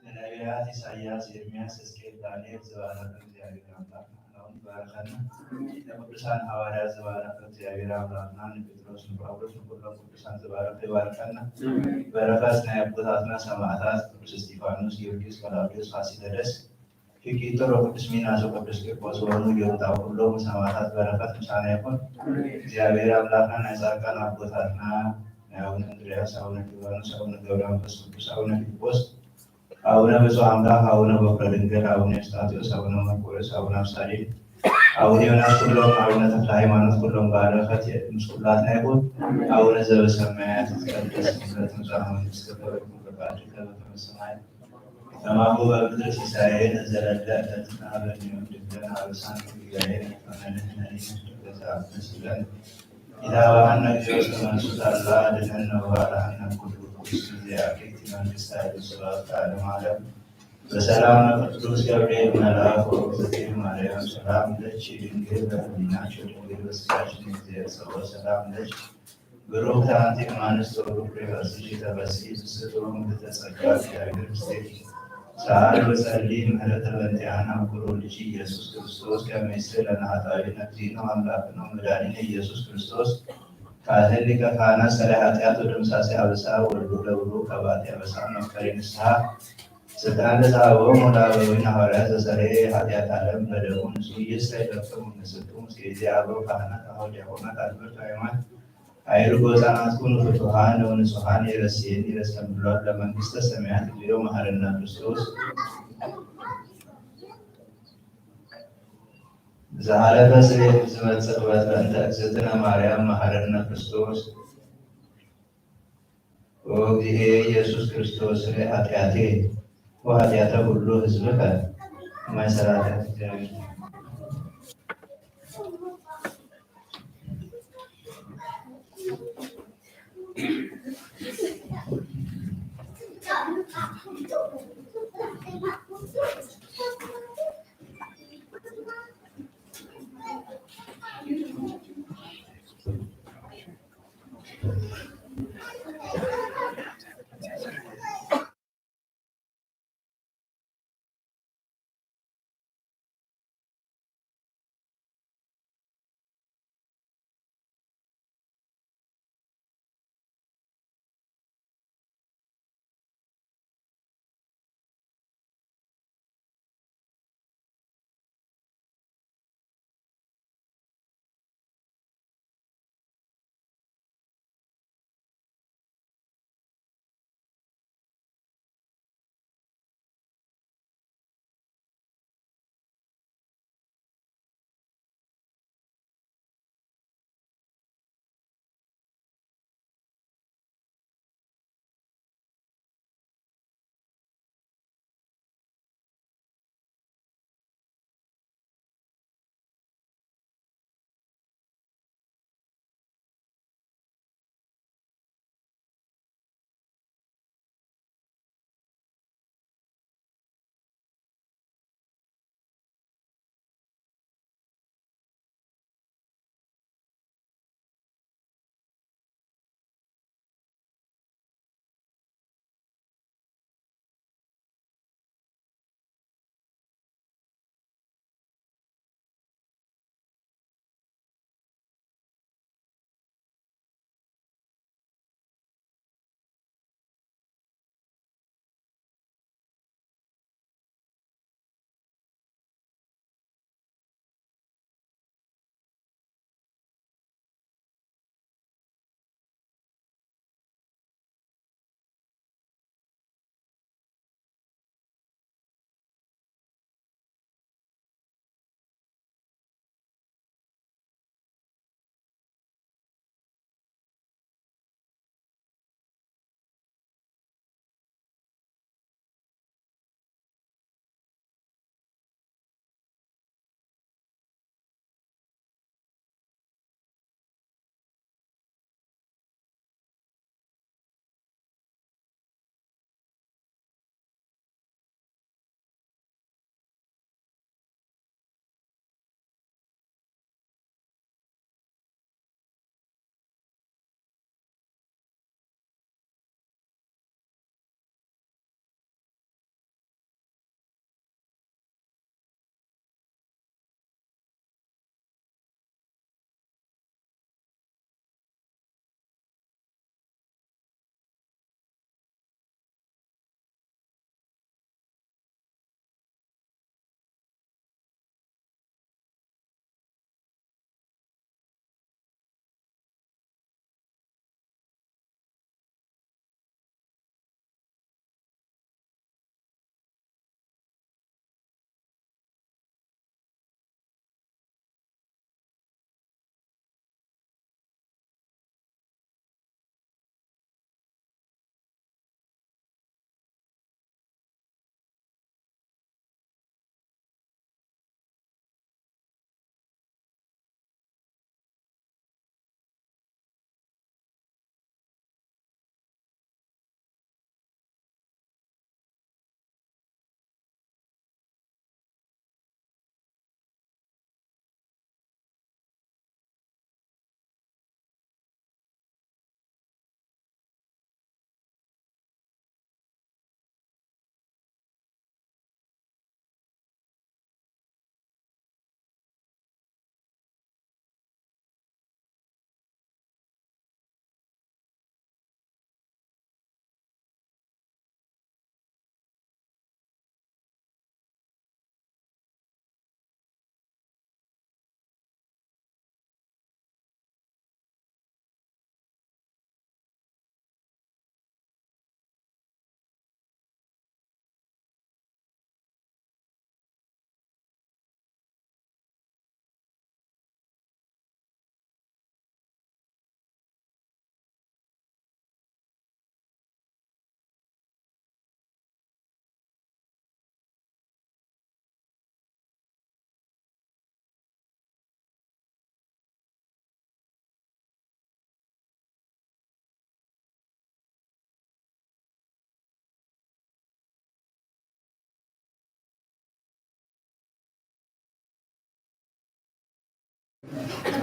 ንነቢያት ኢሳያስ፣ ኤርምያስ፣ ሕዝቅኤል፣ ዳንኤል ዝባረኸ እግዚኣብሔር ኣምላኽ ንሕና እውን ይባርኸና። ንቅዱሳን ሃዋርያት ዝባረኸ እግዚኣብሔር ኣምላኽና ንጴጥሮስ፣ ንጳውሎስ፣ ንኩሎም ቅዱሳን ዝባረኸ ይባርከና። በረኸት ናይ ኣቦታትና ሰማዕታት ቅዱስ እስጢፋኖስ፣ ጊዮርጊስ፣ ገላውዴዎስ፣ ፋሲለደስ፣ ፊቂጦር ወቅዱስ ሚናስ ወቅዱስ ቂርቆስ ወኑ ዮታ ኩሎም ሰማዕታት በረኸት ምሳና ይኹን። እግዚኣብሔር ኣምላኽና ናይ ጻድቃን ኣቦታትና ናይ ኣቡነ እንድርያስ፣ ኣቡነ ሊባኖስ፣ ኣቡነ ገብረ መንፈስ ቅዱስ፣ ኣቡነ ፊልጶስ፣ ኣቡነ ብፁዕ ኣምላኽ፣ ኣቡነ በኩረ ድንግል፣ ኣቡነ ኤስጣቴዎስ፣ ኣቡነ መርቆሬዎስ፣ ኣቡነ ኣብሳሊን፣ ኣቡነ ዮናስ ኩሎም፣ ኣቡነ ተክለ ሃይማኖት ኩሎም በረኸት ምስ ኩላትና ይኹን። ኣቡነ ዘበሰማያት ይትቀደስ ስምከ ትምጻእ መንግስትከ ወይኩን ፈቃድከ በከመ በሰማይ ከማሁ በምድር ሲሳየነ ዘለለ ዕለትነ ሀበነ ዮም፣ ወህብ ለነ አበሳነ ወጌጋየነ ከመ ንሕነኒ ንህብ ለዘአበሰ ኢታብአነ እግዚኦ ውስተ መንሱት አላ አድነነ ወባልዓነ ኩሉ ርኩስ ጊዜ አኬቲ መንግስት ኃይል ስብሐት ለዓለመ ዓለም። በሰላም ቅዱስ ገብርኤል መልአክ ወእግዝእትየ ማርያም ሰላም ለኪ ድንግል በህሊናኪ ወድንግል በስጋኪ እግዚኦ ሰላም ለኪ ብሩክት አንቲ እማንስት ወብሩክ ፍሬ ከርሥኪ ተፈሲ ብስት ወምልዕተ ጸጋ እግዚአብሔር ምስሌኪ። ሰአሊ ወጸሊ ምሕረተ በእንቲአነ አብ ኩሉ ልጅ ኢየሱስ ክርስቶስ ከመ ይስረይ ለነ ኃጣውኢነ እግዚእነ አምላክነ ወመድኃኒነ ኢየሱስ ክርስቶስ ካህን ሊቀ ካህናት ሰራይ ኃጢአት ወደምሳሴ አበሳ ወልዱ ለብሩ ከባቲ አበሳ መፍቀሪ ንስሐ ስልጣን ለዘሃቦሙ ለአበዊነ ሐዋርያት ዘሰረየ ኃጢአት ዓለም በደሙ ንሱ ይስረይ ለክሙ ንስልክሙ። ስለዚህ አበው ካህናት፣ አበው ዲያቆናት፣ አልበርት ሃይማኖት፣ ኃይሉ ጎፃናትኩም ፍቱሐን ወንጹሐን የረስየኒ ለስተንብሏት ለመንግስተ ሰማያት እግዚኦ መሐረነ ክርስቶስ። ዝሓለፈ ስርየት ዝመጽእ ክበት በእንተ እግዝእትነ ማርያም መሐረነ ክርስቶስ። ኦ እግዚኤ ኢየሱስ ክርስቶስ ስረይ ኃጢአቴ ወኃጢአተ ኩሉ ሕዝብከ ማእሰረ ኃጢአት እግዚአብሔር።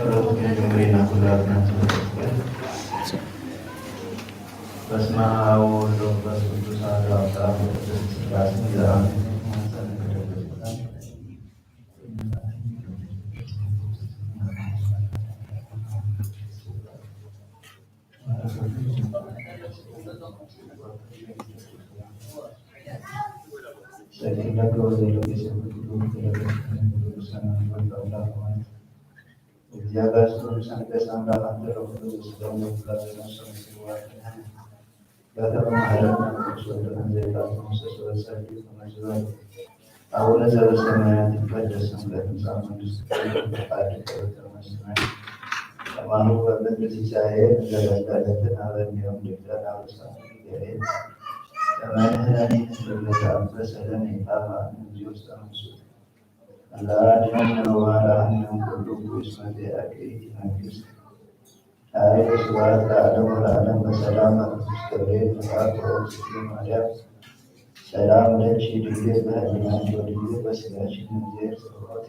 ጸሎት ክንጀምር ኢና። ኩላትና ንጸልይ። በስመ አብ ወወልድ ወመንፈስ ቅዱስ አሐዱ አምላክ። በቅድስት ሥላሴ ዘአምን ማህፀን ከደረሰ እግዚአብሔር ስሉስ አንቀጽ አምላክ አንተ ለኩሉ ዘስጋው ለኩሉ ዘነፍስ ምስል ዋህድ በተመሃረና ቅዱስ ወልድ ዘይቃል ተመሰሶ በሰፊ ተመዝበል አቡነ ዘበሰማያት ይትቀደስ ስምከ ትምጻእ መንግስትከ ወይኩን ፈቃድከ በከመ በሰማይ ከማሁ በምድር። ሲሳየነ ዘለለዕለትነ ሀበነ ዮም ወኅድግ ለነ አበሳነ ወጌጋየነ ከመ ንሕነኒ ንኄር ለዘአበሰ ለነ ኢታብአነ እግዚኦ ውስተ መንሱት አላ አድኅነነ ወባልዓነ እምኩሉ እኩይ እስመ ዚአከ ይእቲ መንግስት ኃይል ወስብሐት ለዓለመ ለዓለም። በሰላም ቅዱስ ገብርኤል መልአክ ወእግዝእትነ ማርያም ሰላም ለኪ ድንግል በህሊናኪ ወድንግል በስጋኪ እምእግዚአብሔር ጸባኦት።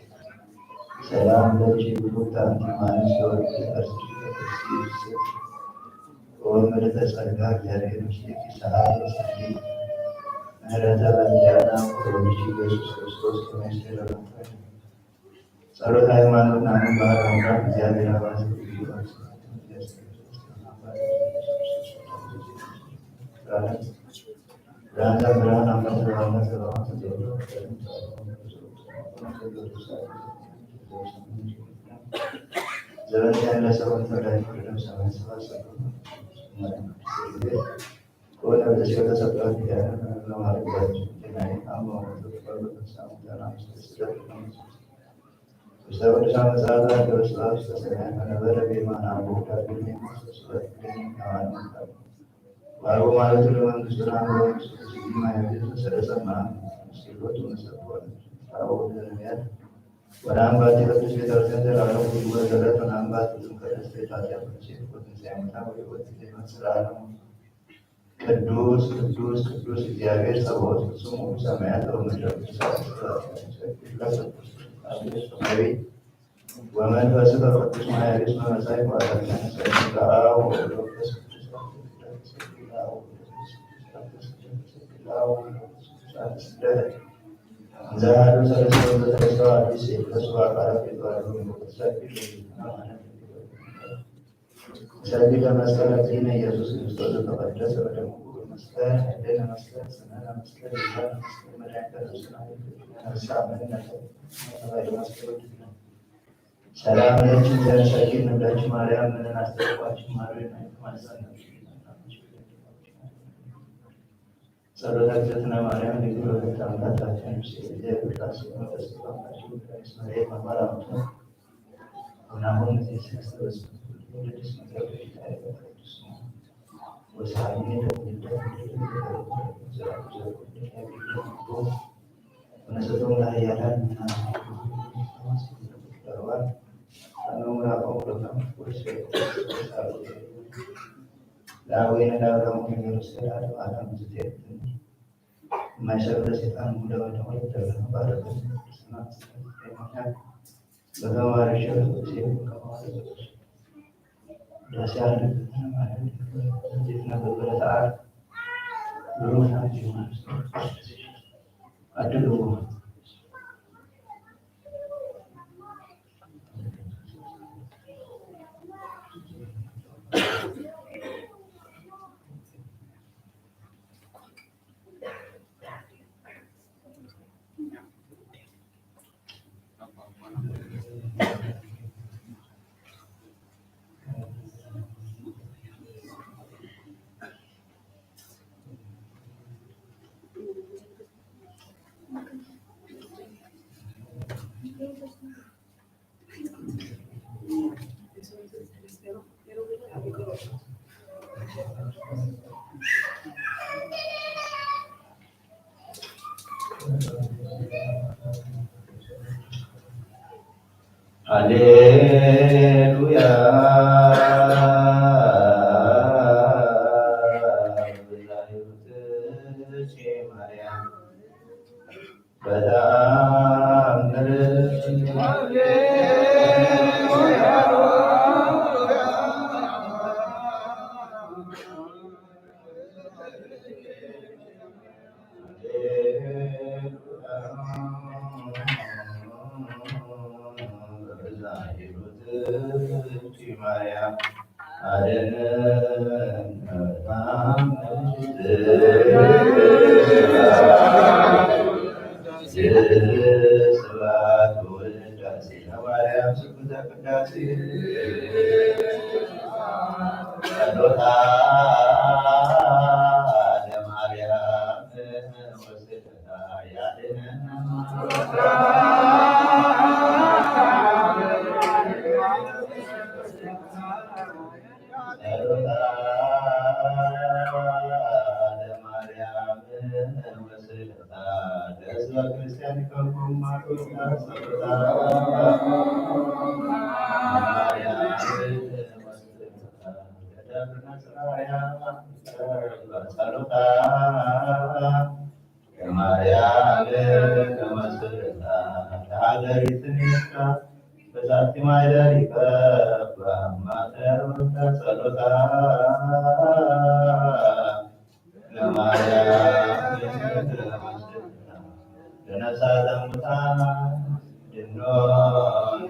ሰላም ለኪ ብሩክት አንቲ እማንስት ወርኪ አርሲ ቅድስት ወምልዕተ ጸጋ እግዚአብሔር ምስሌኪ ሰአሊ ወሰአሊ ምሕረተ በእንቲአነ ወወልድኪ ኢየሱስ ክርስቶስ ከመ ይስሕረነ። ጸሎተ ሃይማኖት ናምን ባህር አምላክ እግዚአብሔር አባስ ብርሃን ብርሃን አምላክ ብርሃን አምላክ ብርሃን ዘበን ያለ ሰው ተዳኝ ወደ ሰማይ ሰባት ሰው ከሆነ ወደ ሲኦል ተሰቅሏል እያለ ለማድረግ ያቸው ጤናዬ አምኖ ተቀበሉ። ተሳሙ ዳና ምስል ስደት ውስተ ቅዱሳን መጻሕፍት ተበስራ ውስተ ሰማያት ወነበረ በየማነ አቡ ዳግም የማሰስበት ገኝ ከማለት ነው። ወአልቦ ማለቱ ለመንግስቱ ለአንዱ መንግስቱ ስጊማ ያገዝ ሰደሰማ ምስሎቱ መሰብሆነ አቡ ወደ ነቢያት ወደ አንባቲ ቅዱስ ቤተክርስቲያን ዘላለም ሁሉ ወዘረት ወደ አንባቲ ጥምቀት ስቴት ኃጢአት መቼ ወትንሳኤ ሙታን ወደ ወት ዜማ ስራ አለሙ ቅዱስ ቅዱስ ቅዱስ እግዚአብሔር ጸባኦት ፍጹም ሁሉ ሰማያት ወምድር ቅዱስ አብስራት ሰማያዊ ወመንፈስ ቅዱስ ማያሪስ መመጻይ ቋታችን ሰግዳ ወወደስ እንዘ አሐዱ ሰለስተ ወዘተረሰው አዲስ የቅዱስ አቃራት የተዋሕዶ መንፈስ ቅዱስ ሰግድ ለመስቀል እግዚእነ ኢየሱስ ክርስቶስ ዘተቀደሰ በደሙ ክቡር መስቀል ኃይልነ መስቀል ስምነ መስቀል ይዛነ መስቀል መድኃኒተ ነፍስና ነፍሳ መንነ መስቀል። ሰላም ለኪ ዘንሰግድ ንብለኪ ማርያም ምንን አስተርቋኪ ማርያም ማይት ማርሳን ጸሎተ እግዝእትነ ማርያም ድንግል ወለተ አምላክ ላኪ ምስለ እግዚአብሔር ቃል ስጋ ተስፋ ናቸው። ቅዱስ መሬት መባል አመቱ አሁን አሁን እዚህ ሲያስተበስብ ወደ ደስ መቅረብ ይታያል። ቅዱስ ነው። ወሰሐኒ ለወልደ ወነሰቶም ለኃያላን ለአቡነ ለአብርሃም ወይስ ለአብርሃም የሚወስድ አለም አለም ዝቴት የማይሰሩ ለሰይጣን ሙሉ ለሙሉ የተደረገ ባረከት ስማ በተማሪዎች ጊዜ ከማለት ዳስ ያለ ማለት እንዴት ነበር? በለተአር ብሎ ናት ይሆናል አድርጎ ሃሌሉያ። በጣም ሂሩትቲ ማርያም ኣደነን በጣም ስብሐት ወውዳሴ ለማርያም ስብሐተ ቅዳሴ ጸሎታ ለማርያም ወስደታ ያድነና። ጸሎታ ለማርያም ወስደታ ለሕዝበ ክርስቲያን ይከውን ማርቆስ ጸሎታ ለማርያም ወስደታ ለደብረ ጸሎታ ለማርያም ከመስርታ ለሀገሪትነ ኤርትራ በዛቲ ማይ ደሪቀ በማተር ጸሎታ ለማርያም ከመስርታ ለነፍሳተ ሙታን ድኖን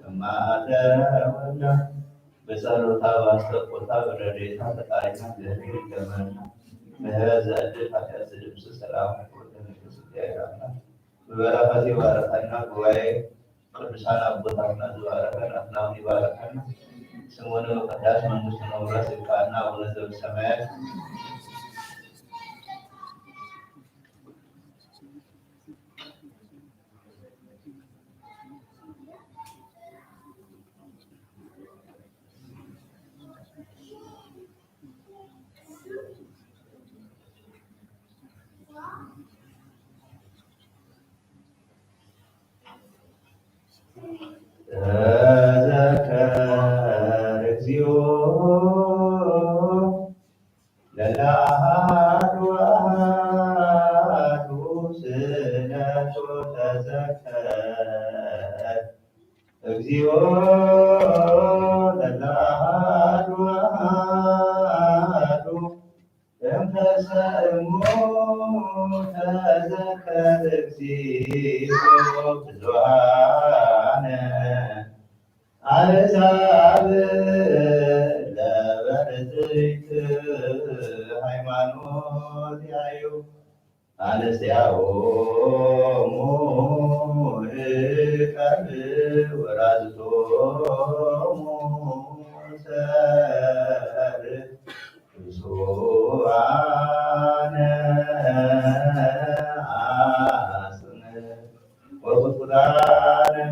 እማተ ወልዳ በጸሎታ ባስተቆታ በረድኤታ ፈጣሪና እግዚአብሔር ይገመና። ምህረት ዘዕድል ኃጢአት ዝድምስስ ሰላም ወፍቅር መንፈስ እግዚአብሔር አምላክ በበረከት ይባርከና። ጉባኤ ቅዱሳን አቦታትና ዝባረከን አፍናውን ይባርከና። ስሙ ንምቅዳስ መንግስቱ ንውረስ ይብቃና። አቡነ ዘበሰማያት ተዘከር እግዚኦ ለለአሃዱ አሃዱ ስእለቱ ተዘከር እግዚኦ ለለአሃዱ አሃዱ እንተ ሰእሙ ተዘከር እግዚኦ ብዙሃነ አሕዛብ ለበርትዕት ሃይማኖት ያዩ አንስያሆሙ እቀብ ወራዝቶሙ ሰር ብፁዓነ አጽም ወቁጥቁጣነ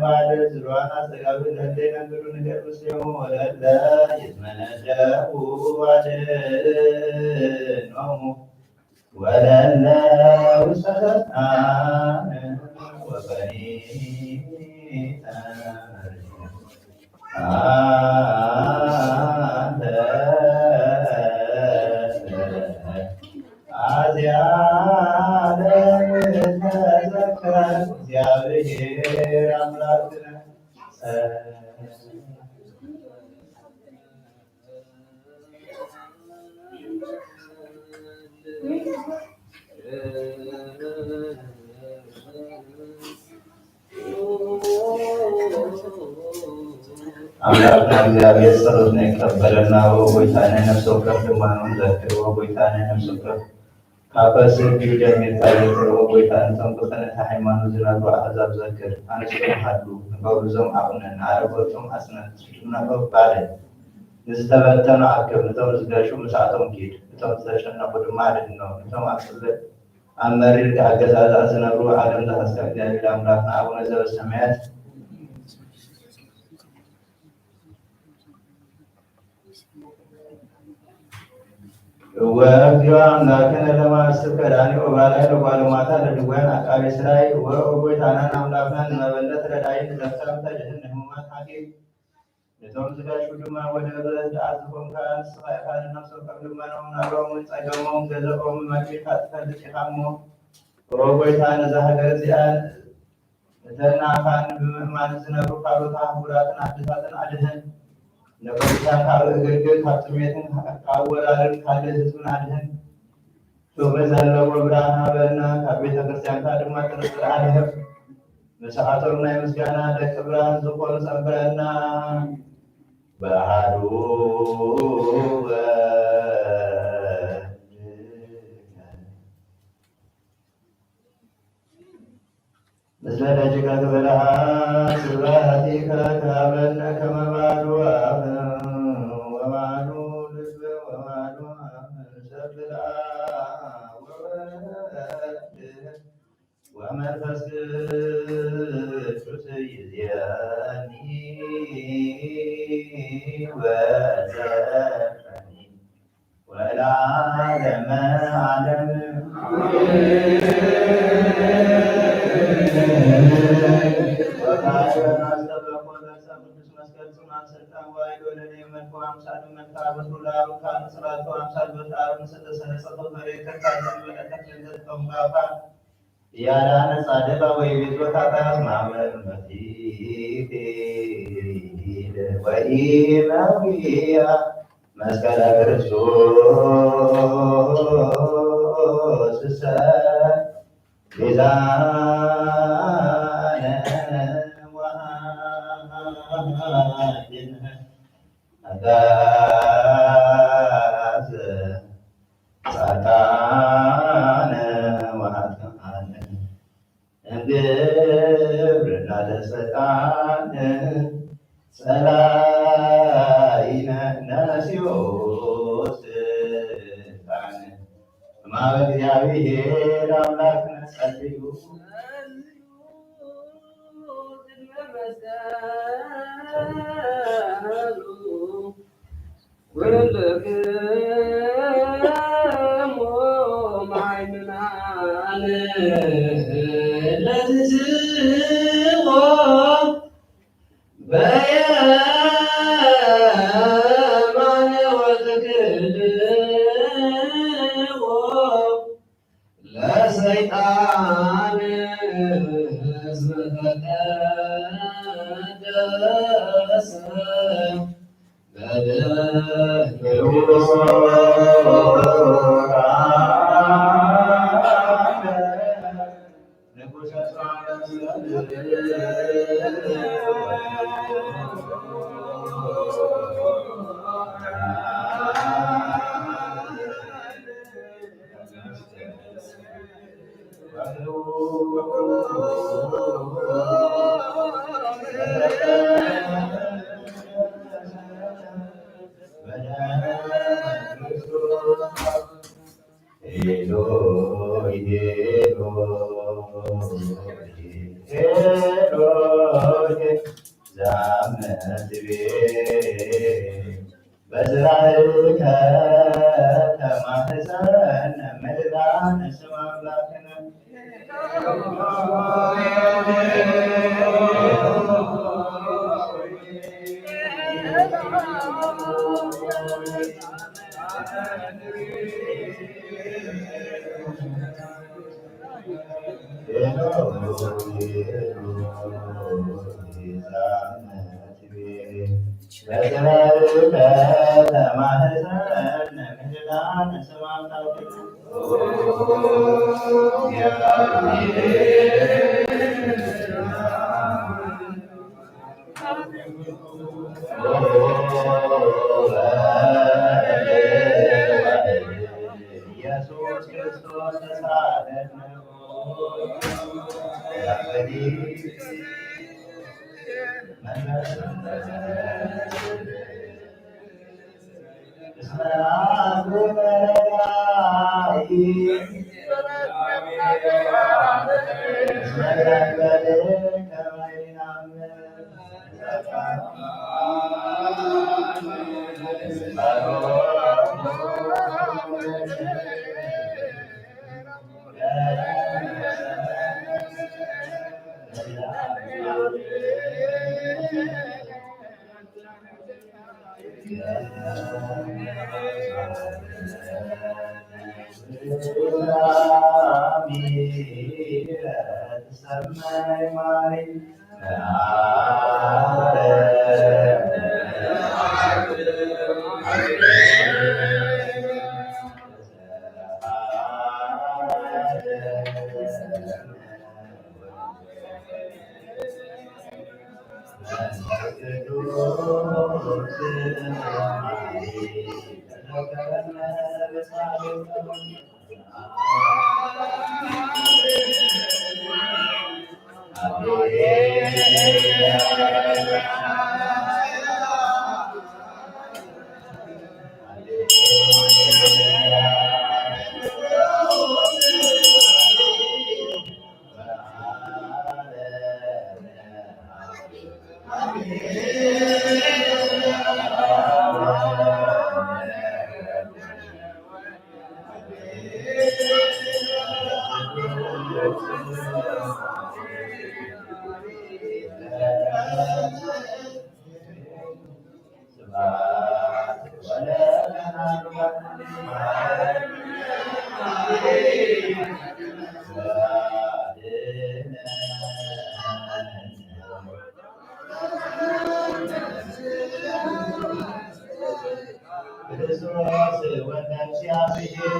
ባለ ዝሏና ጸጋብ ለለ ነግሩ ነገር ምስሌሙ ወለለ ይትመነደቡ አድኖሙ ወለለ ውስተ ዘፍናነ ወፈኒነ አንተ አዚያነ ተዘከር እግዚአብሔር አምላክነ። ኣምላኽና እግዚኣብሔር ጸሎትና ይቀበለና። ወጎይታነ ነፍሲ ወከፍ ድማ ንዘክር። ወጎይታነ ነፍሲ ወከፍ ካብ ፈስህ ደም ይርጻ ይዘክር። ወጎይታ ነቶም ብቕንዕቲ ሃይማኖት ዝነብሩ ኣሕዛብ ዘክር። ኣንስቶም ሃሉ ንገብርዞም ኣቑነን፣ ንኣረጎቶም ኣጽንዕ፣ ንስድምና ባርክ፣ ንዝተበተኑ ኣክብ፣ ነቶም ዝገሹ ምሳቶም ኪድ፣ ነቶም ዝተጨነቑ ድማ ኣድህኖም፣ ነቶም ኣብ ጽልእ ኣብ መሪር ኣገዛዝኣ ዝነብሩ ዓለም ዝሃስካ እግዚኣብሔር ኣምላኽና ኣቡነ ዘበሰማያት እወ እግዚኦ አምላክነ ለማእስር ከዳኒ ወባላይ ለጓለማታ ለድውያን አቃቤ ሥራይ እወ ኦ ጎይታናን አምላክናን ንመበለት ረዳይ ንለምጻም ተድህን ንህሙማት ሓኪም ነቶም ዝገሹ ድማ ወደ ብረት ደኣ ዝኾንካ ንስኻ ኢኻ። ንነፍሶም ከም ልመኖም ናብሮምን ጸገሞም ገዘኦም መኪርካ ትፈልጥ ኢኻ እሞ ኦ ጎይታ ነዛ ሃገር እዚኣ እተን ንኣኻን ብምእማን ዝነብሩ ካልኦት ኣህጉራትን ኣዴታትን ኣድህን። ነፈሪታን ካብ እግርግር፣ ካብ ጥሜትን ካብ ወራርን ካልእ ህዝብን ኣድህን። ፍቕሪ ዘለዎ ብርሃን ሃበና፣ ካብ ቤተ ክርስቲያንካ ድማ ጥርጥር ኣድህብ። መሰኻትሮም ናይ ምስጋና ደቂ ብርሃን ዝኾኑ ጸንበረና። ብኣሃዱ ወልድ ምስለ ደቂቀ ክብልሃ ስብሐቲከ ክሃበነ ከመ ባዱ አብ ወባዱ ልብ ወባዱ አብ ሰብላ ወወልድ ወመንፈስ ቅዱስ ይእዜኒ ወዘልፈኒ ወለዓለመ ዓለም። ወካዕበ ማስተበቆ ለብሰ ቅዱስ መስቀል ጽኑዓት ስልጣን ዋይዶ ለለየ መልክው አምሳሉ መልክዓ በትሩ ለአሩካን ጽላቱ አምሳል በትአሩ ንሰተ ሰለጸ ፈሬ ተካዘን ወለተክልን ዘትቀሙ ባፋ ያዳነ ጻድቃ ወይ ቤዞታ ታስማመ መቲት ወይ መዊያ መስቀለ ክርስቶስ ሰ ቤዛነ ወሃድነ አጋዘ ጻድቃነ ወኃጥኣነ እምግብርና ለሰይጣን ጸላኢነ ነሲኦ ስልጣን እማበ እግዚአብሔር አምላክነ ጸልዩ። ኩልክሙ መሃይምናን ለትስሕዎ በየማነ ወትክልዎ ለሰይጣን እስመ ተቀደሰ በደሉ። ኤሎይ ኤሎይ ኤሎይ ዛመትቤ በዝራእከ ተማህፀነ ምድራነ ስም አምላክነ። ኢየሱስ ክርስቶስ ተሳለነ። ክርስቶስ ወልደ እግዚአብሔር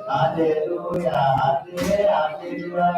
ሃሌሉያ፣ ሃሌ-፣ ሃሌሉያ።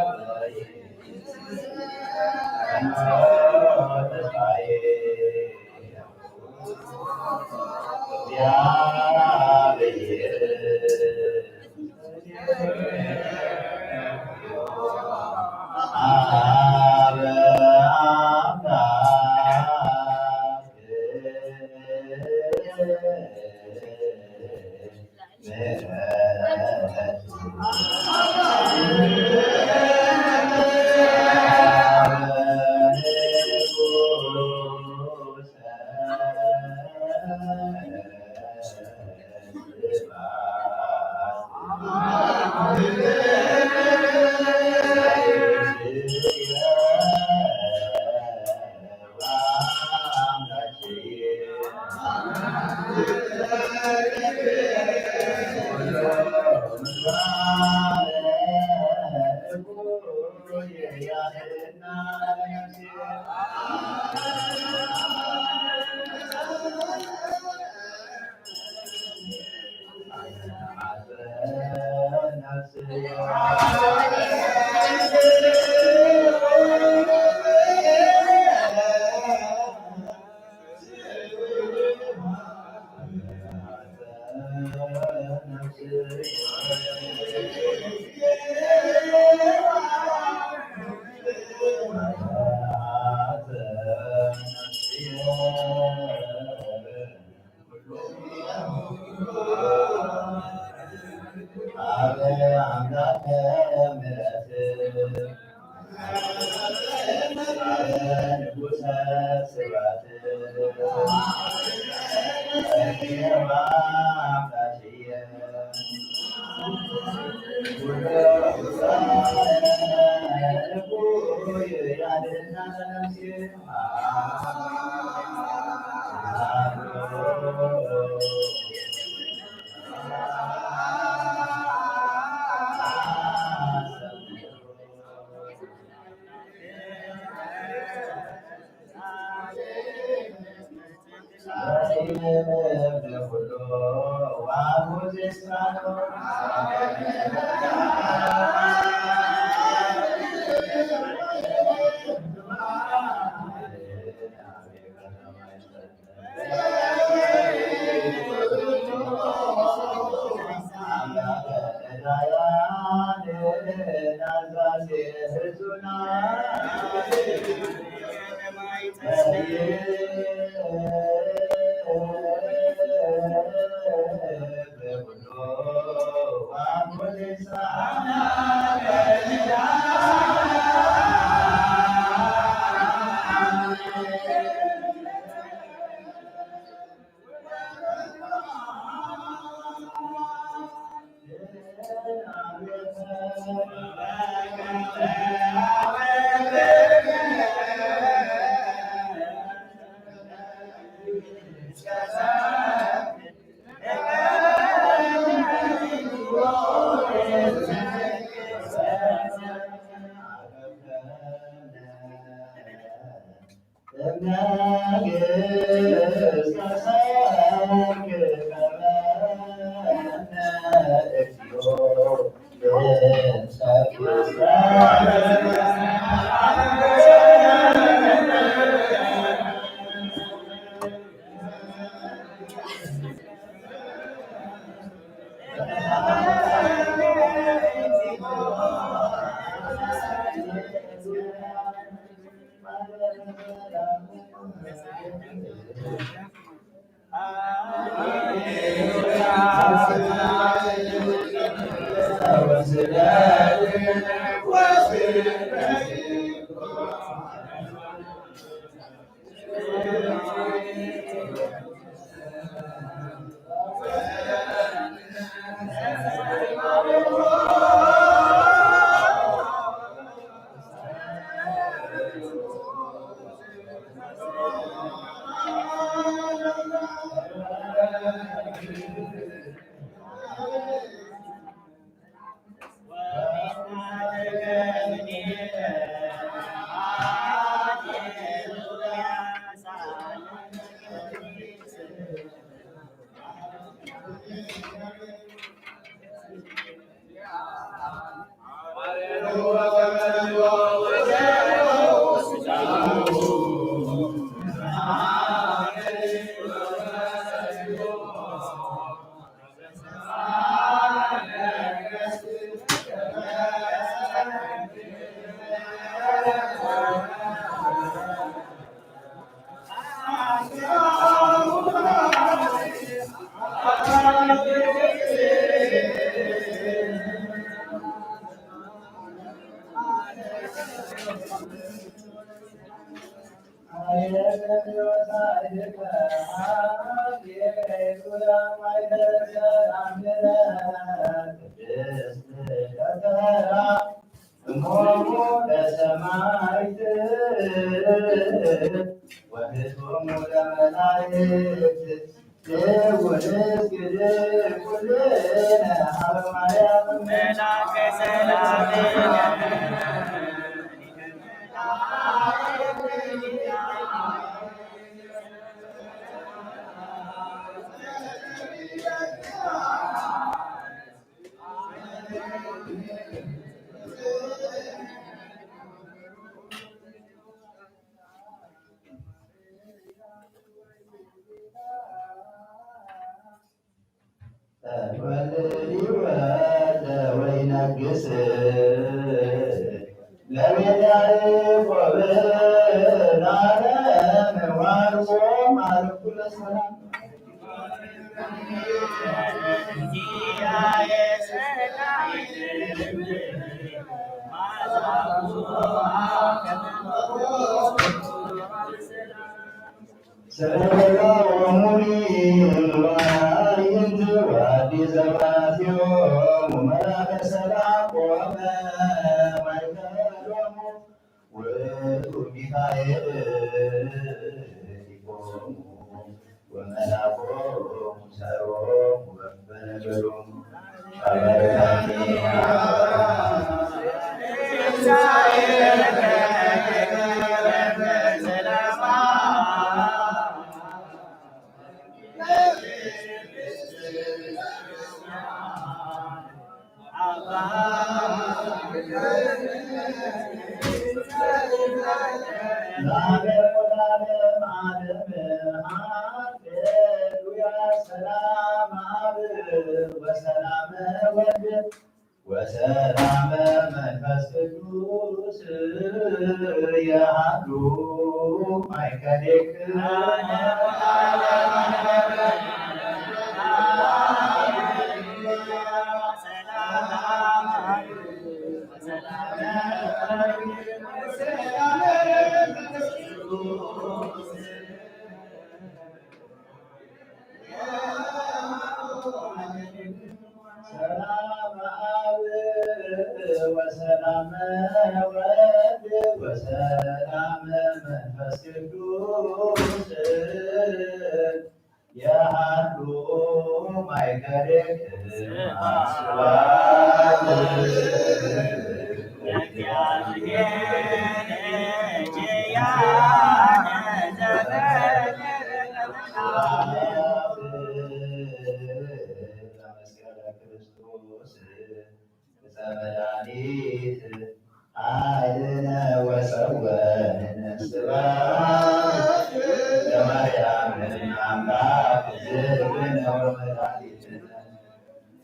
እሞሙ ለሰማዕት ወህዝቦሙ ለመላእክት። ወልድ ይወልድ ወይነግስ ለቤት ያዕቆብ ለዓለም ዋርቦ ማርኩ ለሰላም። ሰረገላሆሙ ለአዕይንት ወአዲ ዘባቲሆሙ መልአከ ሰላም ቆመ ማእከሎሙ። ውእቱ ወመልአኮሙ ሰሮሙ በበነገዶሙ አበረታኒ ሰላም አብ ወሰላም ወልድ ወሰላም መንፈስ ቅዱስ የሃሉ ማእከሌክሙ። ሰላም አብ ወሰላም ወልድ ወሰላም መንፈስ ቅዱስ የሃሉ ማእከሌክሙ። ስብሐት ለእግዚአብሔር። ለመስቀለ ክርስቶስ ዕፀ መድኃኒት ኃይልነ ወፀወንነ። ስብሐት ለማርያም አምላክ እግዝእትነ ወመድኃኒትነ።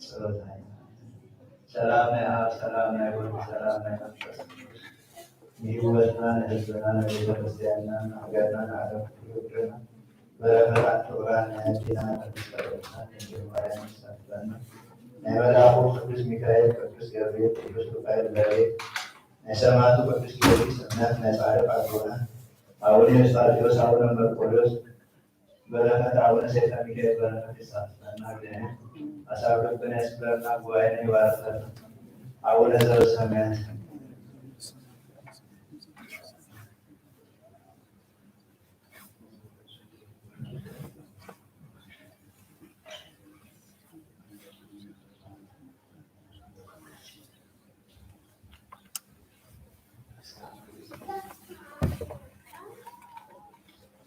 ጸሎተ ሃይማኖት። ሰላም ናይ አብ፣ ሰላም ናይ ወልድ፣ ሰላም ናይ መንፈስ ቅዱስ ንህይወትና፣ ንህዝብና፣ ንቤተ ክርስቲያንና፣ ንሃገርና፣ ንዓለም ኩሉ ይውደና። በረከታት ክቡራን ናይ ኣዴና ቅድስት ጸሎትና ድንግል ማርያም ይሳትፈና። ናይ መልአኩ ቅዱስ ሚካኤል፣ ቅዱስ ገብርኤል፣ ቅዱስ ሩፋኤል በረከት፣ ናይ ሰማዕቱ ቅዱስ ጊዮርጊስ እምነት፣ ናይ ጻድቅ አቦና አቡነ ኤስጣቴዎስ፣ አቡነ መርቆሬዎስ በረከት፣ አቡነ ሰይፈ ሚካኤል በረከት ይሳትፈና። እግዚአብሔር አሳብ ልብና ይስበርና፣ ጉባኤና ይባርከልና። አቡነ ዘበሰማያት።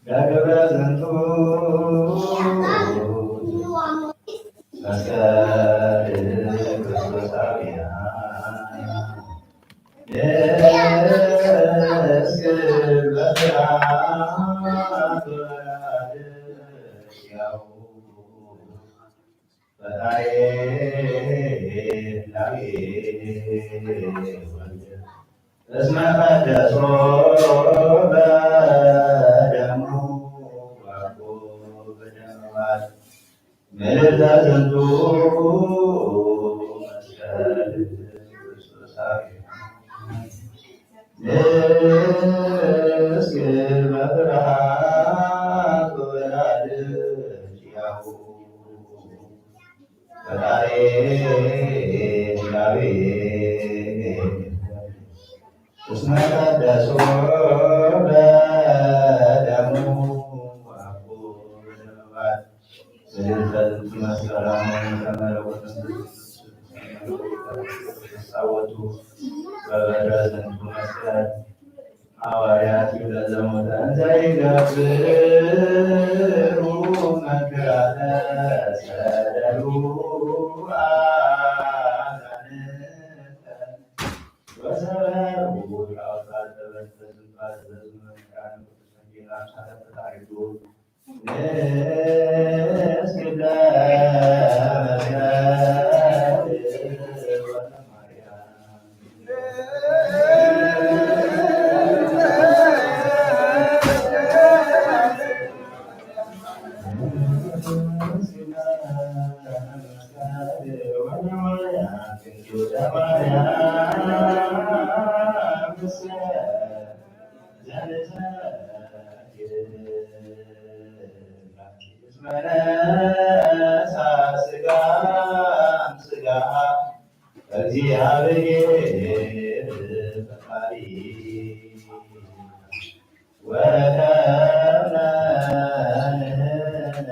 ለግብረ ዝንቱ መስቀል ክርስቶሳውያን። እስመ ቀደሶ በደሙ ወአኮ በደመ ባሕር። ምልዕተ ዝንቱ መስቀል ክርስቶሳዊ። ንስግድ በፍርሃት ወበራድያሁ ፈጣሪ ዳዊት። እስመ ቀደሶ በደሙ ወአኮ በደመ ባሕር። ስለዚህ ከጥንት መስከረም ከመለኮት ተጻወቱ በበትረ ዝንቱ መስቀል ሐዋርያት ይብለን ዘሞተ እንዘ ይገብሩ መንክራተ ሰደዱ አጋንንተ ወሰበሩ ጣዖታት ተበስበ ዝንቱ አዘዙ መምህራን ቅዱስ ወንጌል አምሳለ ፈጣሪቱ። እስመ ነሳ ሥጋ እምሥጋ እግዚአብሔር ፈጣሪ ወረከብነ ንሕነ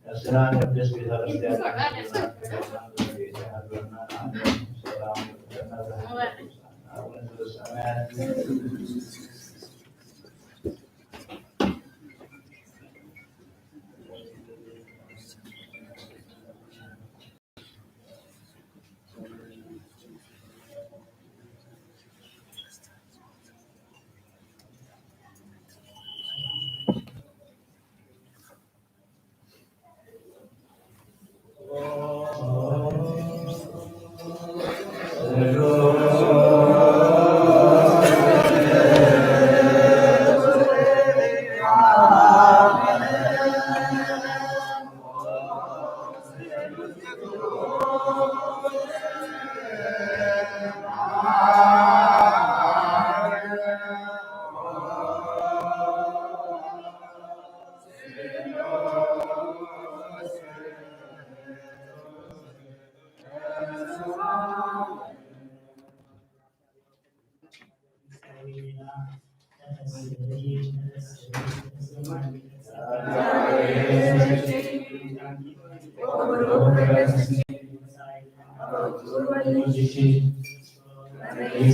ነፍስና ቅድስት ቤተክርስቲያን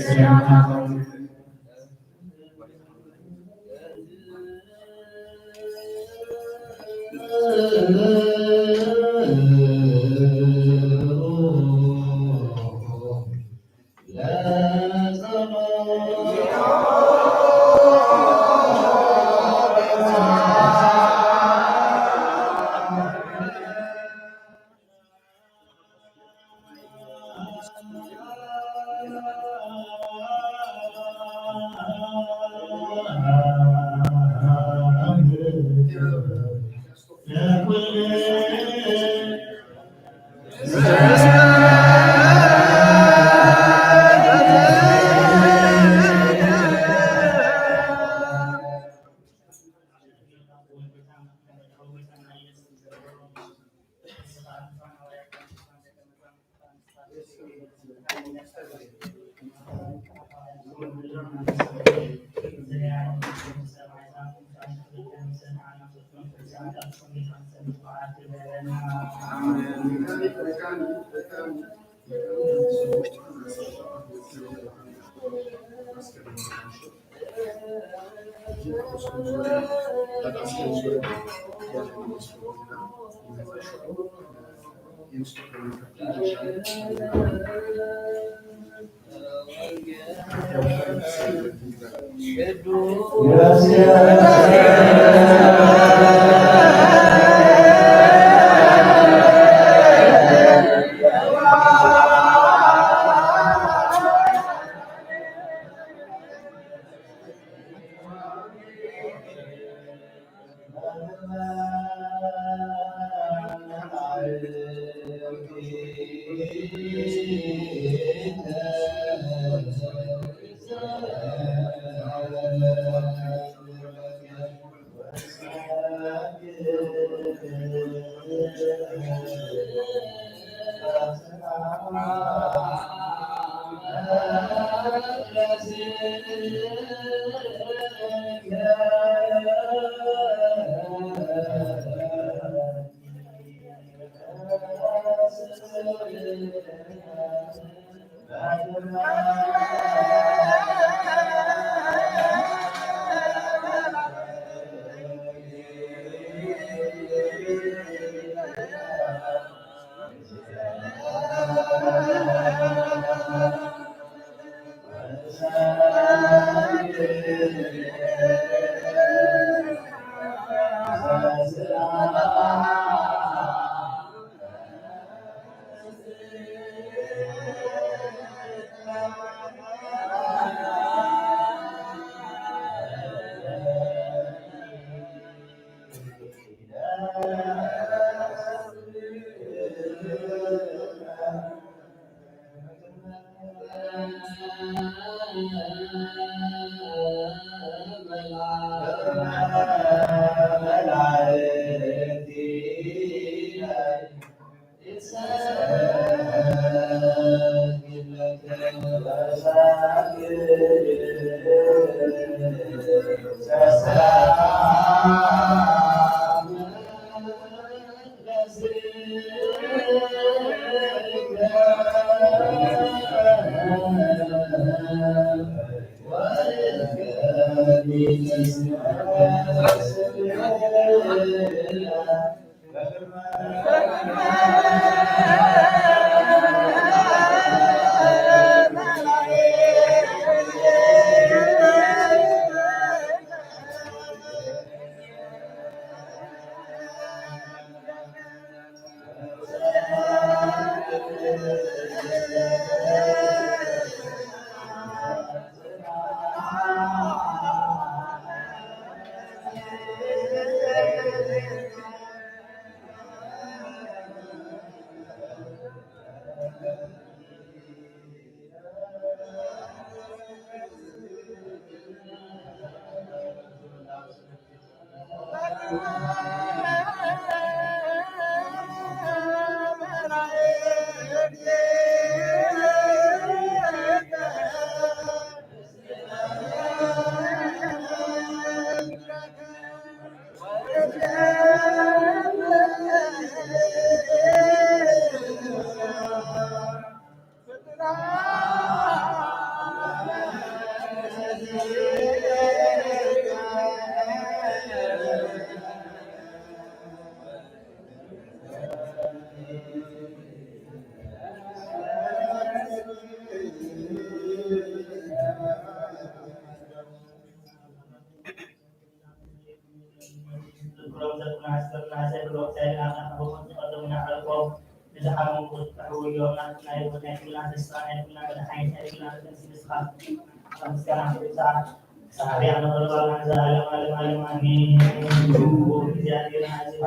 ሰላም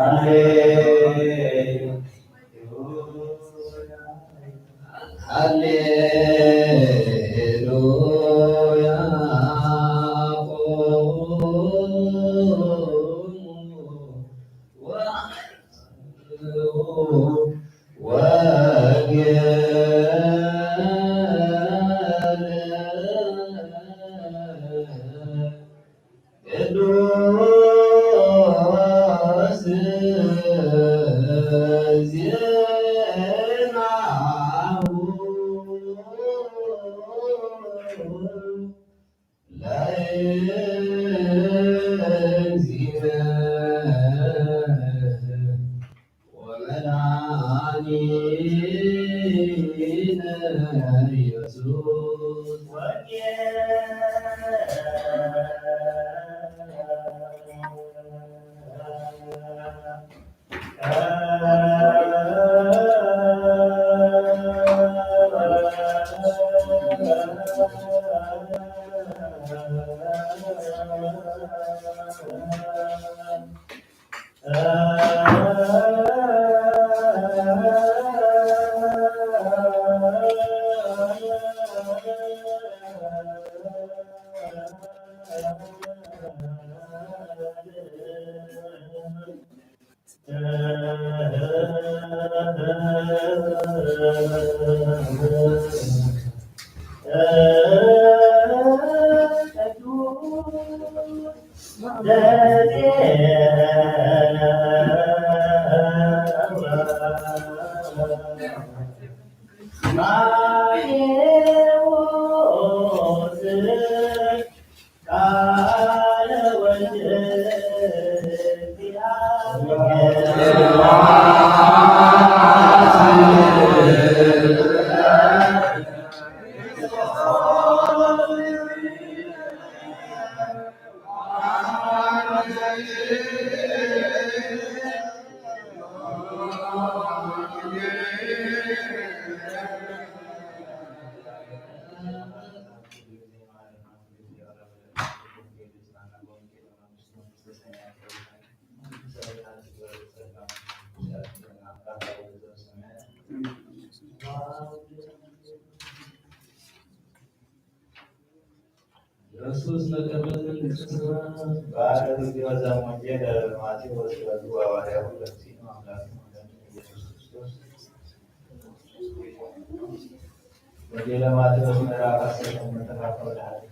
ኣሜን። ሃሌሉያ። ቅዱስ ዜናሁ ለእግዚእነ ወመድኃኒነ ኢየሱስ። ኢየሱስ መቀመጥ መንግስተ ሰማያት። በአርብ ጊዜ ወንጌል ማቴዎስ ወልዱ ሐዋርያሁ ለምሲኑ አምላክ ኢየሱስ ክርስቶስ። ወንጌለ ማቴዎስ ምዕራፍ አስር ከቁጥር አስራ ሁለት።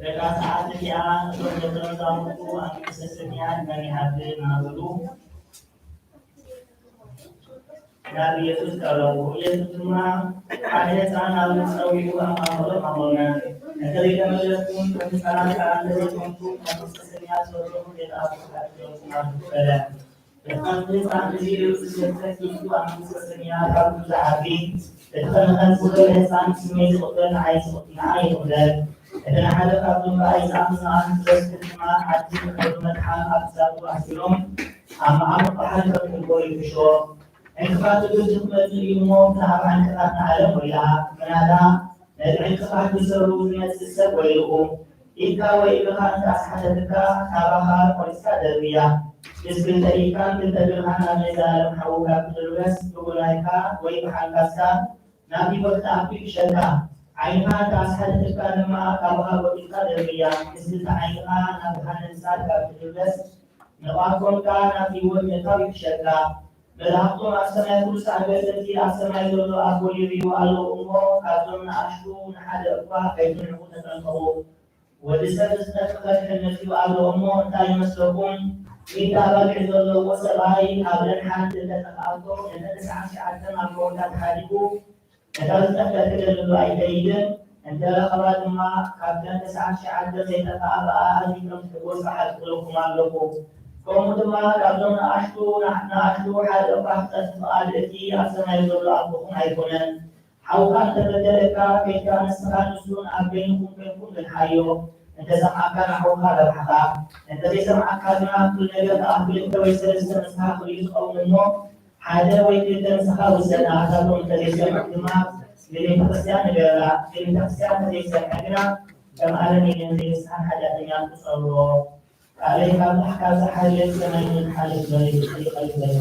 በታ ሰዓት እቲኣ እቶም ደቀ መዛሙርቱ ኣብ መንግስተ ሰማያት መን ይዓቢ እናበሉ ናብ ኢየሱስ ቀረቡ። ኢየሱስ ድማ ሓደ ህፃን ኣብ ጸዊዑ ኣብ ማእከሎም ኣቖመ። እንተዘይተመለስኩም፣ ከም ህፃናት ከኣ እንተዘይኮንኩም፣ መንግስተ ሰማያት ሰብኩም ከይትኣትዉ ሓግዘኩም ኣሎ በለ። እቲ ኸምዚ ህፃን እዚ ርእሱ ዝሰፍሕ ኢሉ ኣብ መንግስተ ሰማያት ካብ ኩሉ ዝዓቢ፣ እቲ ኸምዚ ኸምዚ ዝበለ ህፃን ስመይ ዝቕበል ንዓይ ዝቕ-፣ ንዓይ ይቕበል። እቲ ንሓደ ካብዞም ብኣይ ዝኣምን ንኣሽቱ ዘስክር ድማ ሓንቲ ንሕብሪ መትሓን ኣብ ክሳዱ ኣሲሮም ኣብ መዓሙቕ ባሕሪ ከም ሕልቦ ይፍሾ። ዕንቅፋት እግሪ ክትመጽእ እዩ እሞ፣ ብዛዕባ ዕንቅፋት ንዓለም ወይልኣ። ምናዳ ነቲ ዕንቅፋት ክሰብሩ ዝመጽእ ሰብ ወይልኡ። ኢድካ ወይ እግርኻ እንተ ኣስሓተትካ፣ ካባኻ ቆሪጽካ ደርብያ። ምስ ክልተ ኢድካን ክልተ እግርኻን ናብ ናይ ዘላለም ሓዊ ካብ ትድርበስ፣ ብጉናይካ ወይ ብሓንካስካ ናብ ህይወት ክትኣቱ ይሕሸካ። ዓይንኻ እንተ ኣስሓተትካ ድማ፣ ካባኻ ጎዲልካ ደርብያ። ምስ ክልተ ዓይንኻ ናብ ገሃነም እሳት ካብ ትድርበስ፣ ንቋንቋንካ ናብ ህይወት ምእታው ይሕሸካ። መላእኽቶም ኣብ ሰማይ ኩሉ ሳዕ ገጸቲ ኣብ ሰማይ ዘሎ ኣቦ ይርእዩ ኣለዉ እሞ፣ ካብዞም ንኣሽቱ ንሓደ እኳ ከይትንዕቑ ተጠንቀቑ። ወዲ ሰብ ዝጠፍእ ከድሕን መጺኡ ኣሎ እሞ፣ እንታይ ይመስለኩም? ክልተ ኣባጊዕ ዘለዎ ሰብኣይ፣ ካብለን ሓንቲ እንተ ጠፍኣቶ፣ ነተን ተስዓን ትሽዓተን ኣብ ጎቦታት ሓዲጉ፣ እታ ዝጠፍአት ክደልሉ ኣይከይድን? እንተ ረኸባ ድማ፣ ካብተን ተስዓን ትሽዓተን ዘይጠፍኣ ብኣኣ ኣዚዞም ትሕጎሱ ሓቂ እብለኩም ኣለኹ። ከምኡ ድማ ካብዞም ንኣሽቱ፣ ንኣሽቱ ሓደ እኳ ክጠፍእ ፍቓድ እቲ ኣብ ሰማይ ዘሎ ኣቦኹም ኣይኮነን። ሓውኻ እንተ በደለካ፣ ኬድካ ንስኻን ንሱን ኣብ በይንኹም ኴንኩም ግንሓዮ። እንተ ሰምዓካ ንሓውኻ ረብሓኻ፣ እንተ ዘይሰምዓካ ግና፣ ኩሉ ነገር ከኣ ክልተ ወይ ሰለስተ ምሳኻ ክርእዩ ዝኸውን እሞ፣ ሓደ ወይ ክልተ ምሳኻ ውሰድ። ንኣኻታቶም እንተ ዘይሰምዑ ድማ ንቤተ ክርስቲያን ንገራ። ንቤተ ክርስቲያን እንተ ዘይሰምዐ ግና፣ ከም ኣረሜንን ዘይንስሓን ሓጢኣተኛን ቁጸርዎ። ቃለይ ካብ ላሕካ ዝሓልፍ፣ ሰማይ ንዝሓልፍ መሬት ይቐልበል።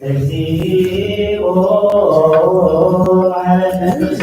እግዚኦ መሐረነ። ቅዱስ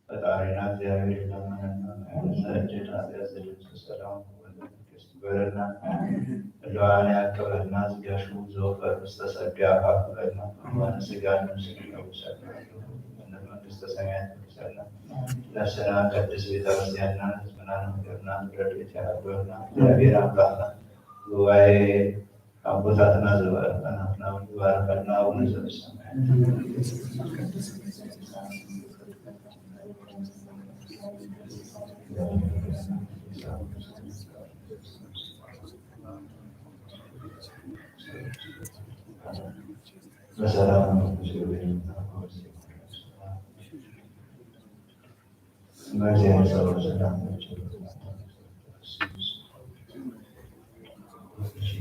ፈጣሪና እግዚኣብሔር ይለምነና። እዛ እጀት ኃጢአት ዘደምስስ ሰላም ወመንግስት ይበረና። ህልዋና ያቅበልና። ዝገሹ ዘወፈር ዝተሰዱ ያካፍለና። እማን ስጋን ምስል ይለውሰና። መንግስተ ሰማያት ይመልሰና። ነፍስና ቅድስት ቤተክርስቲያንና ህዝብና ንምክርና ረድኤት ያድርገና። እግዚአብሔር አምላክና ጉባኤ አቦታትና ዘበረከትና ይባርከልና። አቡነ ዘበሰማያት በሰላም መግቢያ ጸሎት ሰላም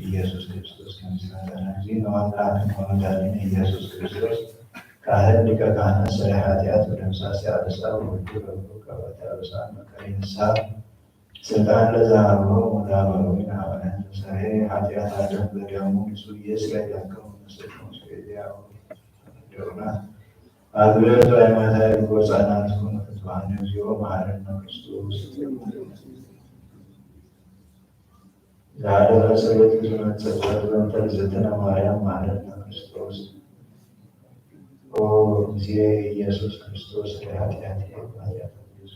ኢየሱስ ክርስቶስ ከምስጋና ጊዜ ነዋጣን ከመዳልን ኢየሱስ ክርስቶስ ካህን ሊቀ ካህናት ሰሪያ ኃጢአት ወደምሳሴ አበሳ ወወልድ በኩር ከበተ አበሳ መቀሌ ንስሐ ስልጣን ለዘሃበው ሙላ በዊን አበነ ሰሬ ኃጢአት አለም በደሙ ንጹሕ ኢየሱስ ያዳከሙ መስሎ ስሬ ያው ደውና አግብረቱ አይማታ ይጎጻናት ሆነ ፍትዋን እግዚኦ መሐረነ ክርስቶስ። ዛሬ በጸሎት ብዙ መጸጸት በእንተ እግዝእትነ ማርያም መሐረነ ክርስቶስ። ኦ ጊዜ ኢየሱስ ክርስቶስ ለኃጢአት ኃጢአት ብዙ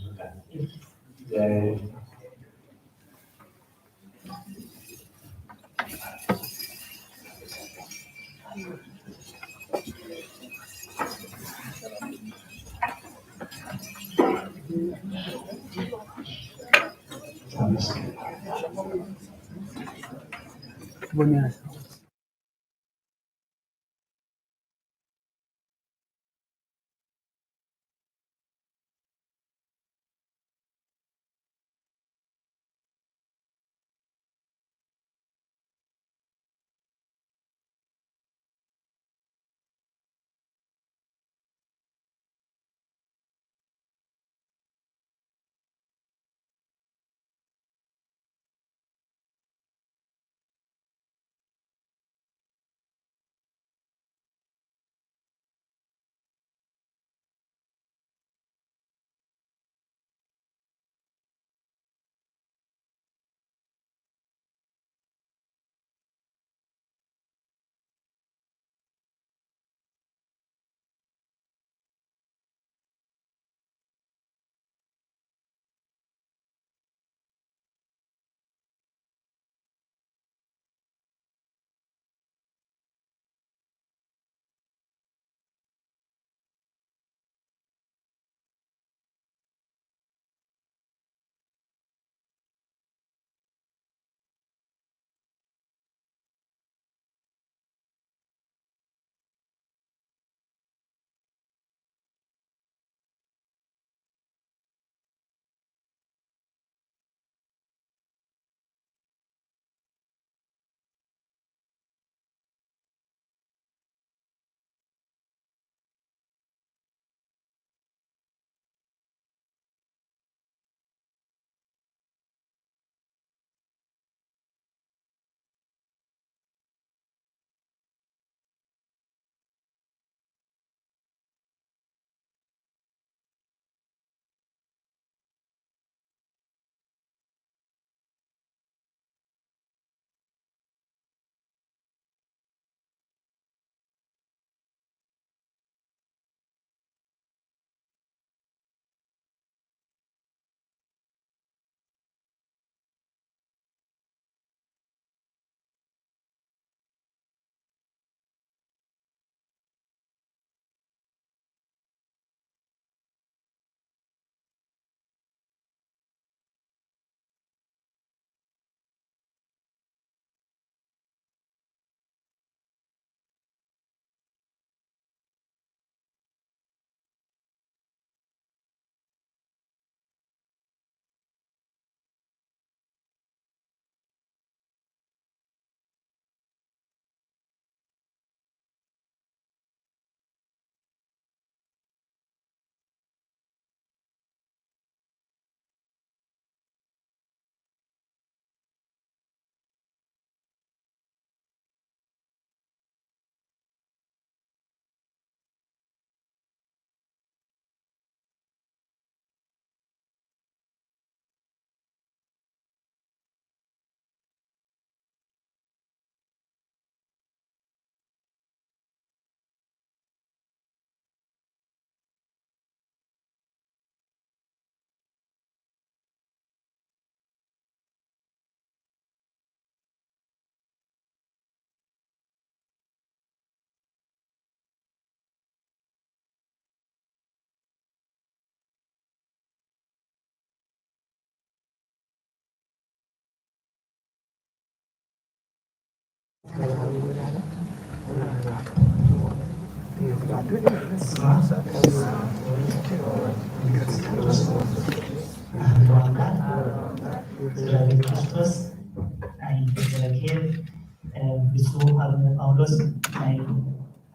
ብፁዕ ኣቡነ ጳውሎስ ናይ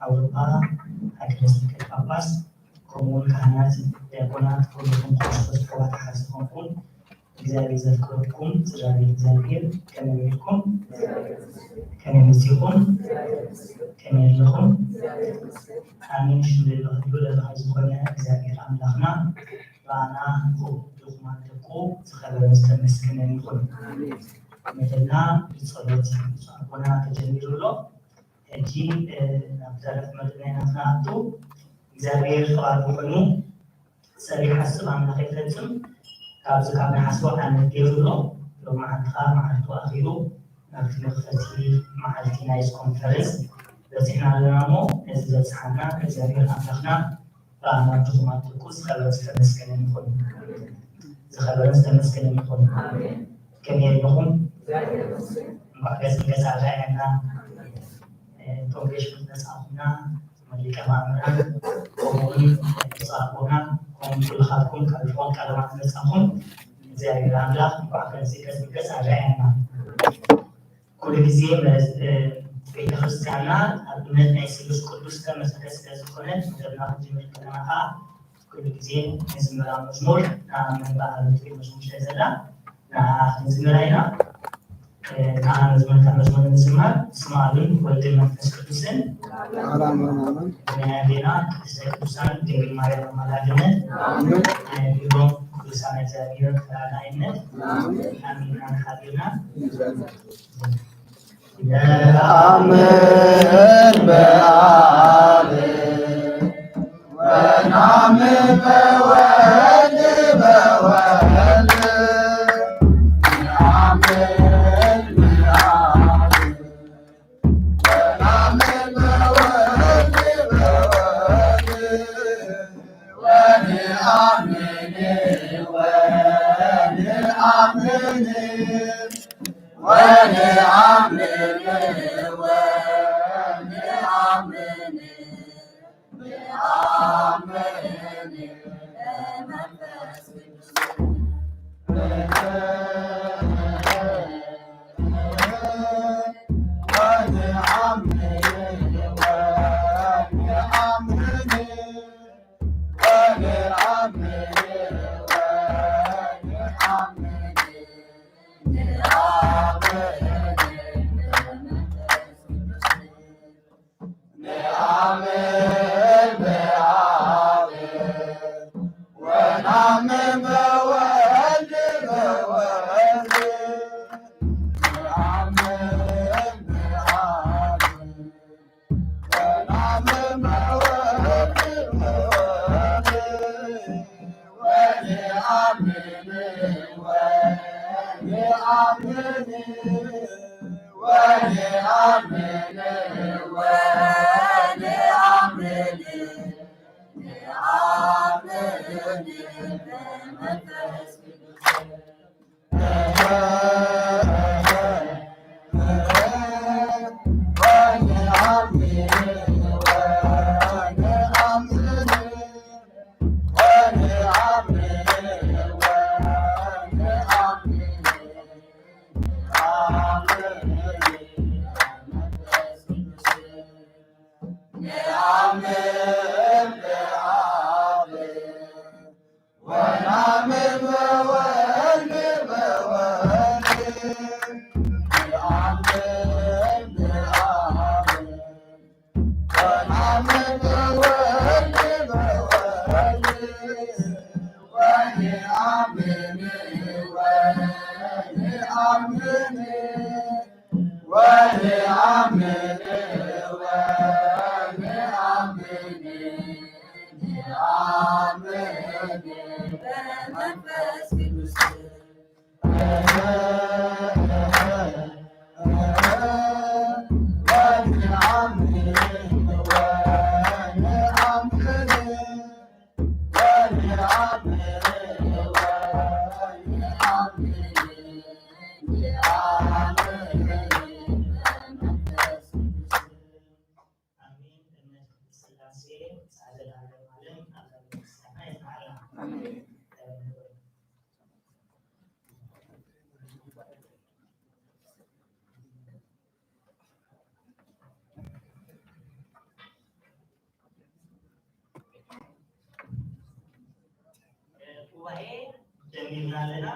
ኣውሮጳ ሃገረ ስብከት ጳጳስ፣ ከምኡውን ካህናት፣ ዲያቆናት፣ ኩልኹም ክርስቶስ ኣሕዋት ሓዚ ዝኾንኩም እግዚኣብሔር ዘፍቅረኩም ስድራ ቤት እግዚኣብሔር፣ ከመይ ውዒልኩም? ከመይ መጺኹም? ከመይ ኣለኹም? ኣሜን። ሽም ልዑል ዝኾነ እግዚኣብሔር ኣምላኽና ብኣና ብኡ ድኹማት ደቁ ዝኸበረን ዝተመስገነን ይኹን። መደብና ብጸሎት ብፁዕ ኣቦና ተጀሚሩ ኣሎ። ሕጂ፣ እ፣ ናብ ተረፍ መደብና ኢና ክንኣቱ። እግዚኣብሔር ፍቓዱ ኮይኑ ሰሪሕ ሓሳብ ኣምላኽ ይፈጽም። ካብዚ ካብ ነሓሰ ዓመት ገይሩ ኣሎ። ሎማዓንቲ ኸኣ መዓልቱ ኣኺሉ ናብቲ መኽፈቲ መዓልቲ ናይዚ ኮንፈረንስ በጺሕና ኣለና እሞ፣ ነዚ ዘብጽሓና እግዚኣብሔር ኣምላኽና ብኣምላኽ ድኹማት ደቁ ዝኸበረ ዝተመስገነ ይኹን። ዝኸበረ ዝተመስገነ ይኹን። ከመይ ኣለኹም? እንኳዕ ገጽ ንገጽ ኣረኣየና። እ፣ እቶም ገሽ ምስ መጻኹምና፣ ሊቀ ማእምራን፣ ከምኡውን ብፁዕ ኣቦና፣ ከምኡውን ኩልኻትኩም ካብ ዝኾን ቀረባ መጻኹም፣ እግዚኣብሔር ኣምላኽ እንኳዕ ከምዚ ገጽ ንገጽ ኣረኣየና። ኩሉ ግዜ መ-፣ እ፣ ቤተ ክርስቲያንና ኣብ እምነት ናይ ስሉስ ቅዱስ ዝተመስረተ ስለ ዝኾነ፣ መደብና ክንጅምር ከለና ከዓ ኩሉ ግዜ ንዝምራ መዝሙር ንኣምን በኣል ትብል መዝሙር ስለ ዘላ፣ ንዓ ክንዝምራ ኢና። እ፣ ንዓ መዝሙር፣ ካብ መዝሙር ንምዝማር፣ በስመ ኣብን ወልድን መንፈስ ቅዱስን፣ ኣራምሮናምን ብናይ ኣዴና ቅድስተ ቅዱሳን ድንግል ማርያም ኣማላድነት፣ ኣሜን። ናይ ኩሎም ቅዱሳን እግዚኣብሔር ተራዳኢነት፣ ኣሜን። ኣሜን። ሓቢርና ነአምን በአብ ወነአምን በወልድ በወልድ ነአምን በአብ ወነአምን በወልድ በወልድ ወነአምን ወነአምን ወነአምን ወነአምን ነአምን በመንፈስ ቅዱስ ወነአምን ወነአምን ወነአምን ወነአምን ነአምን በአብ ወነአምን በወልድ በወልድ ነአምን በአብ ወነአምን በወልድ በወልድ ወነአምን ወነአምን ወነአምን ወነአምን ነአምን በመንፈስ ቅዱስ ወነአምን ወነአምን ወነአምን ነአምን በአብ ወነአምን በወልድ በወልድ ነአምን በአብ ኢና ኣለና።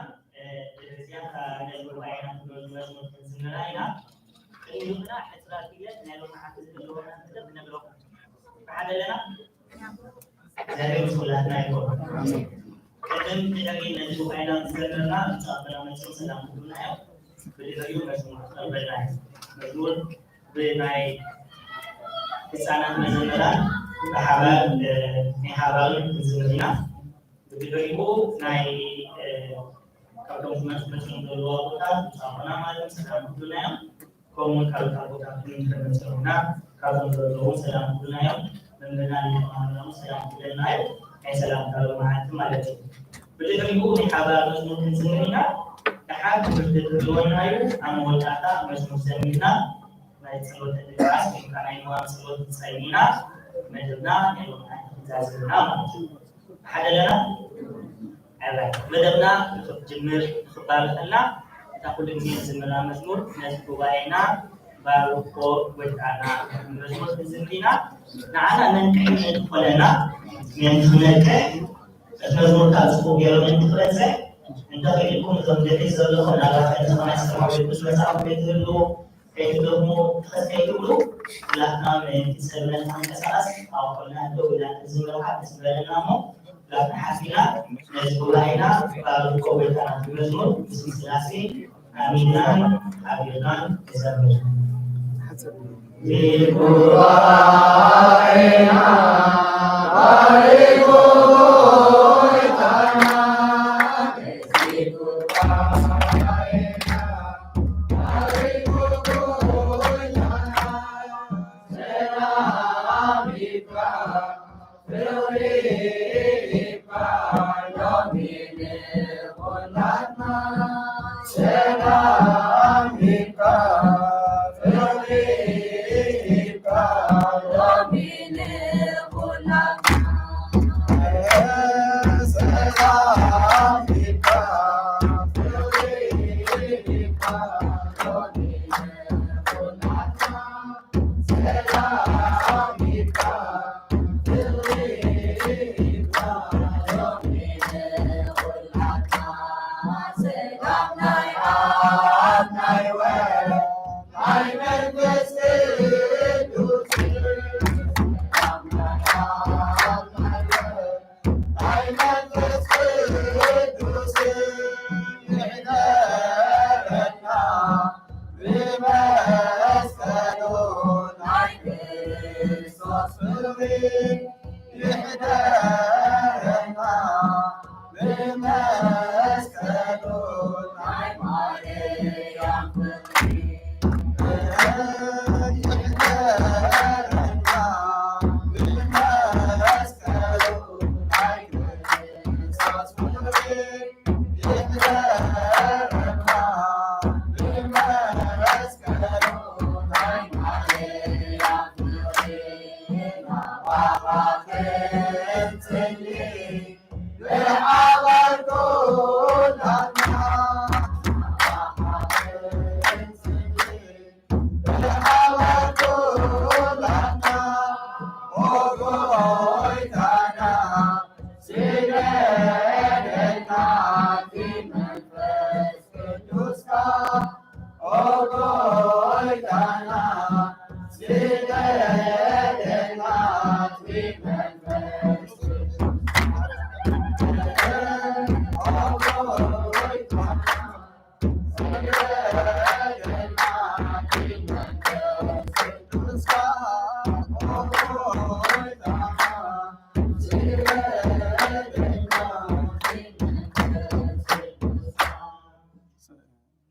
ድሕሪ እዚኣ ነዚ ጉባኤና ክንወስድ ክንዝምራ ኢና። ቅድሚ ግና ሕጽራት ድሌት ናይ ሎማዓንቲ ዝህልወና መደብ ክነግረኩም። ብሓደ ኣለና። እግዚኣብሔር ምስ ኩላትና ይኹን። ቅድም ድሕሪ ነቲ ጉባኤና ምስ ጀመርና፣ ብጻብና መጺኦም ሰላም ክብሉና እዮም። ብድሕሪኡ መዝሙር ክቐርበልና እዩ። መዝሙር ብናይ ህጻናት መዘምራን ብሓባር፣ እ፣ ናይ ሓባርን ክንዝምር ኢና። ብድሕሪኡ ናይ፣ እ፣ ካብቶም ክመጽ-፣ መጺኦም ዘለዉ ኣቦታት ብጻብና ማለት ሰላም ክብሉና እዮም። ከምኡ እውን ካልኦት ኣቦታት እውን እንተመፅኡና ካብዞም ዘለዉ ሰላም ክብሉና እዮም። መምህርና ሊቀ ማእምራን እውን ሰላም ክብለና እዩ። ናይ ሰላምታ ሎማዓንቲ ማለት እዩ። ብድሕሪኡ ናይ ሓባር መዝሙር ክንዝምር ኢና። ደሓር ትምህርቲ ክህልወና እዩ። ኣብ መወዳእታ መዝሙር ዘሚርና ናይ ጸሎተ ድቃስ ወይ ከዓ ናይ ንዋም ጸሎት ጸሊና መደብና ናይ ሎማዓንቲ ክንዛዝም ኢና ማለት እዩ። ሓደ ኣለና። ኣባይ መደብና ንኽትጅምር ንኽባርኸልና እታ ኩሉ ግዜ ንዝምራ መዝሙር ነዚ ጉባኤና ባርኮ ጎይታና መዝሙር ክንዝምር ኢና። ንዓና መንቅሒ ምእንቲ ኮነና ምእንቲ ክነቅሕ እቲ መዝሙር ካብ ጽሑፍ ገይሩ ምእንቲ ክበጽሕ እንተኽኢልኩም እዞም ድሕሪት ዘለኹም ናብራ ከንተ ከማይ ዝተማዕበልኩስ መጽሓፍ ቤት ትህልዉ ከይትደኽሙ ትኸስ ከይትብሉ፣ ኩላትና ምእንቲ ሰብና ተንቀሳቐስ ኣብ ጎና ደው ኢላ ክትዝምረካ ደስ ምበለና እሞ፣ ኩላትና ሓፊና ነዚ ጉባኤና ባርኮ ጎይታና ብመዝሙር ብስም ስላሴ ኣሚንናን ሓቢርናን ንዘምር። ጉባኤና ባርኮ ጎይታና፣ ነዚ ጉባኤና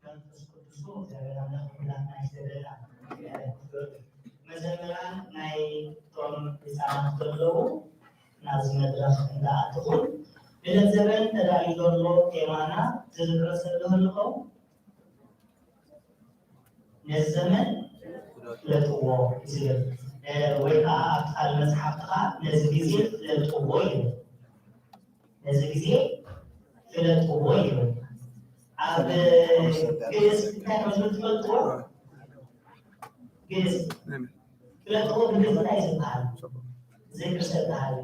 መንፈስ ቅዱሱ እግዚኣብሔር ኣምላኽ ኩላትና ይስደደና። መዘምራን ናይ ቶም ህፃናት ዘለዉ ናብዚ መድረኽ እንዳኣትኹም ንለት ዘበን ተዳልዩ ዘሎ ቴማና ዝዝክሮ ሰብ ዶ ኣሎ ይኸውን? ነዚ ዘመን ፍለጥዎ ዝብል ወይ ከዓ ኣብ ቃል መፅሓፍትኻ ነዚ ግዜ ፍለጥዎ ይብል። ነዚ ግዜ ፍለጥዎ ይብል። ኣብ ግእዝ እንታይ ከም ዝብል ትፈልጥዎ? ግእዝ ፍለጥዎ ብግእዝ እንታይ ዝበሃል? ዝክር ዝተበሃል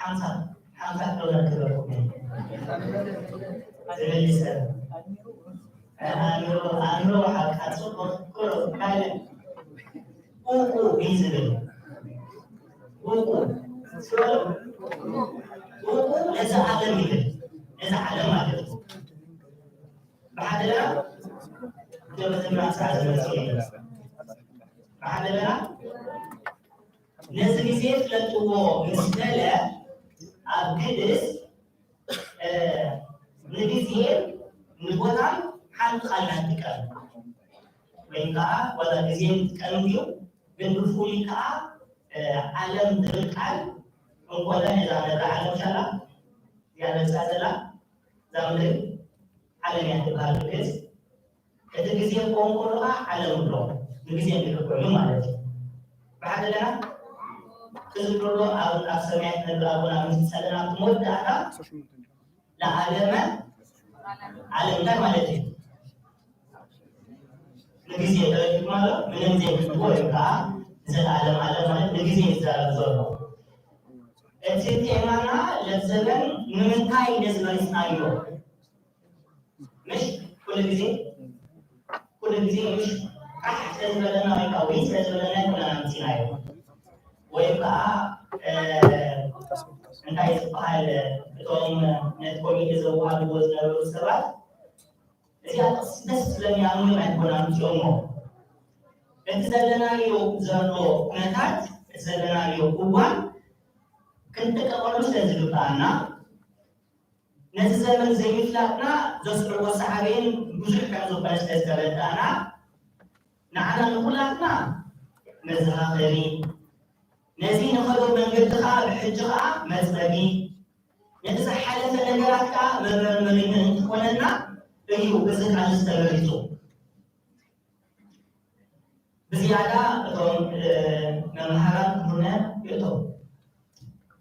ሓምሳ ሓምሳ ዶላር ክበልኩም ዝብል ሰብ። ኣእምሮ፣ ኣእምሮ ሓቃ ጽቡቕ፣ ኩሩ፣ ካልእ ኡቁ እዩ ዝብል። ኡቁ፣ ኡቁ ነዚ ዓለም ይብል። ነዚ ዓለም ማለት እዩ። ብሓደ ገና ገበትን ራእሳ ዝመጽእ የለን። ብሓደ ገና ነዚ ግዜ ፍለጥዎ ምስ በለ ኣብ ግእዝ፣ እ፣ ንግዜን ንቦታን ሓንቲ ቃል ኢና ንጥቀም። ወይ ከዓ ዋላ ግዜ ንጥቀም እንድዩ፣ ግን ብፍሉይ ከዓ፣ እ፣ ዓለም ዝብል ቃል እንኮላይ እዛ ነዛ ዓለም ሻላ እዚኣ ነብሳ ዘላ እዛ ምድሪ ዓለም እያ ትበሃል ብግእዝ። እቲ ግዜ ክኸውን ከሎ ከዓ ዓለም ኣሎ። ንግዜ እንድሕር ኮይኑ ማለት እዩ። ብሓደ ገና ክዝክርሎ ኣብ፣ ኣብ ሰማያት ነብር ኣቦና ምስ ጸለና መወዳእታ ለዓለመ ዓለም እንታይ ማለት እዩ? ንግዜ ተረዲእኩም ኣሎ? ምንም ዘይብልዎ ወይ ከዓ ንዘለዓለም ዓለም ማለት ንግዜ ይዛረብ ዘሎ። እቲ ቴማና ለዘበን ንምንታይ ነዚ መሪጽናዮ? ምሽ ኩሉ ግዜ፣ ኩሉ ግዜ ምሽ ቃሕ ስለ ዝበለና ወይ ከዓ ዊን ስለ ዝበለና ኣይኮነን ኣምፂናዮ። ወይ ከዓ፣ እ፣ እንታይ ዝበሃል፣ እቶም ነቲ ኮሚቴ ዘወሃብዎ ዝነበሩ ሰባት እዚኣ ጥቕሲ ደስ ትብለኒ እያ እዮም ኣይኮን ኣምፂኦሞ። እቲ ዘለናዮ ዘሎ ኩነታት፣ እቲ ዘለናዮ እዋን ክንጥቀመሉ ስለ ዝግብኣና፣ ነዚ ዘመን ዘይምፍላጥና ዘስዕቦ ሳዕቤን ብዙሕ ከም ዝኾነ ስለ ዝተረዳእና፣ ንዓና ንኹላትና መዘኻኸሪ፣ ነዚ ንኸዶ መንገዲ ኸዓ ብሕጂ ኸዓ መፅረጊ፣ ነቲ ዝሓለፈ ነገራት ከኣ መመርመሪ ምእንቲ ክኾነና እዩ እዚ ቃል እዚ ተመሪጹ። ብዝያዳ እቶም፣ እ፣ መምሃራን ክብሉና ይእተው።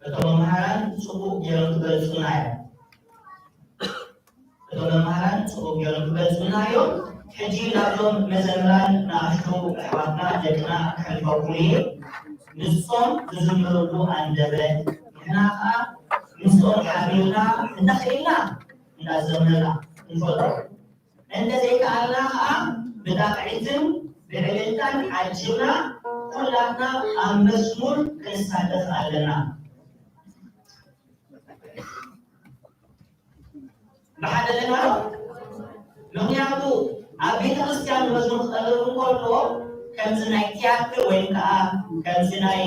እቶም መምሃራን ጽቡቕ ገይሮም ክገልጹና እዮም። እቶም መምሃራን ጽቡቕ ገይሮም ክገልጹና እዮም። ሕጂ ናብዞም መዘምራን ንኣሽቱ ኣሕዋትና ደቅና ከሕልፈኩም እየ። ንሶም ዝዝምርሉ ኣንደበት ንሕና ከኣ ምስኦም ሓቢርና እንተኽኢልና እንዳዘመርና ክንፈልጦ፣ እንተዘይከኣልና ከኣ ብጣቕዒትን ብዕልልታን ዓጂብና ኩላትና ኣብ መዝሙር ክንሳተፍ ኣለና። ብሓደ ኣለና። ምኽንያቱ ኣብ ቤተ ክርስቲያን መዝሙር ክቐርብ እንከሎ ከምዚ ናይ ትያትር ወይ ከዓ ከምዚ ናይ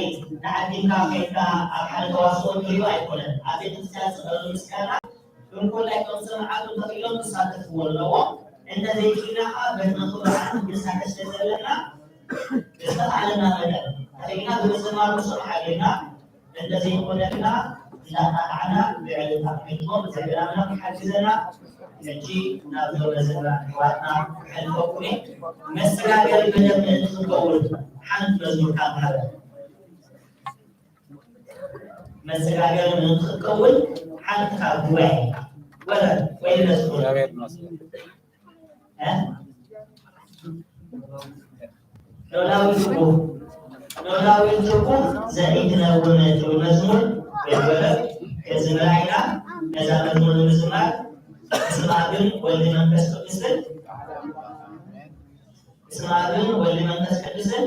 ተዓዲምካ ከይድካ ኣብ ሓደ ተዋስኦ ትሪኦ ኣይኮነን። ኣብ ቤተ ክርስቲያን ዝቐርብ ምስጋና እንኮላይ ከም ሰማዕቱ ተኽኢሎም ክሳተፍዎ ኣለዎም። እንተዘይክኢልና ከዓ በቲ ንኽብርዓን ክንሳተፍ ስለ ዘለና ብዝተኻእለና መጠን ተኽኢልና ብምዝማር ምስኦም ሓቢርና እንተዘይኮነ ግና እንዳጣቕዓና ብዕልልታ ክሕልፎም ዘገዳምና ክሓግዘና ሕጂ ናብ ዞረ ዘላ ኣሕዋትና ክሕልፈኩም እየ። መሰጋገሪ መደብ ምእንቲ ክትከውን ሓንቲ መዝሙር ካብ ማህበር መሰጋገሪ ምእንቲ ክትከውን ሓንቲ ካብ ጉባኤ ወረ ወይ መዝሙር እግዚኣብሔር ይመስገን። እ? ኖላዊ ትርጉም፣ ኖላዊ ትርጉም ዘይትነውር ትብል መዝሙር ወይ ወረብ ክዝምራ ኢና። ነዛ መዝሙር ንምዝማር ብስም ኣብን ወልድ መንፈስ ቅዱስን፣ ብስም ኣብን ወልድ መንፈስ ቅዱስን።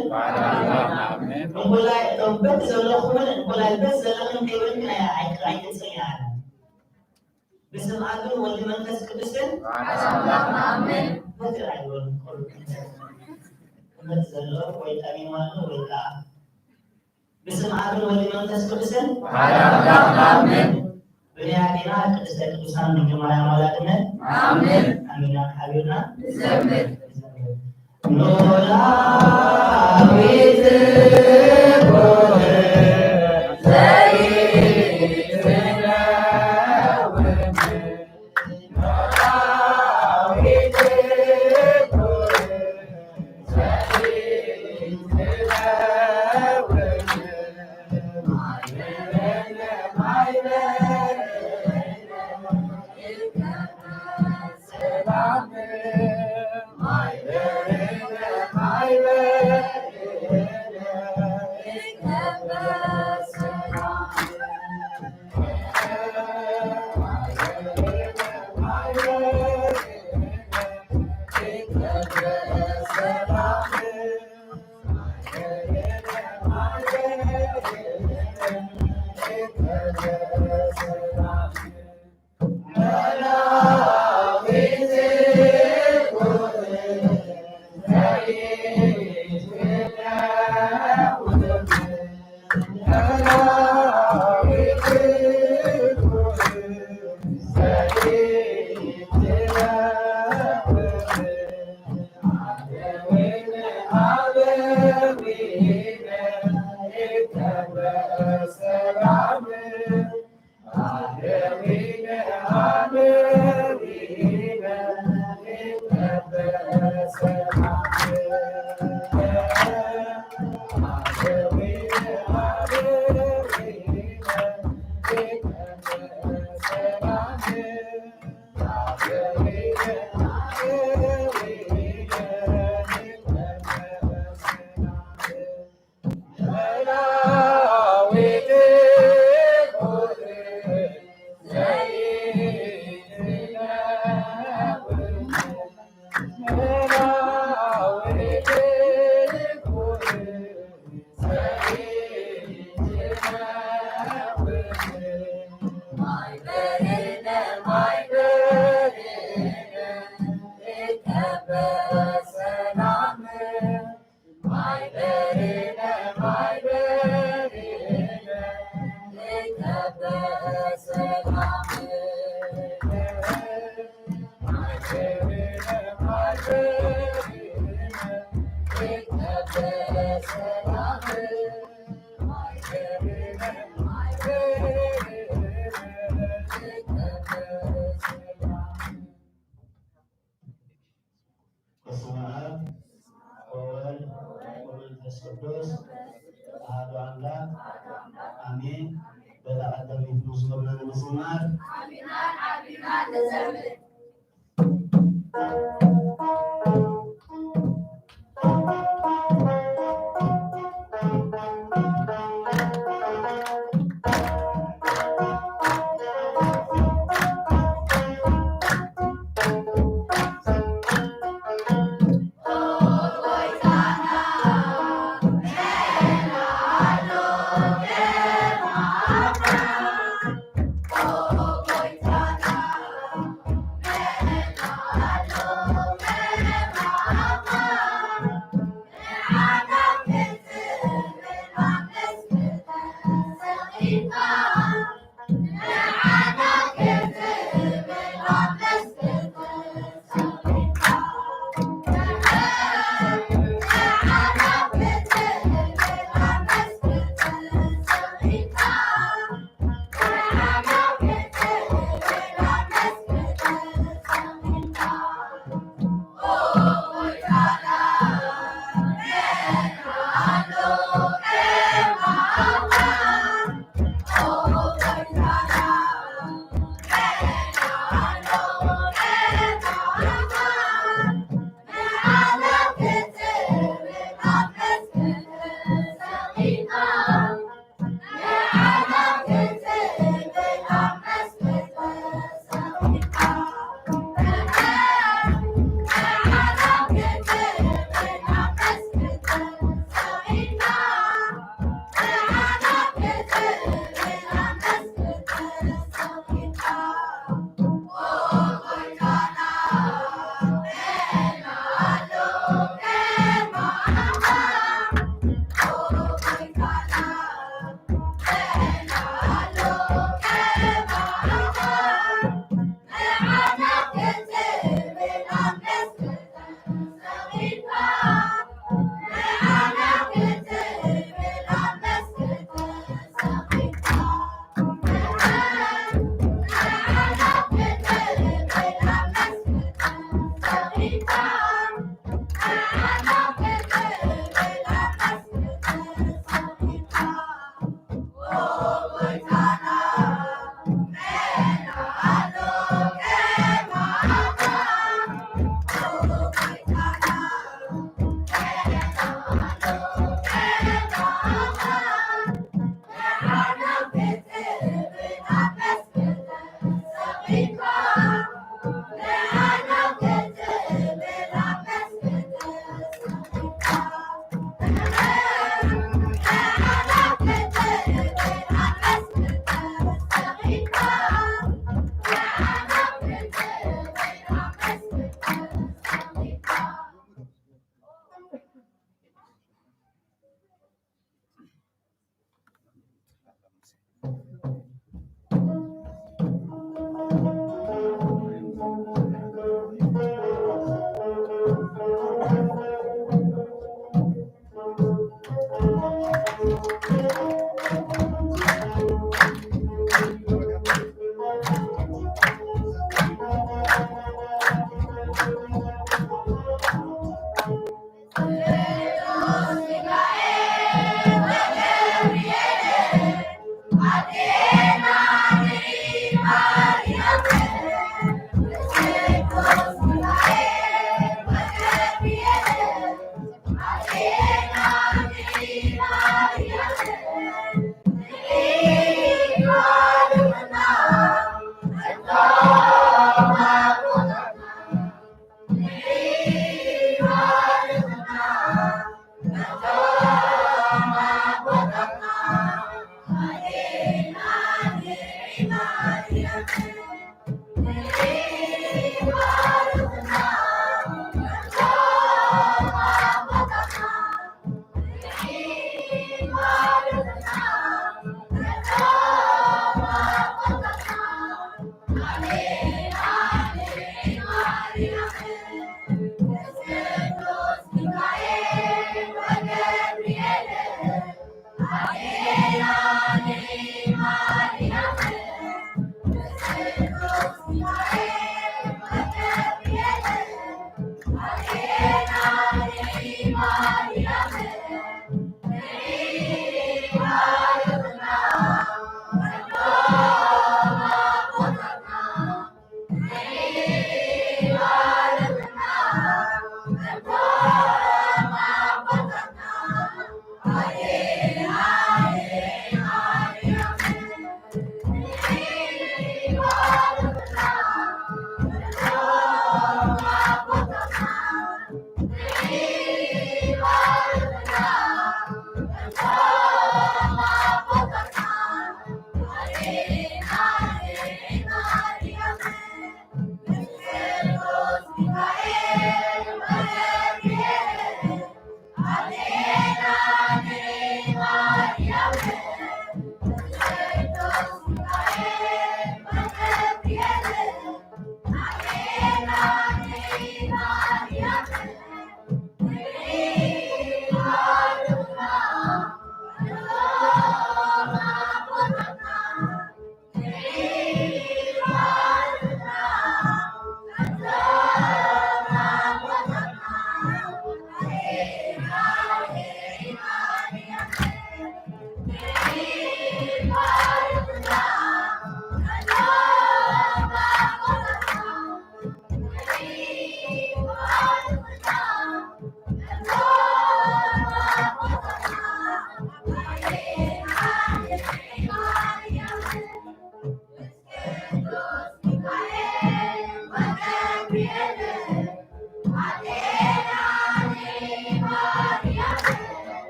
እንኮላይ እቶም በቲ ዘለኹምን እንኮላይ በቲ ዘለኽን ከይበልክን ኣይ-፣ ኣይ-፣ ኣይትንስን እያ። በስመ አብ ወወልድ ወመንፈስ ቅዱስን አሐዱ አምላክ አሜን። በትር ኣይበሉን። ቁሩብ ክልተ ክልተ ዘሎ ወይ ጠሚሙ ኣሎ ወይ ከዓ በስመ አብ ወወልድ ወመንፈስ ቅዱስን አሐዱ አምላክ አሜን። ብንያቴና ቅድስተ ቅዱሳን ድንግል ማርያም ወላዲተ አሜን። አሜን። ሓቢርና ንዘምር። ኖላዊት ትኩን ዘይትነውር፣ ኖላዊት ትኩን ዘይትነውር፣ ማይበል፣ ማይበል፣ በስመ አብ ወወልድ ወመንፈስ ቅዱስ አሐዱ አምላክ አሜን። በታ ቀደመይቲ መዝሙርና ንምዝማር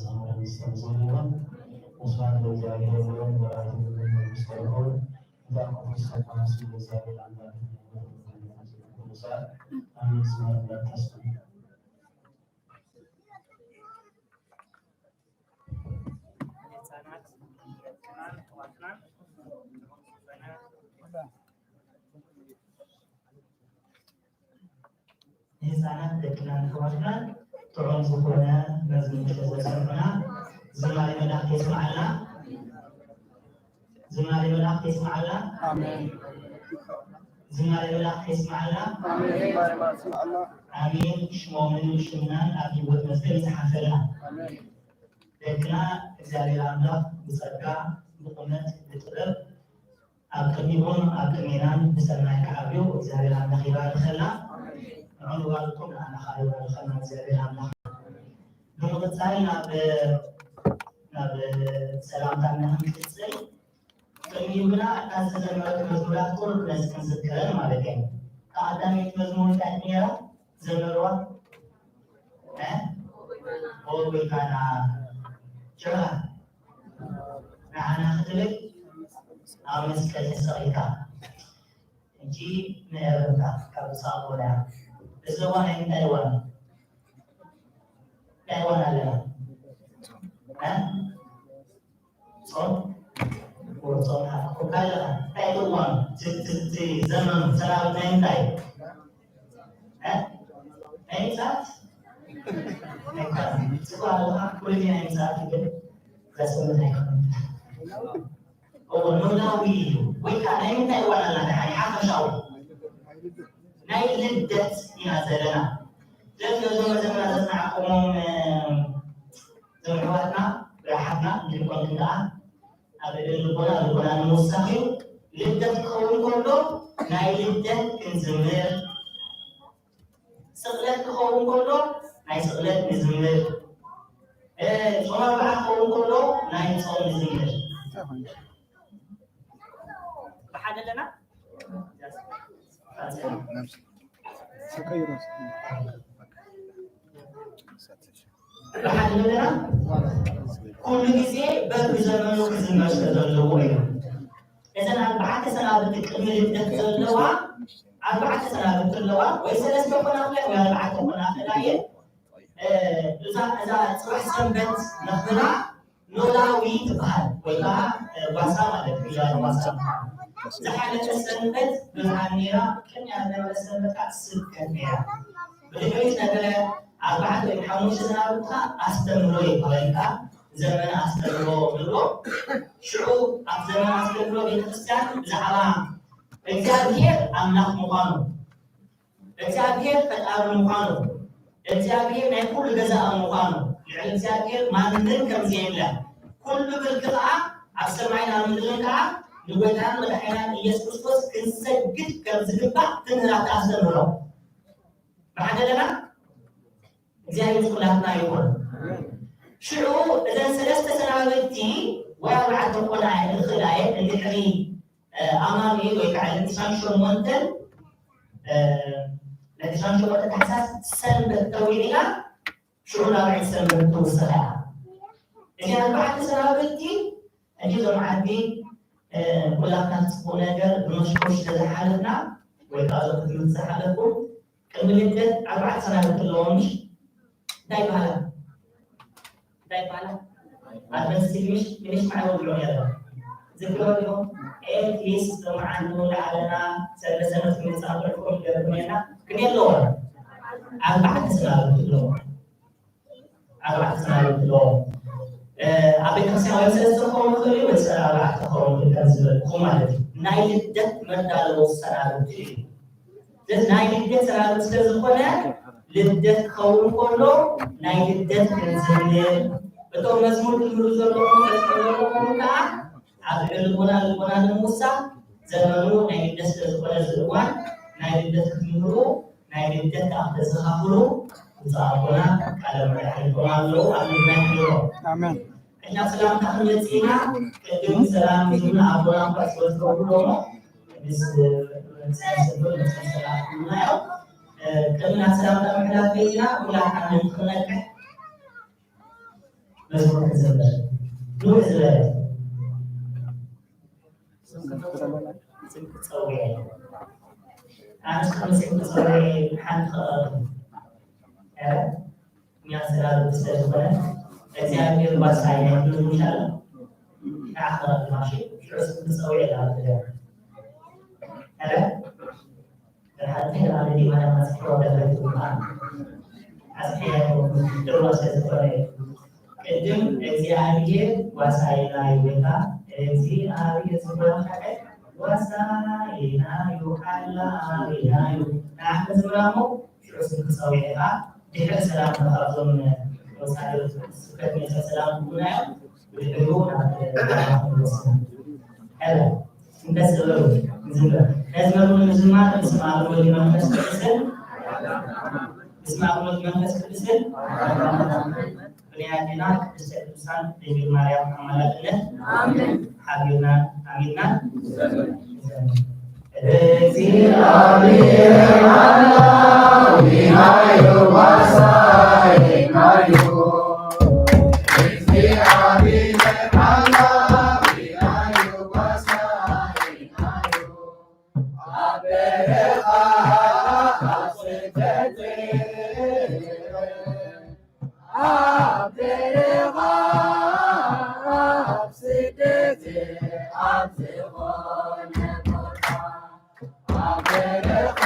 ሰማይ ሚኒስተር ዝሆን ይሆን? ወስብሐት ለእግዚአብሔር ወወልድ ወመንፈስ ቅዱስ። እንኳን ቅዱስ ከማስ ለእግዚአብሔር አምላክ። አሜን። ስማር እንዳታስቡ። ህፃናት፣ ደቅናን፣ ጥዋትናን፣ ንህፃናት፣ ደቅናን፣ ጥዋትናን ጥዑም ዝኾነ መዝሙር ስለዘሰምዑና ዝማሬ መላእክት የስምዓልና። ዝማሬ መላእክት የስምዓልና። ኣሜን። ዝማሬ መላእክት የስምዓልና። ኣሜን። ዝማሬ መላእክት የስምዓልና። ኣሜን። ሽሞምን ሽምናን ኣብ ህይወት መዝገብ ይጽሓፈልና። ኣሜን። ደቅና እግዚኣብሔር ኣምላኽ ብጸጋ፣ ብቑመት፣ ብጥበብ ኣብ ቅድሚኹም ኣብ ቅድሜናን ብሰናይ ክዓብዩ እግዚኣብሔር ኣምላኽ ይባርኸና። ንዑ ንባርኩም፣ ንኣና ኸዓ ይባርኸና እግዚኣብሔር ኣምላኽ። ብምቕጻል ናብ፣ ናብ ሰላምታና ክንቅጽል፣ ቅድሚኡ ግና እታ ዝተዘመረት መዝሙራት ቁሩብ ነዚ ክንዝክረን ማለት እየ። እታ ቀዳመይቲ መዝሙር እንታይ ነይራ? ዘመርዋ? እ? ኦ ጎይታና፣ ጭራ ንዓና ክትብል ኣብ መስቀል ተሰቒልካ። ሕጂ መእረምታ ካብ ብፁዕ ኣቦና። እዚ እዋን ናይ ምንታይ እዋን እዩ? እንታይ እዋን ኣለና? እ? ጾም? ጾም ሓፍኩካ ኣለኻ። እንታይ እዩ እዋኑ? እቲ፣ እቲ፣ እቲ ዘመኑ ሰራዊት ናይ ምንታይ? እ? ናይ ምጽኣት? ኣይኮነን። ጽቡቕ ኣለኻ። ኩሉ ግዜ ናይ ምጽኣት ግን ዘሰምት ኣይኮነን። እዎ፣ ኖላዊ እዩ። ወይ ከዓ ናይ ምንታይ እዋን ኣለና? ደሓን ሓፈሻዊ ናይ ልደት ኢና ዘለና። ስለዚ ነዞም መዘምራን ዘጽናዕኩሞም፣ እ፣ እዞም ኣሕዋትና፣ ብርሓትና፣ እንድሕር ኮንኩም ከዓ ኣብ ልዕሊ ልቦና፣ ልቦና ንምውሳኽ እዩ። ልደት ክኸውን ከሎ ናይ ልደት ክንዝምር፣ ስቕለት ክኸውን ከሎ ናይ ስቕለት ንዝምር፣ እ፣ ጾም ኣርብዓ ክኸውን ከሎ ናይ ጾም ንዝምር። ብሓደ ኣለና? ብሓደ ኣለና? ኩሉ ግዜ በብዘመኑ ክዝመር ስለ ዘለዎ እዩ። እዘን ኣርባዕተ ሰናብቲ ቅድሚ ልደት ዘለዋ ኣርባዕተ ሰናብቲ ኣለዋ፣ ወይ ሰለስተ ኮና ክላ ወይ ኣርባዕተ ኮና ክላ እየን። እ፣ እዛ፣ እዛ ጽባሕ ሰንበት ነኽብራ ኖላዊ ትበሃል፣ ወይ ከዓ፣ እ፣ ጓሳ ማለት እዩ። ያ ጓሳ ዝሓለፈ ሰንበት ብርሃን ነይራ፣ ቅድሚያ ዝነበረ ሰንበት ከዓ ስብከት ነይራ። ብድሕሪት ነበረ ኣርባዕተ ወይ ሓሙሽተ ሰናብቲ ከዓ ኣስተምህሮ ይበሃል፣ ከዓ ዘመነ ኣስተምህሮ ንብሎ። ሽዑ ኣብ ዘመነ ኣስተምህሮ ቤተክርስትያን ብዛዕባ እግዚኣብሔር ኣምላኽ ምዃኑ፣ እግዚኣብሔር ፈጣሪ ምዃኑ፣ እግዚኣብሔር ናይ ኩሉ ገዛኢ ምዃኑ፣ ልዕሊ እግዚኣብሔር ማንም ከም ዘየለ፣ ኩሉ ብርኪ ከኣ ኣብ ሰማይን ኣብ ምድርን ከኣ ንጎይታናን መድሓኒናን ኢየሱስ ክርስቶስ ክንሰግድ ከም ዝግባእ ትምህራት ኣስተምህሮ። ብሓደ ኣለና? እግዚኣብሔር ምስ ኩላትና ይኹን። ሽዑ እዘን ሰለስተ ሰናብቲ ወይ ኣርባዕተ ክኾና ይኽእላ እየን፣ እንድሕሪ እ፣ ኣማኑኤል ወይ ከዓ ነቲ ዕስራን ሸሞንተን፣ እ፣ ነቲ ዕስራን ሸሞንተ ታሕሳስ ሰንበት ተዊዒላ፣ ሽዑ ራብዐይቲ ሰንበት ትውሰኽ እያ። እዚኣን ኣርባዕተ ሰናብቲ፣ ሕጂ እዞም ዓዲ፣ እ፣ ኩላትና እቲ ጽቡቕ ነገር ብመሽኮሽ ስለ ዝሓለፍና፣ ወይ ከዓ እዞም ትምህርቲ ዝሓለፍኩም፣ ቅድሚ ልደት ኣርባዕተ ሰናብቲ ኣለዎም፣ ምሽ? እንታይ ይበሃላ? እንታይ ይበሃላ? ኣድቨንቲስት ፊኒሽ፣ ፊኒሽ ማዕበል ብሎ ነይሩ። ዝክሮ ዲኹም? ኤቲስ ብመዓልቱ ንዓለና ሰለስተ ነጥቢ መጽሓፍ ርክቦም ይገብር ነርና። ግን የለዎም። ኣርባዕተ ሰናብቲ ኣለዎም። ኣርባዕተ ሰናብቲ ኣለዎም። እ፣ ኣብ ቤተክርስትያን ወይ ሰለስተ ክኸውን ይኽእል እዩ፣ ወይ ኣርባዕተ ክኸውን ይኽእል ከም ዝበልኩ ማለት እዩ። ናይ ልደት መዳለዊ ሰናብቲ እዩ። ስለዚ ናይ ልደት ሰናብቲ ስለ ዝኾነ፣ ልደት ክኸውን ከሎ ናይ ልደት ክንዝምር፣ እቶም መዝሙር ትምህሩ ዘለኹም፣ ተስዕሩ ዘለኹም ከዓ ኣብ ልዕሊ ልቦና፣ ልቦና ንምውሳኽ፣ ዘመኑ ናይ ልደት ስለ ዝኾነ፣ እዚ እዋን ናይ ልደት ክትምህሩ፣ ናይ ልደት ከዓ ክተዘኻኽሩ፣ ብፁዕ ኣቦና ቃለ መድሓኒቶም ኣለዉ፣ ኣብ ልብና ይሕድሮ። ኣሜን። ሕጂ ናብ ሰላምታ ክንመጽእ ኢና። ቅድም ሰላም ዝብሉ ኣቦና እኳ ስለ ዝገብሩ ደሞ፣ ምስ፣ ምስ፣ ምስ፣ ምስ ሰላም ክብሉና እዮም። እ፣ ቅድሚ ናብ ሰላምታ ምሕላፍ ከይድና፣ ኩላትና ንክንነቅሕ፣ መዝሙር ክዝምር ንውሕ ዝበለ ስም ክጸውዕ፣ ኣነ ስም ክጸውዕ ሓንቲ ክቐርብ፣ ኧረ፣ እኛ ክሰላሉ ስለ ዝኾነ፣ እግዚኣብሔር ዋሳይ ናይ ኩሉ ምሻለ፣ ንዓ ክቐርብ ማሺ፣ ሽዑ ስም ክጸውዕ ኢላ ትደርፍ። ኧረ፣ ደሓን እንታይ ማለት እዩ? ማለት ኣስፍሖ ደረቱ ከዓ ኣስፍሕያቱ ድሮ ስለ ዝኾነ እዩ። ቅድም እግዚኣብሔር ዋሳይና እዩ ኢልካ፣ እግዚኣብሔር ዝኾነ ዋሳይና እዩ፣ ሓላዊና እዩ። ንዓ ክዝምራ እሞ ሽዑ ስም ክጸውዕ ኢኻ። ድሕሪ ሰላምታ ካብዞም ወሳኢ ስብከት መጸ ሰላም ክቡና እዮም። ብድሕሪኡ ናብ ዳማ ክንወስድ። ሄሎ፣ እንተስ ዝበሉ ንዝምር። ነዚ መዝሙር ንምዝማር ምስማዕ ወልድ መንፈስ ቅዱስን፣ ምስማዕ ወልድ መንፈስ ቅዱስን ብንያትና ቅድስተ ቅዱሳን ድንግል ማርያም ኣማላድነት ኣሜን። ሓቢርና ኣሚንና ንዘምር። እግዚኣብሔር ሓላዊናዩ ዋሳይናዩ። እግዚኣብሔር ሓላዊናዩ ዋሳይናዩ። ኣብ በረኻ ኣብ ስደት ኣብ በረኻ ኣብ ስደት ኣብ ዝኾነ ቦታ ኣብ በረኻ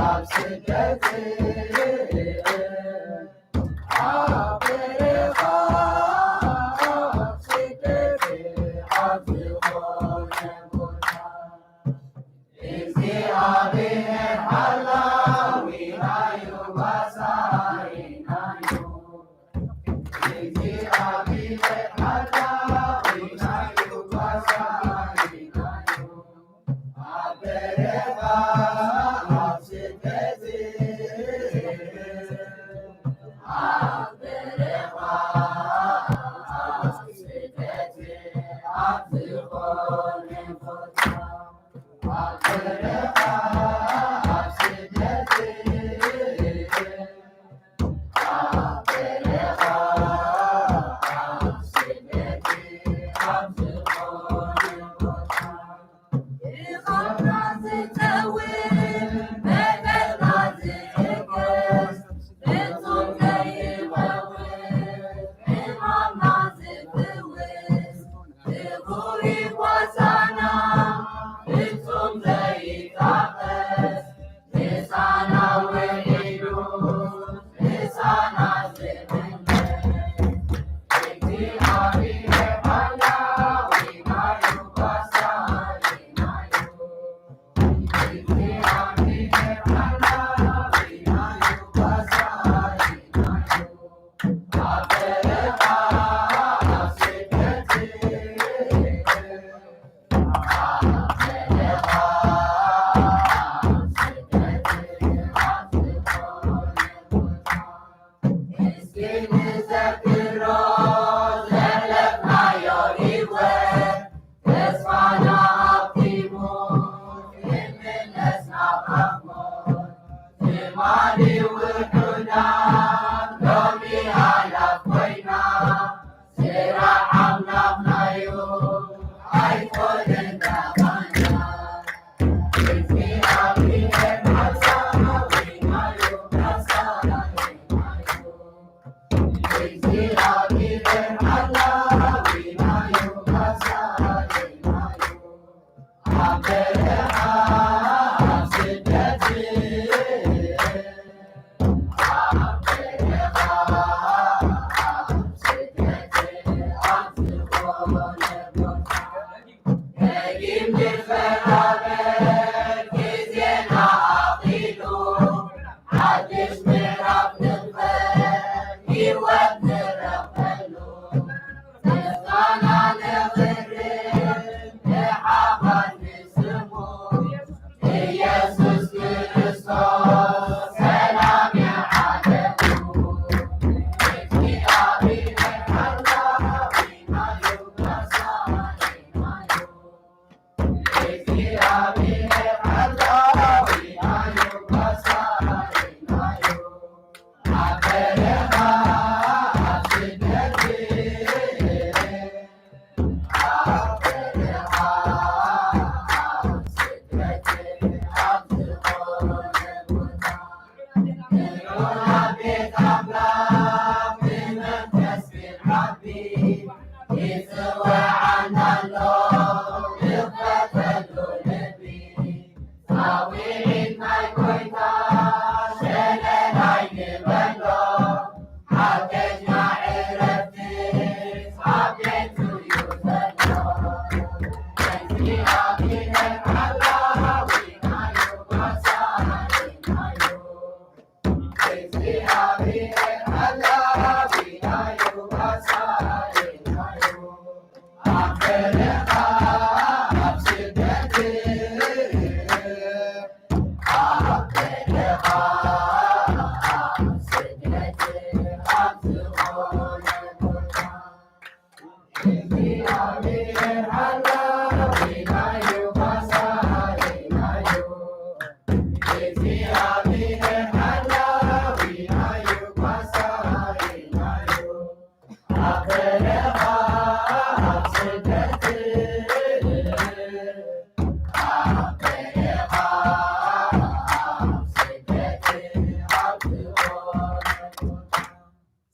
ኣብ ስደት ኣብ በረኻ ኣብ ስደት ኣብ ዝኾነ ቦታ እግዚኣብሔር ሓላዊናዩ ዋሳይናዩ። እግዚኣብሔር ሓላዊናዩ ዋሳይናዩ። ኣብ በረኻ ኣብ ስደት ኣብ በረኻ ኣብ ስደት ኣብ ዝኾነ ቦታ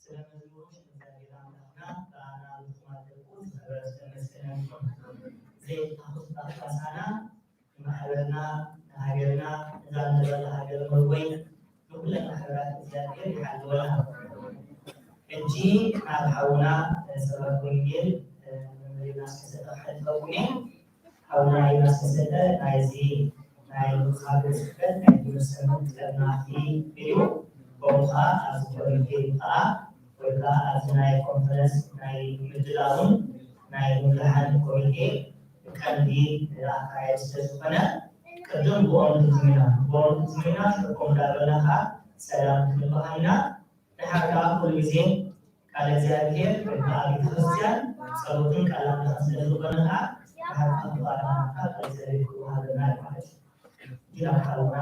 ስለ መዝሙሩ ንእግዚኣብሔር ኣምላኽና ብኣና ብኹማን ደቁ ዝኸበረ ዝተመስገነ ይኹን። ዘይጠፍእ ኣካሳና ንማሕበርና፣ ንሃገርና፣ እዛ ንዘላ ሃገር መርወይ ንኹለን ማሕበራት እግዚኣብሔር ይሓልወና። ሕጂ ናብ ሓውና ሰባኪ ወንጌል መምህር ዮናስ ከሰተ ክሓልፈኩም እየ። ሓውና ዮናስ ከሰተ ናይዚ ናይ ምኽኻብ ጽሕፈት ናይ ዲኖሰምን ጸርናፊ እዩ። ከምኡ ኸዓ ኣብዚ ኮሚቴ ኸዓ ወይ ከዓ ኣብዚ ናይ ኮንፈረንስ ናይ ምድላውን ናይ ምብላሕን ኮሚቴ ቀንዲ ኣካያዲ ስለ ዝኾነ ቅድም ብኦም ክትምና ብኦም ክትምና ሽዕኩም እንዳበልና ኸዓ ሰላም ክንበሃል ኢና። ድሓር ከዓ ኩሉ ግዜ ቃል እግዚኣብሔር ወይ ከዓ ቤተ ክርስቲያን ጸሎትን ቃል ኣምላኽን ስለ ዝኾነ ከዓ ድሓር ከዓ ፍቓድ ኣምላኽና ቃል እግዚኣብሔር ክወሃበና እዩ ማለት እዩ። ግን ኣብ ሓውና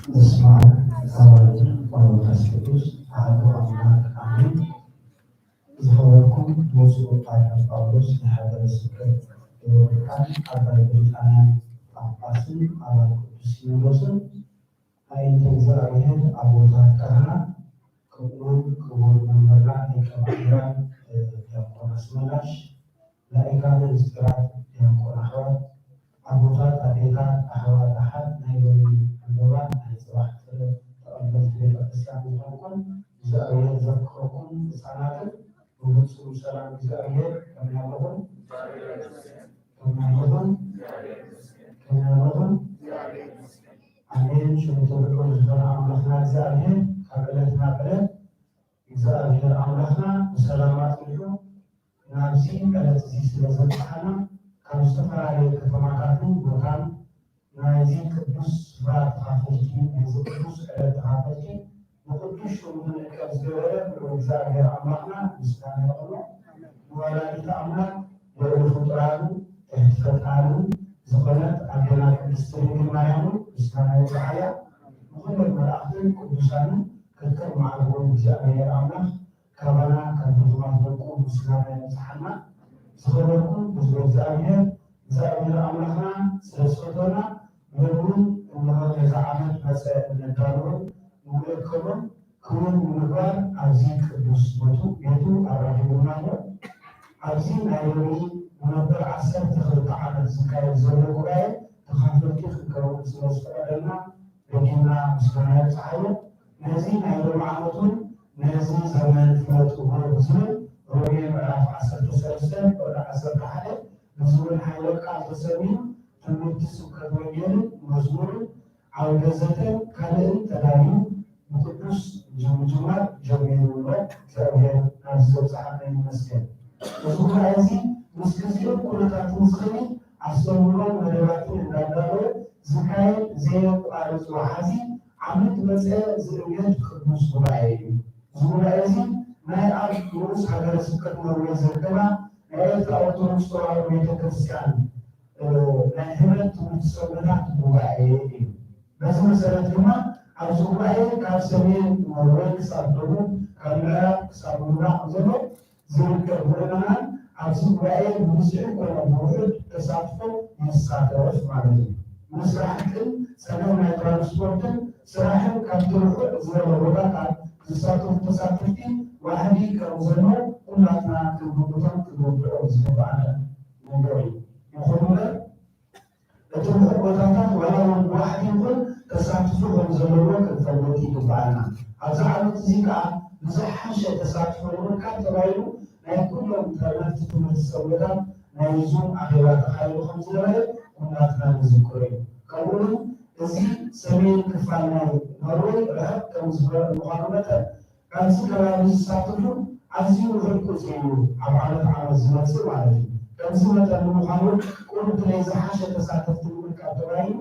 በስመ አብ ወወልድ ወመንፈስ ቅዱስ አሐዱ አምላክ አሜን። ዝኸበርኩም ብፁዕ ፓትርያርክ ጳውሎስ ናይ ሃገረ ስብከት ደቡብ አፍሪቃን ዓባይ ብሪጣንያን ጳጳስን ኣባል ቅዱስ ሲኖዶስን፣ ኣዒንቲ እግዚኣብሔር ኣቦታት ካህናት፣ ከምኡውን ክቡር መምህርና ሊቀ ማእምራን ዲያቆን ኣስመላሽ፣ ላኢካነ ምስጢራት ዲያቆን ኣሕዋት፣ ኣቦታት፣ ኣዴታት፣ ኣሕዋት፣ ኣሓት፣ ናይ ሎሚ ዕንበባን ናይ ጽባሕ ፍረ ተቐበልቲ ቤተ ክርስቲያን ዝኾንኩም እግዚኣብሔር ዘፍቅረኩም ህፃናትን ብፍጹም ሰላም እግዚኣብሔር ከመይ ኣለኹም? ከመይ ኣለኹም? ከመይ ኣለኹም? ኣሜን። ሽሙ ክቡር ዝኾነ ኣምላኽና እግዚኣብሔር ካብ ዕለት ናብ ዕለት እግዚኣብሔር ኣምላኽና ብሰላም ኣጽኒሑ ናብዚ ዕለት እዚ ስለ ዘብጽሓና ካብ ዝተፈላለዩ ከተማታትን ቦታን ናይዚ ቅዱስ ስፍራ ተኻፈልቲ፣ ናይዚ ቅዱስ ዕለት ተኻፈልቲ፣ ንቅዱስ ሽሙ ክንዕቀብ ዝገበረ ልዑል እግዚኣብሔር ኣምላኽና ምስጋና ይኹኖ። ንወላዲተ ኣምላኽ ልዕሊ ፍጡራኑ ትሕቲ ፈጣሪኡ ዝኾነት ኣዴና ቅድስቲ ድንግል ማርያም ምስጋና ይብጽሓያ። ንኹሎም መላእኽትን ቅዱሳንን ከከም መዓርጎም እግዚኣብሔር ኣምላኽ ካባና ካብ ድኹማት ደቁ ምስጋና የብጽሓልና። ዝኸበርኩም ህዝበ እግዚኣብሔር፣ እግዚኣብሔር ኣምላኽና ስለ ዝፈትወና፣ ሎሚ እውን እንሆ ነዚ ዓመት መጸ እነዳልዎን እንእከቦን ክውን ንምግባር ኣብዚ ቅዱስ ቦቱ፣ ቤቱ ኣራኺቡና ኣሎ። ኣብዚ ናይ ሎሚ ንመበል ዓሰርተ ክልተ ዓመት ዝካየድ ዘሎ ጉባኤ ተኻፈልቲ ክንከውን ስለ ዝፈቐደልና፣ ደጊምና ምስጋና ይብጽሓዮ። ነዚ ናይ ሎሚ ዓመት እውን ነዚ ዘመን ፍለጥዎ ብዝብል ሮሜ ምዕራፍ ዓሰርተ ሰለስተ ቁጽሪ ዓሰርተ ሓደ ብዝብል ሓይለ ቃል ተሰንዩ ትምህርቲ ስብከት ወንጌልን መዝሙርን ዓውደ ዘተን ካልእን ተዳልዩ ብቅዱስ ምጅማር ጀሚሩ ኣሎ። እግዚኣብሔር ናብዚ ዘብጽሓና ይመስገን። እዚ ጉባኤ እዚ ምስ ግዜን ኩነታትን ዝኸይድ ኣስተምህሮን መደባትን እንዳዳለወ ዝካየድ ዘየቋርጽ ወሓዚ ዓመት መጸ ዝእንገድ ቅዱስ ጉባኤ እዩ። እዚ ጉባኤ እዚ ናይ ኣብ ንኡስ ሃገረ ስብከት ኖርዌይ ዝርከባ ናይ ኤርትራ ኦርቶዶክስ ተዋህዶ ቤተ ክርስቲያን፣ እ፣ ናይ ህብረት ትምህርቲ ሰንበታት ጉባኤ እዩ። በዚ መሰረት ድማ ኣብዚ ጉባኤ ካብ ሰሜን ኖርዌይ ክሳብ ደቡብ፣ ካብ ምዕራብ ክሳብ ምብራቕ ዘሎ ዝርከብ ምእመናን ኣብዚ ጉባኤ ብብዝሒ ኮነ ብውሑድ ተሳትፎ ይሳተፍ ማለት እዩ። ምስራሕ ግን ጸገም ናይ ትራንስፖርትን ስራሕን ካብቲ ርሑቕ ዝበለ ቦታታት ዝሳተፉ ተሳተፍቲ ዋሕዲ ከም ዘሎ ኩላትና ክንግምቶን ክንርድኦ ዝግብኣና ነገር እዩ። ይኹን እምበር እቲ ርሑቕ ቦታታት ዋላ እውን ብዋሕዲ ይኹን ተሳትፎ ከም ዘለዎ ክንፈልጥ ይግብኣና። ኣብዚ ዓመት እዚ ከኣ ብዝሓሸ ተሳትፎ ንምርካብ ተባሂሉ ናይ ኩሎም ጠለብቲ ትምህርቲ ሰንበታት ናይ ዙም ኣኼባ ተኻይዱ ከም ዝነበረ ኩላትና ንዝክሮ እዩ። ከምኡ እውን እዚ ሰሜን ክፋል ናይ ኖርወይ ርሕቕ ከም ዝበለ ምዃኑ መጠን ካብዚ ከባቢ ዝሳተፉ ኣዝዩ ውሑድ ቁጽሪ እዩ ኣብ ዓመት ዓመት ዝመጽእ ማለት እዩ። ከምዚ መጠን ንምዃኑ ቁሩብ ናይ ዝሓሸ ተሳተፍቲ ንምርካብ ተባሂሉ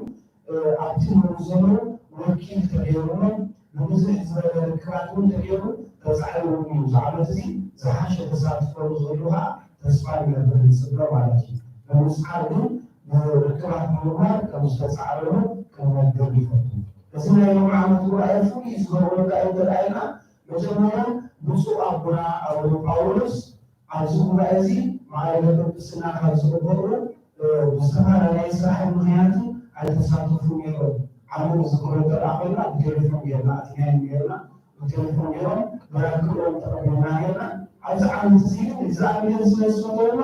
ኣብቲ ንብሉ ዘለዉ ወኪል ተገይሩሎም ብብዝሕ ዝበለ ርክባት እውን ተገይሩ ተጻዒሩ እዩ። እዚ ዓመት እዚ ዝሓሸ ተሳትፎ ንኽህሉ ከዓ ተስፋ ንገብር ንጽበ ማለት እዩ። ብምስዓር ግን ንርክባት ንምግባር ከም ዝተጻዕረሉ ክነግር ይፈቱ። እዚ ናይ ሎም ዓመት ጉባኤ ፍሉይ ዝገብሮ እንታይ እዩ እንተደኣ ኢልና መጀመርያ ብፁዕ ኣቦና ኣቡነ ጳውሎስ ኣብዚ ጉባኤ እዚ ማዕረገ ጵጵስና ካብ ዝቕበሉ ብዝተፈላለየ ስራሕ ምኽንያት ኣይተሳተፉ ነይሮም። ዓሚ ዝኽሮ እንተደኣ ኮይና ብቴሌፎን ጌርና ኣትናዮም ጌርና ብቴሌፎን ጌሮም ብራክኦም ተቐቢልና ጌርና ኣብዚ ዓመት እዚ ግን እግዚኣብሔር ስለ ዝፈተወና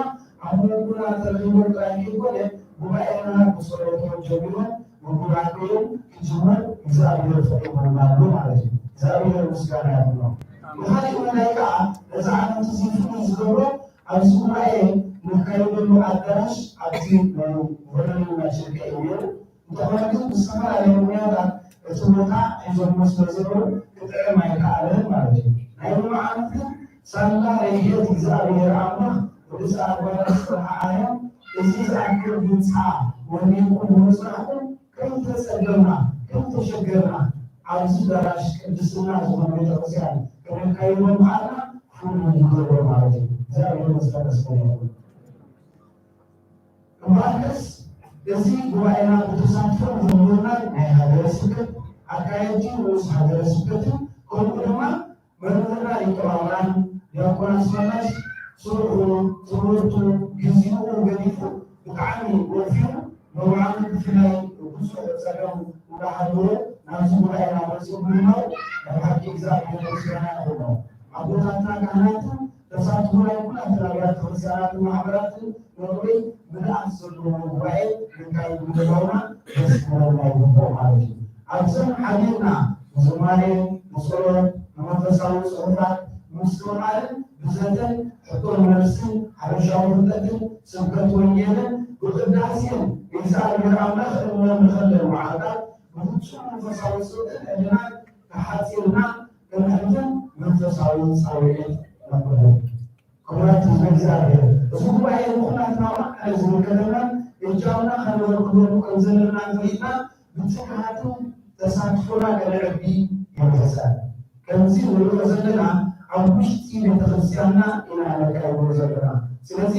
ኣብ መንጎና ተረኺቦም ጥራይ ከይኮነ ጉባኤና ብጸሎቶም ጀሚሮም ምጉራጎዮም ክጅመር እግዚኣብሔር ፈቒድልና ኣሎ ማለት እዩ። እግዚኣብሔር ምስጋና ይኹኖ። ብኻሊእ መዳይ ከዓ ነዚ ዓመት እዚ ፍሉይ ዝገብሮ ኣብዚ ጉባኤ ንካየደሉ ኣዳራሽ ኣብቲ ናይ ወረልና ሽርካ እዩ ነይሩ። እንተኾነ ግን ብዝተፈላለየ ምክንያታት እቲ ቦታ ሒዞሞ ስለ ዘለዉ ክጥዕም ኣይከኣለን ማለት እዩ። ናይ ሎም ዓመት ግን ሳላ ረድኤት እግዚኣብሔር ኣምላኽ ርእሰ ኣድባራት ጽባሕ ኣርያም እዚ ዝኣክል ህንፃ ወኒንኩም ብምስራሕኩም ከይተጸገምና ከይተሸገርና ኣብዚ ኣዳራሽ ቅድስና ዝኾነ ቤተክርስትያን ከነካይዶ ምኽኣልና ፍሉይ ይገብሮ ማለት እዩ። እግዚኣብሔር ዝተመስገነ ይኹን። እምበኣርከስ እዚ ጉባኤና ብተሳትፎን ዝምውናን ናይ ሃገረ ስብከት ኣካየድቲ ንኡስ ሃገረ ስብከትን ከምኡ ድማ መምህርና ሊቀ ማእምራን ዲያቆን ኣስመላሽ ስርሑ፣ ትምህርቱ፣ ግዜኡ ገዲፉ ብጣዕሚ ወፊሩ ሎማዓንቲ ብፍላይ ብዙሕ ጸገም እንዳሃለወ ናብዚ ጉባኤና መጺኡ ምህላው ናይ ብሓቂ እግዚኣብሔር ምስጋና ይኹኖ። ኣቦታትና ካህናትን ተሳትፎ ናይ ኩላትን ኣብያተ ክርስቲያናትን ማሕበራትን ኖርዌይ ምልኣት ዘለዎ ጉባኤ ክንካይድ ምህላውና ደስ ክብለና ይግብኦ ማለት እዩ። ኣብዘን ሓቢርና ብዝማሬ፣ ብጸሎት፣ ብመንፈሳዊ ጽሑፋት፣ ብምስትምቓርን ብዘተን፣ ሕቶን መልስን፣ ሓበሻዊ ፍልጠትን፣ ስብከት ወንጌልን፣ ብቅዳሴን ንእግዚኣብሔር ኣምላኽ እነምልኸለን መዓልታት ብፍጹም መንፈሳዊ ጽምእን ሕልናን ተሓጺርና ክንሕትን መንፈሳዊ ጻውዒት ነቕርብ። ክቡራት ህዝቢ እግዚኣብሔር፣ እዚ ጉባኤ ንኹላትና ማዕረ ዝምልከተናን እጃምና ከነበርክተሉ ከም ዘለና ፈሊጥና ብትግሃትን ተሳትፎና ከነዕቢ ይምሕጸን። ከምዚ ንሪኦ ዘለና ኣብ ውሽጢ ቤተክርስትያንና ኢና ነካይዶ ዘለና። ስለዚ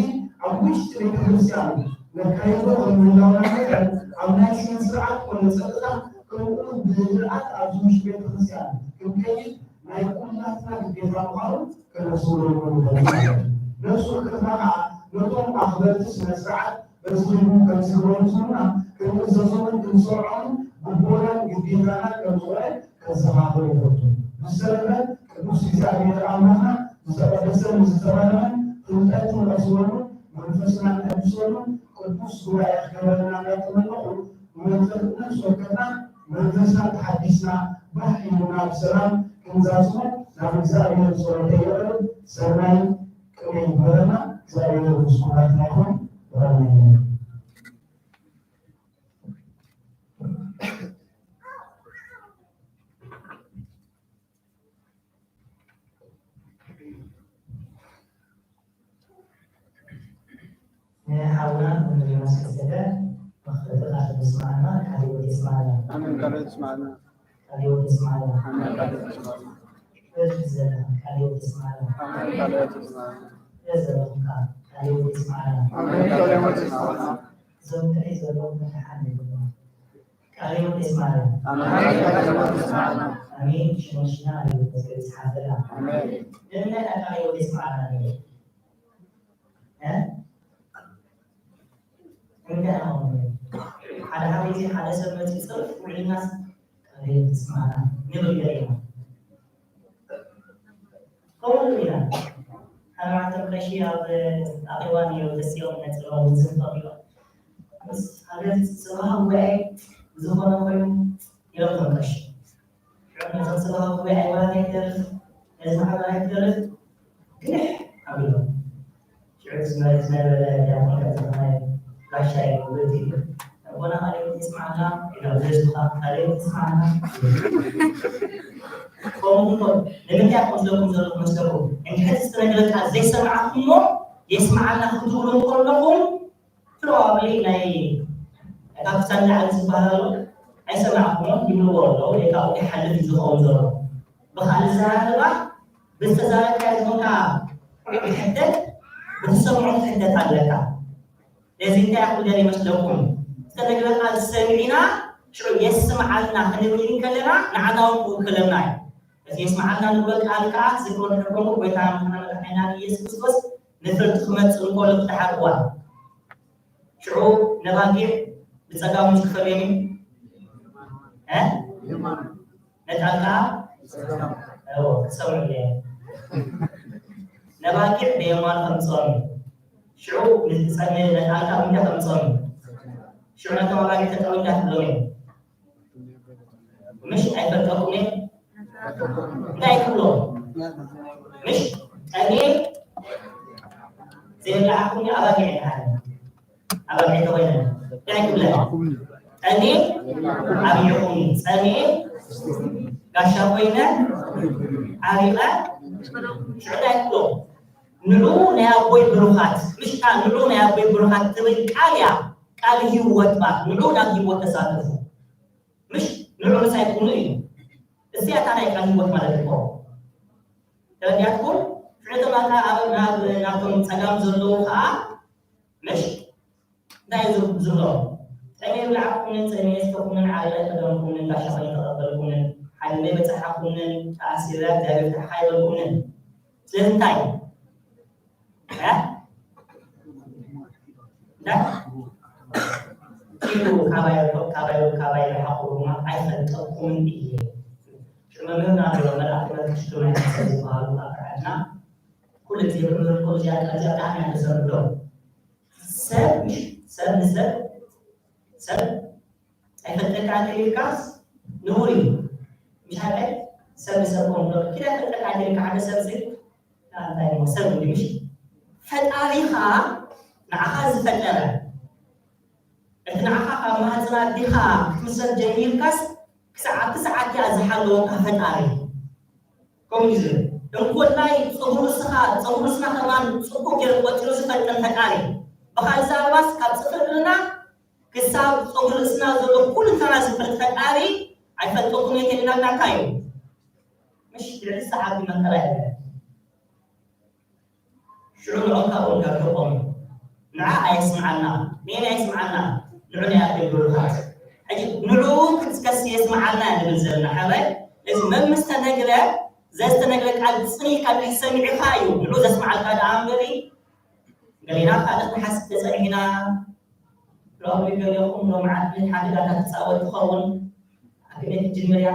ኣብ ውሽጢ ቤተክርስትያን ነካይዶ ከም ምህላውና መጠን ኣብ ናይ ስነ ስርዓት ኮነ ጸጥታ ከምኡ እውን ብህድኣት ኣብዚ ውሽጢ ቤተክርስትያን ክንከይድ ናይ ኩላትና ግዴታ ምዃኑ ከነስተውዕለሉ ንደሊ ማለት እዩ። ነፍሲ ወከፍና ከዓ ነቶም ኣኽበርቲ ስነ ስርዓት በዚ ፊልም ከም ዝግበሩ ዝብሉና ክንእዘዞምን ክንሰርዖምን ግቡእናን ግዴታናን ከም ዝኾነ ከዘኻኽር ይፈቱ። ብዝተረፈ ቅዱስ እግዚኣብሔር ኣምላኽና ዝተቐደሰን ዝተባረኸን ፍልጠት ንቐስመሉ መንፈስና ንሕድሰሉ ቅዱስ ጉባኤ ክገብረልና እናተመነኹ ንመንፈስ ነፍሲ ወከፍና መንፈስና ተሓዲስና ባህ ኢሉና ብሰላም ክንዛዝሙ ናብ እግዚኣብሔር ጸሎተይ የቕርብ። ሰናይ ቅኔ ይግበረና። እግዚኣብሔር ምስ ኩላትና ይኹን። ብርሃነ ይሁን። ንሓውና እንድሪያስ ከበደ መኽፈቲ ቃል የስማዕና፣ ቃለ ሕይወት የስማዕና። ኣሜን። ቃለ ሕይወት የስማዕና። ቃለ ሕይወት የስማዕና። ኣሜን። ቃለ ሕይወት የስማዕና። በዚ ዘላ ቃለ ሕይወት የስማዕና። ኣሜን። ቃለ ሕይወት የስማዕና። በዚ ዘለኹም ከዓ ቃለ ሕይወት የስማዕና። ኣሜን። ቃለ ሕይወት የስማዕና። እዞም ጥዑይ ዘለዉ መድሓን ይኹኑ። ቃለ ሕይወት የስማዕና። ኣሜን። ቃለ ሕይወት የስማዕና። ኣሜን። ሽሞሽና ኣብ ሕይወት መዝገብ ይጽሓፈልና። ኣሜን። ንምንታይ ቃለ ሕይወት የስማዕና ንብል? እ? እንታይ ኣኾነ? ሓደ ሓደ ግዜ ሓደ ሰብ መፂኡ ፀርፍ ውዕልናስ ቃለ ሕይወት ይስማዕና ንብል ገለ ኢና። ከምኡ ኢና። ሓደ ማዕተብ ቀሺ ኣብ ኣኼባ ነይሩ ተሲኦም ነፅሎም ዝዝንጠው ኢሎም። ምስ ሃገር ስብሃ ጉባኤ ዝኾነ ኮይኑ ኢሎም ቶም ቀሺ። ሽዑ ነዞም ስብሃ ጉባኤ ኣይዋን ኣይተርፍ፣ ነዚ ማሕበር ኣይተርፍ፣ ግድሕ ኣቢሎም። ሽዑ ዝመ-፣ ዝነበረ ዲያቆን ቀጥታ ናይ ጋሻ እዩ፣ ወዲ እዩ። ኣቦና ቃለ ሕይወት ይስምዓና፣ ኢሎም፣ ህዝብኻ ቃለ ሕይወት ይስምዓና። ከምኡ እኮ፣ ንምንታይ እኮ ዝብለኩም ዘለኹ መስለኩም? እንድሕር ዝተነገረ ቃል ዘይሰማዕኩሞ፣ የስምዓና ክትብሉ ከለኹም፣ ፕሮባብሊ ናይ ካብ ክሳብ ንላዕሊ ዝበሃል ኣሎ፣ ኣይሰማዕኩሞን ይብልዎ ኣለዉ፣ ወይ ካብኡ ይሓልፍ እዩ ዝኸውን ዘሎ። ብኻልእ ኣዘራርባ፣ ብዝተዛረብካዮ ዝኾንካ ትሕተት፣ ብትሰምዖ ትሕተት ኣለካ። ነዚ እንታይ ኣኽል ገለ ይመስለኩም? ዝተነግረ ቃል ሰሚዕና፣ ሽዑ የስምዓልና ክንብል እንከለና፣ ንዓና እውን ክውክለና እዩ። እዚ የስምዓልና ንብሎ ቃል ከኣ፣ ዝክሮ ንሕብሮም ጎይታና መድሓኒና ኢየሱስ ክርስቶስ ንፍርዲ ክመጽእ እንከሎ፣ ብድሓር እዋን ሽዑ ነባጊዕ ብጸጋሙ ክኸብዮም እዩ። እ? ነጣል ከኣ? እዎ፣ ክሰምዑ እዮም። ነባጊዕ ብየማኑ ከምጽኦም እዩ። ሽዑ ንጸ-፣ ነጣል ከኣ እንታይ ከምጽኦም እዩ። ሽዑ ነቶም ኣባጊዕ ተጠው እንዳትብሎም እዩ። ምሽ ኣይፈልጠኩም እየ። እንታይ ክብሎ? ምሽ ጠሜ ዘይብላዕኩም እየ፣ ኣባጊዕ ይበሃል። ኣባጊዕ ተኮይነ እንታይ ክብለ? ጠሜ ኣብሊዕኹም፣ ጸሜ ጋሻ ኮይነ ዓሪቐ። ሽዑ እንታይ ክብሎ? ንዑ ናይ ኣቦይ ብሩኻት፣ ምሽ ከኣ ንዑ ናይ ኣቦይ ብሩኻት ትብል ቃል እያ። ቃል ህይወት ባ፣ ንዑ ናብ ህይወት ተሳተፉ። ምሽ ንዑ ምሳይ ኩኑ እዩ። እዚኣ እታ ናይ ቃል ህይወት ማለት እኮ። ተረዲኣትኩም? ሽዑ እቶም ኣታ ኣብ፣ ናብ፣ ናብቶም ጸጋም ዘለዉ ከኣ፣ ምሽ እንታይ እዩ ዝብ-፣ ዝብሎም? ጸሜ ይብላዕኩምን፣ ጸሜ ይስተኩምን፣ ዓሪረ ቀደምኩምን፣ ጋሻ ኮይነ ተቐበልኩምን፣ ሓሊመ በጻሕኩምን፣ ተኣሲረ እግዚኣብሔር ፍትሕኻ ይበልኩምን። ስለዚ እንታይ? እ? እንታይ? ኪዱ ካባይ ርሑቕ፣ ካባይ ርሑቕ፣ ካባይ ርሓቑ ድማ ኣይፈልጠኩምን እየ። ሽዑ መምህርና ኣሎ፣ መልኣክ መልክሽ ድማ ይሕሰብ ዝበሃሉ ኣብ ዓድና ኩሉ ግዜ ብምህር እኮ እዚኣ፣ እዚኣ ብጣዕሚ እያ ተሰምዶ። ሰብ፣ ሰብ ንሰብ፣ ሰብ ኣይፈልጠካ እንተ ኢልካስ ንቡር እዩ። ምሽ ሓቀይ? ሰብ ንሰብ ኮንዶ ኪዳ ኣይፈልጠካ እንተ ኢልካ ሓደ ሰብ ሲ፣ እንታይ እሞ ሰብ እንዲ ምሽ? ፈጣሪኻ ንዓኻ ዝፈጠረ፣ እቲ ንዓኻ ካብ ማህፀን ኣዴኻ ክትምሰል ጀሚርካስ ክሳዕ ኣብቲ ሰዓት እያ ዝሓለወካ ፈጣሪ። ከምኡ እዩ ዝብል። እንኮላይ ጸጉሪ ርእስኻ፣ ጸጉሪ ርእስና ከማን ጽቡቕ ገይሩ ቆጺሩ ዝፈልጠን ፈጣሪ። ብኻልእ ኣዛራርባስ ካብ ጽፍሪ እግርና ክሳብ ጸጉሪ ርእስና ዘሎ ኩሉ እንታና ዝፈልጥ ፈጣሪ ኣይፈልጠኩን እየ ተይልና እናካ እዩ። ምሽ ልዕሊ ሰዓት መከራ የለን። ሽዑ ንዖም ካብኦም ጋር ተቆሙ። ንዓ ኣየስምዓና፣ ንኤና ኣየስምዓና፣ ንዑ ናይ ኣቤል ብሩኻት። ሕጂ ንዑ ክትከስ የስምዓና ንብል ዘለና ሓባይ። እዚ መምስ ተነግረ፣ ዘዝተነግረ ቃል ጽን ኢልካ እንድሕር ሰሚዕኻ እዩ ንዑ ዘስምዓልካ ደኣ እምበሪ፣ ገሌና ካልእ ንሓስብ ተጸኒሕና፣ ሎሚ ገሌኹም ሎምዓንቲ ሓደጋታት ትጻወት ትኸውን፣ ኣብ ግዜ ትጅምር እያ።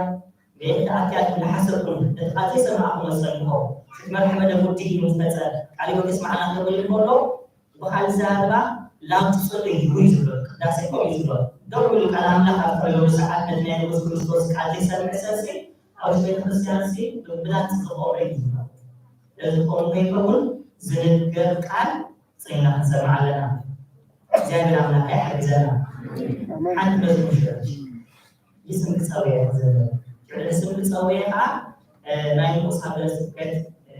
ቤት ኣትያትኩም ዝሓሰብኩም፣ ነቲ ቃል ዘይሰማዕኩሞ ዝጸንሖ፣ ሽት መርሓ መደብ ውድእ እዩ ምስ መጸ፣ ቃል ህይወት የስምዓና ክብል እንከሎ፣ ብኻልእ ኣዘራርባ፣ ላብ ትጽሊ እዩ ዝብሎ፣ ቅዳሴ ከምኡ እዩ ዝብሎ። ደው ኢሉ ቃል ኣምላኽ ኣብ እተርእየሉ ሰዓት፣ ነቲ ናይ ንጉስ ክርስቶስ ቃል ዘይሰምዕ ሰብሲ፣ ኣብ ውሽጢ ቤተ ክርስቲያንሲ፣ ብብላንት ዝቆመ እዩ ዝብሎ። ነዚ ከምኡ ከይከውን፣ ዝንገር ቃል ጽንና ክንሰምዕ ኣለና። እግዚኣብሔር ኣምላኽ ይሓግዘና። ሓንቲ መዝሙር ሽዑ ንስም ክጸውየ ዘሎ። ሽዑ ንስም ክጸውየ ከኣ፣ እ፣ ናይ ንኡስ ሃገረ ስብከት፣ እ፣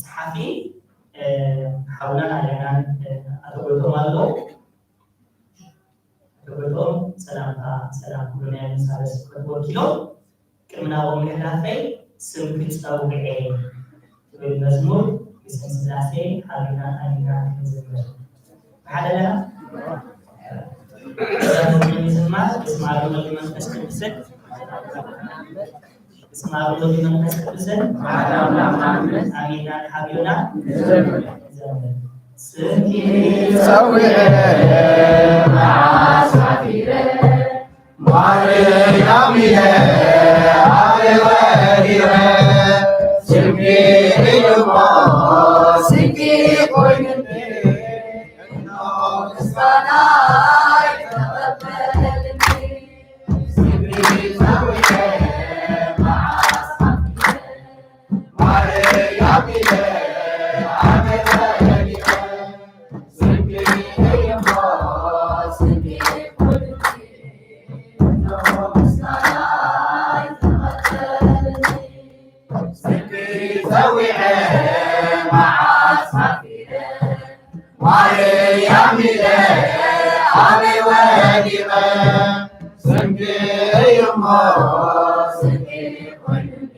ጸሓፊ፣ እ፣ ሓውናን ኣያናን፣ እ፣ ኣቶ ጎይቶም ኣለዉ። ኣቶ ጎይቶም ሰላምታ፣ ሰላም ኩሉ ናይ ንኡስ ሃገረ ስብከት ወኪሎም ቅድሚ ናብኦም ምሕላፈይ ስምኪ ጸውዔ ትብል መዝሙር ብስም ስላሴ ሓቢርና ኣሚና ክንዝምር። ብሓደ ኣለና? እዛ መዝሙር ንምዝማር በስመ ኣብ ወወልድ ወመንፈስ ቅዱስን፣ በስመ ኣብ ወወልድ ወመንፈስ ቅዱስን ኣሚና ሓቢርና ንዘምር። ስንቂ ጸዊዐ መዓስ ሓፊረ፣ ማርያም ኢለ ኣበይ ወዲቐ፣ ስንቂ እዩ እሞ ስንቂ ኮይኑኒ፣ እነሆ ምስጋናይ ተቐበልኒ። ስንቂ ጸዊዐ መዓስ ሓፊረ፣ ማርያም ኢለ ኣበይ ወዲቐ፣ ስንቂ እዩ እሞ ስንቂ ኮይኑኒ፣ እነሆ ምስጋናይ ተቐበልኒ። ስንቂ ጸዊዐ መዓስ ሓፊረ፣ ማርያም ኢለ ኣበይ ወዲቐ፣ ስንቂ እዩ እሞ ስንቂ ኮይኑኒ፣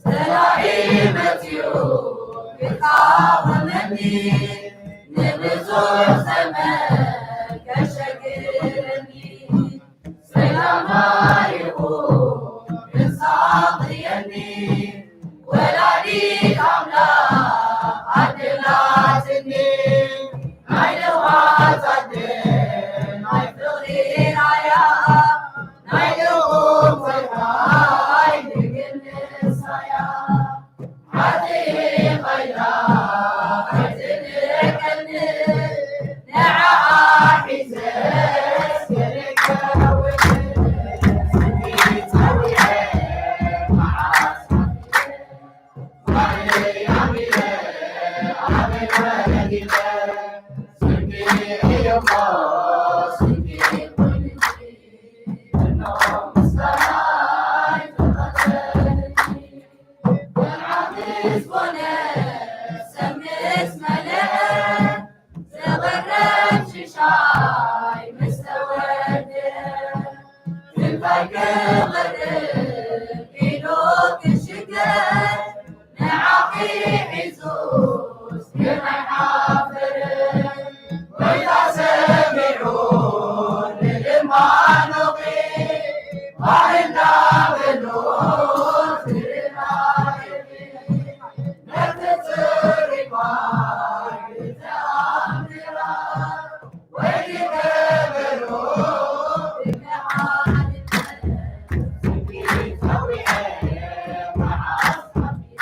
ጸላኢ መጺኡ ክቃወመኒ፣ ንብዙሕ ዘመን ከሸግረኒ፣ ሰላም ማሪኹ ክሳቕየኒ፣ ወላዲት ኣምላኽ ኣድላትኒ፣ ናይ ልውሃት ኣደ ናይ ፍቕሪ ራያ፣ ናይ ልኡም ጸጋይ ድንግል ንሳያ። ሓጥእ ኸይዳ ኣይትንቀኒ፣ ንዓኣ ሒዘስ ክልከውን። ስንቂ ጸዊዐ መዓስ ሓፊረ፣ ማርያም ኢለ ኣበይ ወዲቐ፣ ስንቂ እዩ እሞ ስንቂ ኮይኑኒ፣ እነሆ ምስጋናይ ተቐበልኒ። መልዓል ምስ ኮነ፣ ሰብ ምስ መለአ፣ ዝቕረብ ሽሻይ ምስ ተወድአ፣ እንታይ ክቕርብ ኢሉ ክሽገር፣ ንዓኺ ሒዙስ ግን ኣይሓፍርን። ጎይታ ሰሚዑ ንልማኖኺ፣ ባህ እንዳበሎ ትርኢኺ፣ ነቲ ጽሩይ ማይ ብተኣምራት ወይኒ ገበሮ ብመሓርነት። ስንቂ ጸዊዐ መዓስ ሓፊረ፣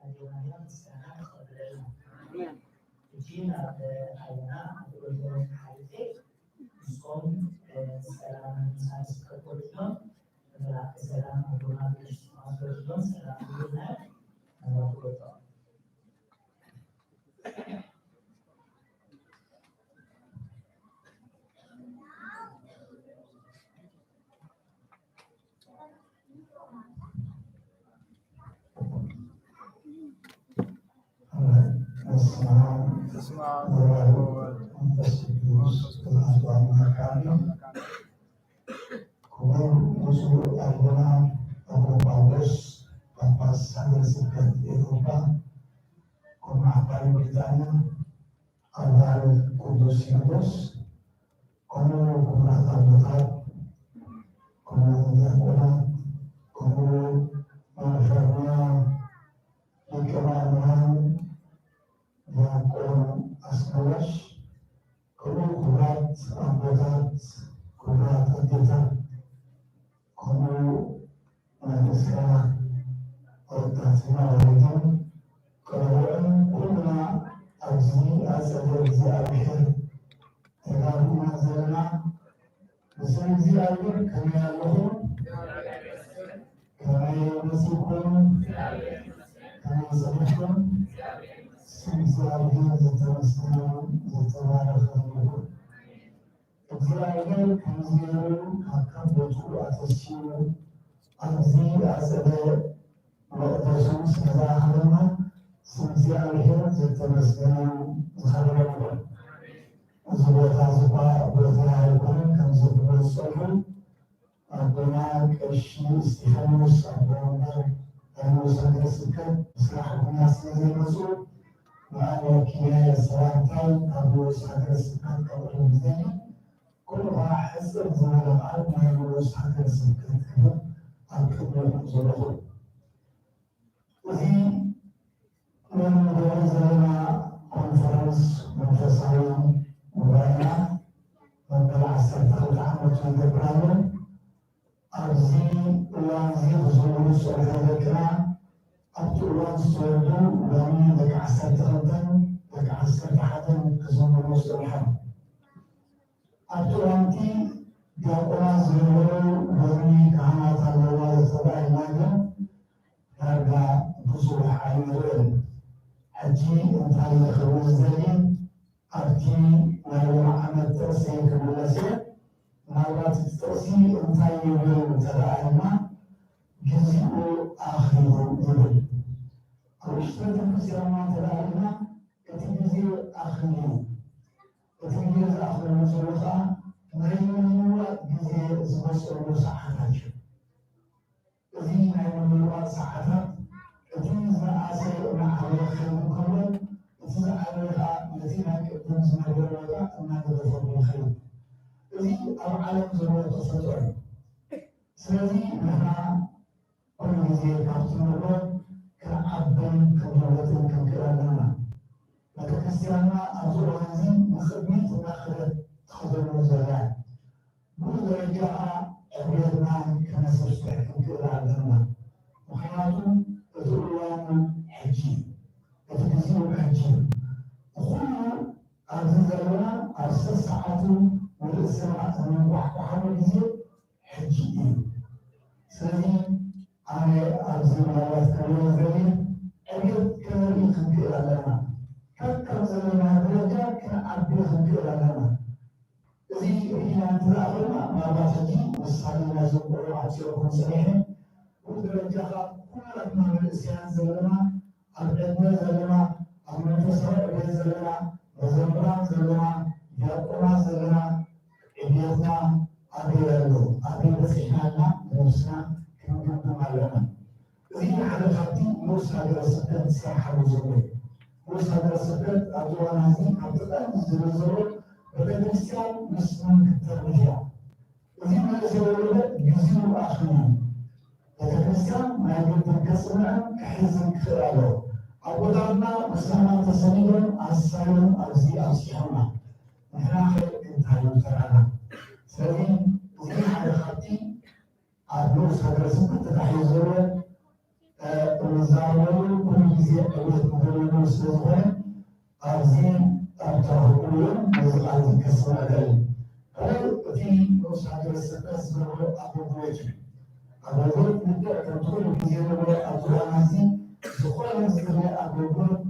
ኣጆና ምስጋና ክቐብለልና። ሕጂ ናብ ኣቦና ኣቶ ገብረዝጊ ሓይልየ፣ ንሶም ሰላም ምምጻእ ዝከተሉና፣ መልኣከ ሰላም ኣቦና ቀሺ ቶማስ ገብረዝጊ ሰላም ይብሉና። መራኽቦቶም። በስመ አብ ወወልድ ወመንፈስ ቅዱስ አሐዱ አምላክ አሜን። ክቡር ብፁዕ አቡነ አቡነ ጳውሎስ ጳጳስ ሀገረ ስብከት ኤውሮጳ፣ ኮማ ዓባይ ብሪጣንያ፣ አባል ቅዱስ ሲኖዶስ፣ ከምኡ ክቡራት ኣቦታት፣ ከምኡ ዲያቆናት፣ ከምኡ መምህርና ሊቀ ማእምራን ዲያቆን አስመላሽ፣ ከምኡ ክቡራት ኣቦታት፣ ክቡራት ኣዴታት፣ ከምኡ ናይ ምስጋና ኣወዳትና ወለድን ቆልዑን ኩልና ኣብዚ ኣጸደ እግዚኣብሔር ተጋቢእና ዘለና ብስም እግዚኣብሔር ከመይ ኣለኹም? ከመይ መጺእኩም? ከመይ ጸኒሕኩም? ስም እግዚኣብሔር ዝተመስገነን ዝተባረኸን ይኹን። እግዚኣብሔር ከምዚ ገይሩ ካብ ካብ ቦትኡ ኣተሲኡ ኣብዚ ኣጸደ መቕደሱ ስለ ዝኣኸለና ስም እግዚኣብሔር ዝተመስገነን ዝኸበረን ይኹን። እዚ ቦታ እዚ እኳ ቦታ ኣይኮነን፣ ከምዚ ክብሎ ዝጸንሑ ኣቦና ቀሺ እስጢፋኖስ ኣቦ ወንበር ናይ ንኡስ ሃገረ ስብከት ብስራሕ ምኽንያት ስለ ዘይመጹ፣ ብኣመክንዮ ሰላምታይ ካብ ንኡስ ሃገረ ስብከት ከቕርብ ዝደሊ፣ ከምኡ ኸዓ ሕጽር ዝበለ ቃል ናይ ንኡስ ሃገረ ስብከት ክብል ኣብ ቅድሜኹም ዘለኹ። እዚ ንገብሮ ዘለና ኮንፈረንስ መንፈሳዊ ጉባኤና መበል ዓሰርተ ክልተ ዓመቱ ይገብር ኣሎ። ኣብዚ እዋን እዚ ክዝምሩ ዝጸንሑ ደቅና ኣብቲ እዋን ዝተወልዱ ሎሚ ደቂ ዓሰርተ ክልተን ደቂ ዓሰርተ ሓደን ክዝምሩ ጸኒሖም። ኣብቲ እዋንቲ ዲያቆናት ዝነበሩ ሎሚ ካህናት ኣለዋ ዝተባህልና ግን ዳርጋ ብዙሕ ኣይንርእን። ሕጂ እንታይ ይኸውን ዝደሊ ኣብቲ ናይ ሎሚ ዓመት ጥቕሲ ክምለስ እየ። ምናልባት እቲ ጥቕሲ እንታይ ይብል እንተደኣ ኢልና ግዜኡ ኣኺሉ ይብል። ኣብ ውሽጢ ቤተክርስትያንና እንተደኣ ኢልና እቲ ግዜ ኣኺሉ እዩ። እቲ ግዜ ዝኣኽለሉ ዘሎ ከዓ ናይ ምልዋጥ ግዜ ዝመፀሉ ሰዓታት እዩ። እዚ ናይ ምልዋጥ ሰዓታት እቲ ዝነኣሰ እናዓበየ ክኸይድ እንከሎ እቲ ዝዓበየ ከዓ ነቲ ናይ ቅድም ዝነበረ ዋጋ እናገደፈሉ ይኸይድ። እዚ ኣብ ዓለም ዘሎ ተፈጥሮ እዩ። ስለዚ ንሕና ኩሉ ግዜ ካብቲ ንብሎ ክንዓብን ክንልወጥን ክንክእል ኣለና። ቤተክርስትያንና ኣብዚ እዋን እዚ ንቕድሚት እናኸደት ትኸደሉ ዘላ እያ። ብኡ ደረጃ ከዓ ዕብየትና ከነሰፍሕ ክንክእል ኣለና። ምኽንያቱ እቲ እዋኑ ሕጂ እዩ። እቲ ግዜኡ ሕጂ እዩ። ኩሉ ኣብዚ ዘለና ኣብ ሰሰዓቱ ንርእስና እንንቋሕቋሓሉ ግዜ ሕጂ እዩ። ስለዚ ኣነ ኣብዚ ምናልባት ክብሎ ዝደሊ ዕብየት ከነርኢ ክንክእል ኣለና። ከከም ዘለና ደረጃ ክንዓቢ ክንክእል ኣለና። እዚ ርኢና እንተደኣ ኮይና ምናልባት ሕጂ ምሳሌ ናይዞም ቆልዑ ኣምፂኦኩም ፀኒሐ ብኡ ደረጃ ከዓ ኩላትና መንእሰያት ዘለና ኣብ ዕድመ ዘለና፣ ኣብ መንፈሳዊ ዕቤት ዘለና፣ መዘምራን ዘለና፣ ዲያቆናት ዘለና፣ ዕቤትና ኣበይ ኣሎ? ኣበይ በፂሕና ኢልና ነብስና ክንግምግም ኣለና። እዚ ሓደ ካብቲ ንኡስ ሃገረ ስብከት ዝሰርሓሉ ዘሎ እዩ። ንኡስ ሃገረ ስብከት ኣብዚ እዋን እዚ ካብቲ ቀንዲ ዝርዝሮ ቤተክርስትያን ምስ መን ክትተርፍ እያ? እዚ መንእሰይ ወለዶ ግዜኡ ኣኺሉ እዩ። ቤተክርስትያን ናይ ግድን ከጽንዕን ክሕዝን ክኽእል ኣለዎ። ኣቦታትና ብስራሕና ተሰኒዶም ኣሳዮም ኣብዚ ኣብጺሖምና። ንሕና ኸ እንታይ እዩ ተራና? ስለዚ እዚ ሓደ ካብቲ ኣብ ንኡስ ሃገረ ስብከት ተታሒዙ ዘሎ፣ እ፣ እንዛረበሉ ኩሉ ግዜ ዕቤት ንደልየሉ ስለ ዝኾነ ኣብዚ ኣብ ተረኽብኩሉ እውን ነዚ ቃል እዚ ከስምዕ እደሊ። ካልእ እቲ ንኡስ ሃገረ ስብከት ዝገብሮ ኣገልግሎት እዩ። ኣገልግሎት ልክዕ ከምቲ ኩሉ ግዜ ንብሎ ኣብዚ እዋን እዚ ዝኾነ ዝግነ ኣገልግሎት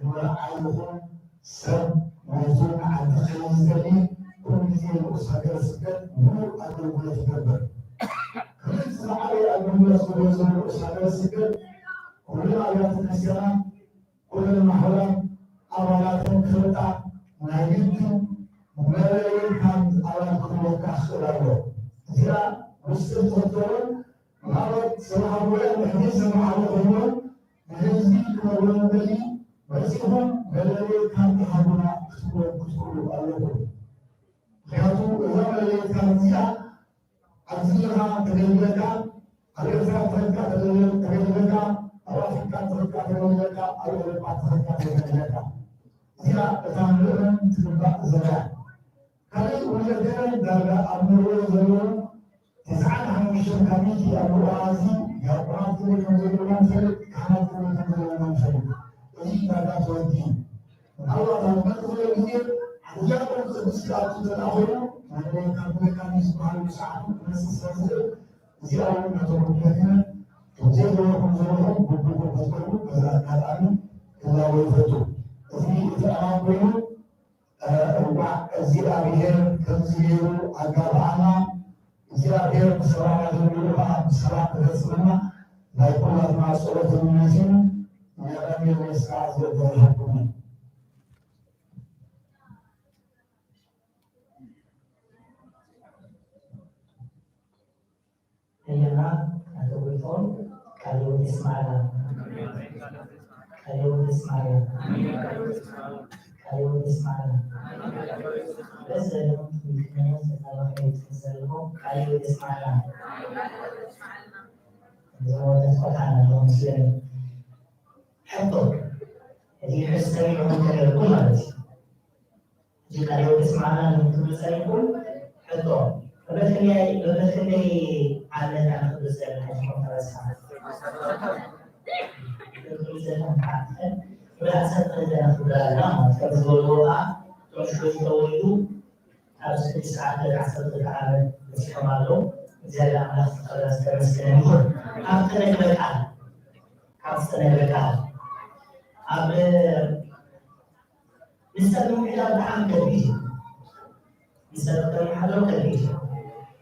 ንመርዓ ይኹን ሰብ ናይዞን ዓዲ ከይዝ ዝደሊ ኩሉ ግዜ ንኡስ ሃገረ ስብከት ምሉእ ኣገልግሎት ይገብር። ከምዚ ዝዓበየ ኣገልግሎት ዝገብር ዘሎ ንኡስ ሃገረ ስብከት ኩለን ኣብያተ ክርስቲያናት፣ ኩለን ማሕበራት ኣባላተን ክፈልጣ ናይ ግድን መለለዪ ካርድ ኣባል ክህልወካ ክኽእል ኣለዎ። እዚኣ ምስጢር ትኽተሎን ምናልባት ስራሕ ጉባኤ ንሕድሪ ዝመዓለ ኮይኑ ንህዝቢ ክነግሮ ንደሊ፣ መጺኹም መለለዪ ካርድ ሃቡና ክትብሉ ክትኽእሉ ኣለኩም። ምኽንያቱ እዛ መለለዪ ካርድ እዚኣ ኣብዚ ዘለኻ ተገልግለካ፣ ኣብ ኤርትራ ተኸድካ ተገልግለካ፣ ኣብ ኣፍሪቃ ተኸድካ ተገልግለካ፣ ኣብ ኤውሮጳ ተኸድካ ተገልግለካ። እዚኣ እታ ምእመን ትግባእ ዘላ። ካልእ ወለደና ዳርጋ ኣብ ኖርወይ ዘለዉ ተስዓን ሓሙሽተን ካብ ሚእቲ ኣብ እዋን እዚ ዲያቆናት ክንደይ ከም ዘለዉና ንፈልጥ፣ ካህናት ክንደይ ከም ዘለዉና ንፈልጥ። እዚ ዳርጋ ተወዲኡ። ምናልባት ኣብ መጥፍለ ግዜ ሓደ ዲያቆን ቅዱስ ክኣቱ እንተደኣ ኮይኑ፣ መለለዪ ካብ መካኒ ዝበሃሉ ሰዓቱ ክመጽእ ስለ ዝኽእል፣ እዚኣ እውን ነቶም ጉድለትና ከም ዘይገበርኩም ዘለኹም ግቡእ ክትገብሩ በዚ ኣጋጣሚ ክላቦ ይፈቱ። እዚ እቲ ዕማም ኮይኑ፣ እንኳዕ እግዚኣብሔር ከምዚ ገይሩ ኣጋብኣና። እግዚኣብሔር ብሰላም ኣጀሚሩ ከዓ ብሰላም ክፈጽመና ናይ ኩላትና ጸሎትን ምኞትን እዩ። እግዚኣብሔር ይመስገን። እያና ኣቶ ጎይቶም ቃለ ሕይወት የስማዕና። ቃለ ሕይወት የስማዕና። ቃለ ሕይወት የስማዕና። ደስ ዘለኹም ትምህርትነት ተዛረኹም ዘለኹም ቃለ ሕይወት የስማዕና። ዝሞተ ቆልዓ ኣለኹም ስለኒ። ሕቶ፣ እዚ ሕዚ ሰሚዕኹም ተገርኩም ማለት እዩ። እዚ ቃለ ሕይወት የስማዕና ንምትብል ጸኒሕኩም ሕቶ፣ መበል ክንደይ፣ መበል ክንደይ ዓመት ኢና ንኽብር ዘለና? ሕጂ ኮንፈረንስና መበል ዓሰርተ ክልተ ኢና ንኽብር ኣለና ማለት ከም ዝበልዎ ከኣ እቶም ሽዑ ዝተወልዱ ኣብዚ ሕጂ ሰዓት ዓሰርተ ክልተ ዓመት በጺሖም ኣለዉ። እግዚኣብሔር ኣምላኽ ዝተኸበረ ዝተመስገነ ይኹን። ካብ ዝተነግረ ቃል፣ ካብ ዝተነግረ ቃል ኣብ ንሰብ ንምሕዳር ብጣዕሚ ከቢድ እዩ። ንሰብ ከተመሓድሮ ከቢድ እዩ።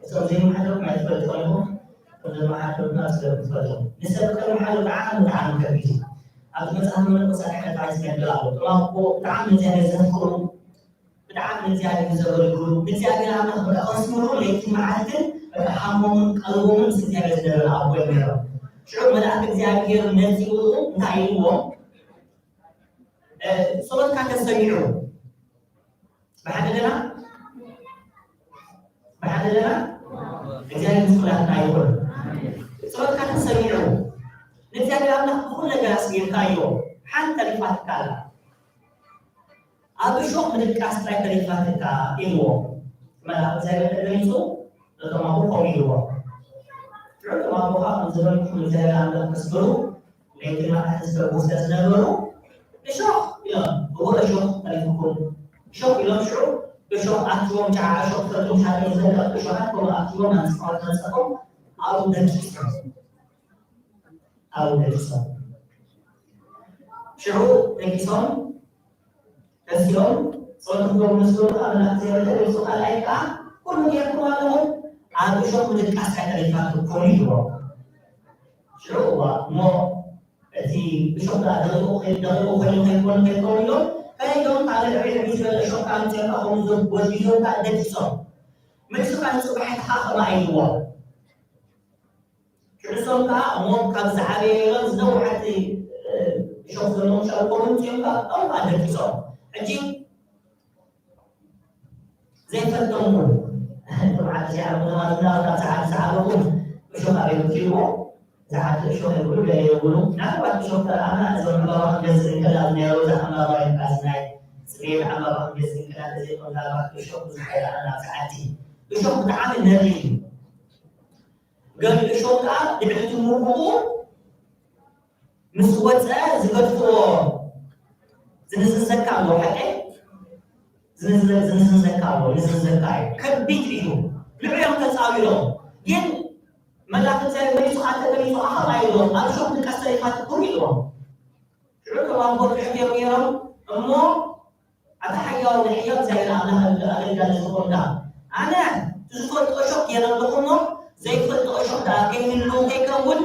እቶም ዘይመሓድሮም ኣይትፈልጡ ኣለኹም፣ እቶም ዘመሓድሩ ድማ ስለ ትፈልጡ። ንሰብ ከተመሓድሮ ብጣዕሚ ብጣዕሚ ከቢድ እዩ። ኣብዚ መጽሓፍ መነኮሳት ሓደ ቃል ዝነግር ኣሎ። ጥዋፍ እኮ ብጣዕሚ ንእግዚኣብሔር ዘፍቅሩ፣ ብጣዕሚ ንእግዚኣብሔር ዘገልግሉ፣ ንእግዚኣብሔር ኣምላኽ በቃ ከስምሩ ለይትን መዓልትን በቃ ሃሞምን ቀልቦምን ምስ እግዚኣብሔር ዝነበረ ኣቦ እዮም ነይሮም። ሽዑ መልኣክ እግዚኣብሔር መጺኡ እንታይ ኢልዎም? እ፣ ጸሎትካ ተሰሚዑ። ብሓደ ደና? ብሓደ ደና? እግዚኣብሔር ምስ ኩላትና ይኹን። ጸሎትካ ተሰሚዑ። ንእግዚኣብሔር ኣምላኽ ብኹሉ ነገር ኣስሚርካዮ። ሓንቲ ተሪፋትካ ኣላ። ኣብ እሾኽ ምድቃስ ጥራይ ተሪፋትካ ኢልዎ። መልኣኽ እግዚኣብሔር ተገሊጹ ነቶም ኣቦ ከምኡ ኢልዎ። ሽዑ እቶም ኣቦ ኸኣ ከም ዝበልኩኹም እግዚኣብሔር ኣምላኽ ከስምሩ ለይትን መዓልትን ዝፈርሁ ስለ ዝነበሩ፣ እሾኽ ኢሎም፣ እወ እሾኽ ተሪፉኩም። እሾኽ ኢሎም ሽዑ እሾኽ ኣኪቦም፣ ጨዓ እሾኽ ትፈልጡ ሓቂ ዝፈልጥ እሾኻት ከምኡ ኣኪቦም ኣንጽሖም ተንጸፎም ኣብኡ ደቂሶም። ኣብኡ ደቂሶም። ሽዑ ደቂሶም ተሲኦም ጸሎት ክገብሩ ምስ በሉ ከዓ መልኣክ እግዚኣብሔር ተገሊጹ ካልኣይ ከዓ ኩሉ ጌርኩም ኣለኹም፣ ኣብ እሾኽ ምድቃስ ኣይተሪፋትኩም ኢልዎም። ሽዑ እዋ እሞ እቲ እሾኽ ደቂቑ ደቂቑ ኮይኑ ከይኮኑ ከይኮኑ ኢሎም ከይዶም ካልእ ዕብይ ዕብይ ዝበለ እሾኽ ከዓ ኣምፅኦም ከዓ ከምኡ ጎዝጊዞም ከዓ ደቂሶም። መልሱ ከዓ ንፅባሕ ከዓ ከምኣ ኢልዎም። ሽዑ እሶም ከዓ እሞ ካብ ዝዓበየ ኢሎም ዝነውሓት እሾኽ ዘለዎም ሻልኮም ኣምፅኦም ከዓ ኣብኡ ከዓ ደቂሶም። ሕጂ ዘይፈልጦም እውን እቶም ዓዲ እዚኣ ምናልባት ካብ ሰዓት ዝዓበኹም እሾኽ ኣበይ ትሪእዎ? ዝዓዲ እሾኽ የብሉ ገለ የብሉ። ምናልባት እሾኽ ተረኣና እዞም ዕምባባ ክንገዝእ እንከላ ዝናይ ሮዛ ዕምባባ ይበሃል ዝናይ ፅሬት ዕምባባ ክንገዝእ እንከላ ተዘይኮን ምናልባት እሾኽ ብዙሕ ኣይረኣና ኣብዚ ዓዲ። እሾኽ ብጣዕሚ መሪር እዩ። ገሊኡ እሾኽ ከዓ ልዕሊ እቲ ምርቁ ምስ ወፀ ዝገድፍዎ ዝንዝንዘካ ኣሎ ሓቀይ ዝንዝንዘካ ኣሎ ንዝንዘካ እዩ ከቢድ እዩ። ልዕሊኦም ተፃዊሮም ግን መላክ እግዚኣብሔር መሊሱ ኣተ መሊሱ ኣኸም ኣይብሎም ኣብ ሾክ ንቀሰ ኢኻ ትኩር ኢልዎም። ሽዑ ከም ኣቦ ትሕት እዮም ነይሮም እሞ ኣታ ሓያው ንሕያው እግዚኣብሔር ኣምላኽ ኣገልጋሊ ዝኾንካ ኣነ ዝፈልጦ ሾክ የረብኹሞ ዘይፈልጦ ሾክ ደኣ ከይህሉ ከይከውን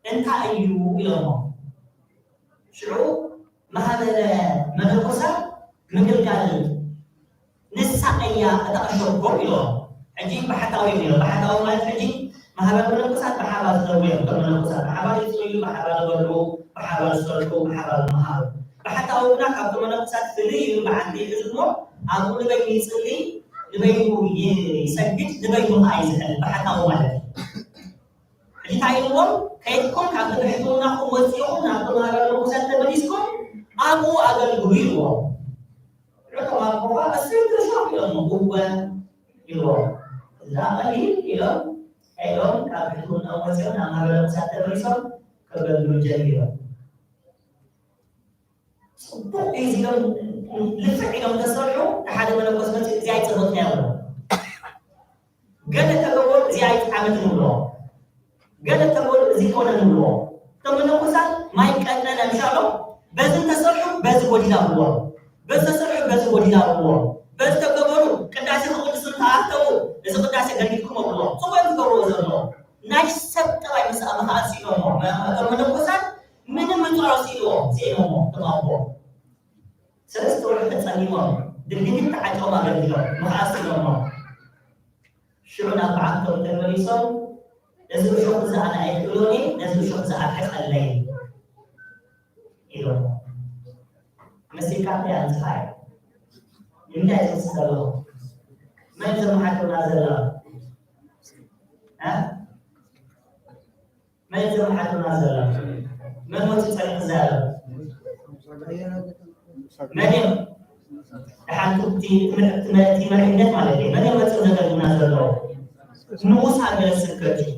እንታይ እዩ ኢሎሞ። ሽዑ ማህበረ መነኮሳት ምግልጋል ንሳ እያ እታ እሾኮም ኢሎም። ሕጂ ብሓታዊ እዮም ነይሮም። ብሓታዊ ማለት ሕጂ ማህበረ መነኮሳት ብሓባር ዝነብሩ እዮም። እቶም መነኮሳት ብሓባር ይፅልዩ፣ ብሓባር ይበልዑ፣ ብሓባር ዝሰርሑ፣ ብሓባር ዝመሃሩ። ብሓታዊ ግና ካብቶም መነኮሳት ፍልይ ይብል በዓል ሕዚ እሞ ኣብኡ ንበይኑ ይፅሊ፣ ንበይኑ ይሰግድ፣ ንበይኑ ከዓ ይዝሕል። ብሓታዊ ማለት እዩ። እንታይ ኢልዎም? ከይድኩም ካብ ትሕትናኹም ወፂኹም ናብ ተማሃራሪ ርኩሳት ተመሊስኩም ኣብኡ ኣገልግሉ ኢልዎም። እቶም ኣቦ ከዓ እሰይ ተሾም ኢሎም እወ ኢልዎም። እዛ ቀሊል ኢሎም ከይዶም ካብ ትሕትናኦም ወፂኦም ናብ ማህበረ ርኩሳት ተመሊሶም ከገልግሉ ጀሚሮም። ፅቡቕ እዩ ኢሎም ልፍዕ ኢሎም ተሰርሑ ሓደ መነኮስ መፅኡ እዚኣ ይፀበጥና ይብሎ። ገለ ተገበሩ እዚኣ ይጥዓመት ንብሎ። ገለ ተገበሩ እዚ ኮነ ንብሎ። እቶም መነኮሳት ማይ ቀጠነ ምሻሎም በዚ እንተሰርሑ በዚ ጎዲላ ብሎ። በዚ ተሰርሑ በዚ ጎዲላ ብሎ። በዚ ተገበሩ ቅዳሴ ክቕድሱ እንተኣተዉ እዚ ቅዳሴ ገዲልኩም ብሎ። ፅቡቕ እዮም ዝገብርዎ ዘሎ። ናይ ሰብ ጠባይ ምስ ኣመኻኣ ስኢኖሞ። እቶም መነኮሳት ምንም ምንጻሮ ስኢንዎ ስኢንዎ ተማቦ ሰለስተ ወርሒ ተጸሚሞም ድግድግ ተዓጢቖም ኣገልጊሎም መኸዓ ስኢኖሞ። ሽዑ ናብ በዓልቶም ተመሊሶም ነዚ እሾኽ እዚ ኣነ ኣይክእሎን እየ፣ ነዚ እሾኽ እዚ ኣርሕቐለይ ኢሎሞ። መሲልካ እንታይ ኣምጽኻዮ? ንምንታይ ዝምስል ዘለኹ? መን ዘመሓድሩና ዘለዉ? መን ዘመሓድሩና ዘሎ? መን መፂኡ ፀኒሑ ክዛረብ? መን እዮም? ደሓን እቲ መሪሕነት ማለት እዩ። መን እዮም መፂኡ ዘገልግሉና ዘለዉ? ንኡስ ሃገረ ስብከት እዩ።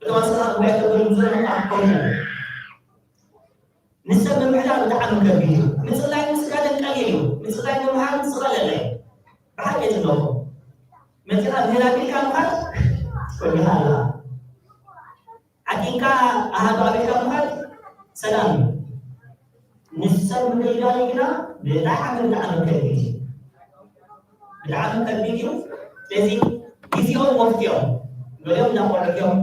እቶም ኣስኻ ጉባኤ ተገልግሉ ዘለኹም ኣኮነ ንሰብ ምምሕዳር ብጣዕሚ ከቢድ እዩ። ምፅላይ ምስጋደን ቀሊል እዩ። ምፅላይ ምምሃር ዝቐለለ እዩ። ብሓቂ ዝብለኹም መፂኻ ምህር ኣቢልካ ምኻድ ትፈርድኻ ኣለኻ። ዓጢንካ ኣሃዱ ኣቢልካ ምኻድ ሰላም እዩ። ንሰብ ምግልጋል ግና ብጣዕሚ ብጣዕሚ ከቢድ እዩ። ብጣዕሚ ከቢድ እዩ። ስለዚ ግዜኦም ወፍዮም ገሊኦም እንዳቆልዑ እዮም።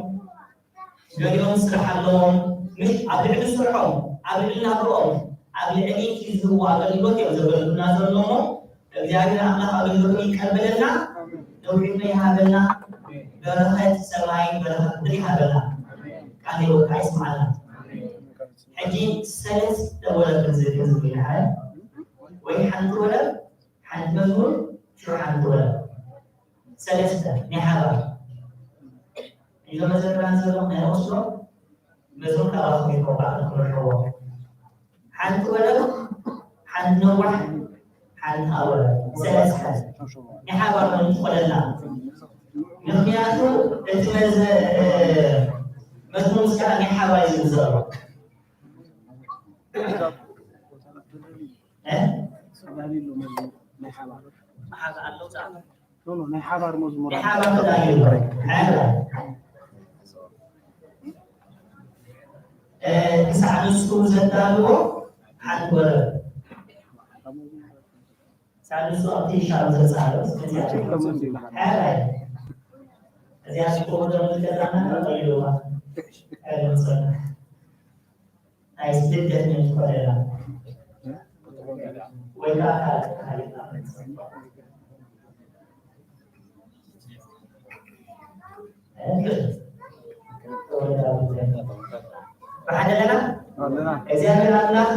ገሊኦም ስራሕ ኣለዎም። ምሽ ኣብ ልዕሊ ስርሖም ኣብ ልዕሊ ናብርኦም ኣብ ልዕሊ እቲ ዝህብዎ ኣገልግሎት እዮም ዘገልግሉና ዘሎ እሞ እግዚኣብሔር ኣምላኽ ኣገልግሎቶም ይቀበለልና። ነዊሕ ዕድመ ይሃበልና። በረኸት ሰማይ በረኸት ምድሪ ይሃበልና። ቃል ህይወት ከዓ ይስምዓልና። ሕጂ ሰለስተ ወረብ ክንዝክር ዝብል ሓደ ወይ ሓንቲ ወረብ ሓንቲ መዝሙር ሽዑ ሓንቲ ወረብ ሰለስተ ናይ ሓባር እዞም መዘምራን ዘለኹም ናይ ኦስሎ መዝሙር ካባኹም ይኮባ ክምርሕዎ ሓንቲ ወረብ ሓንቲ ነዋሕ ሓንቲ ኣወረብ ሰለስተ ናይ ሓባር ኾይኑ ትኾነልና። ምክንያቱ እቲ መዝ መዝሙር ምስጋና ናይ ሓባር እዩ ዝዘሮ ናይ ሓባር መዝሙር ናይ ሓባር ተዳልዩ ኣሎ። ሓባር ክሳዕ ንሱ ዘዳልዎ ሓንቲ ወረብ ክሳዕ ንሱ ኣብቲ ሻም ዘጻሎ ሓባር እዚኣ ሽኮ ደም ገዛና ተቐይሩዋ ሓባር ናይ ስደት ነቲ ኮለላ ወይ ከዓ ካልእ ካልእ ብሓደ ኣለና። ኣለና። እግዚኣብሔር ኣምላኽ፣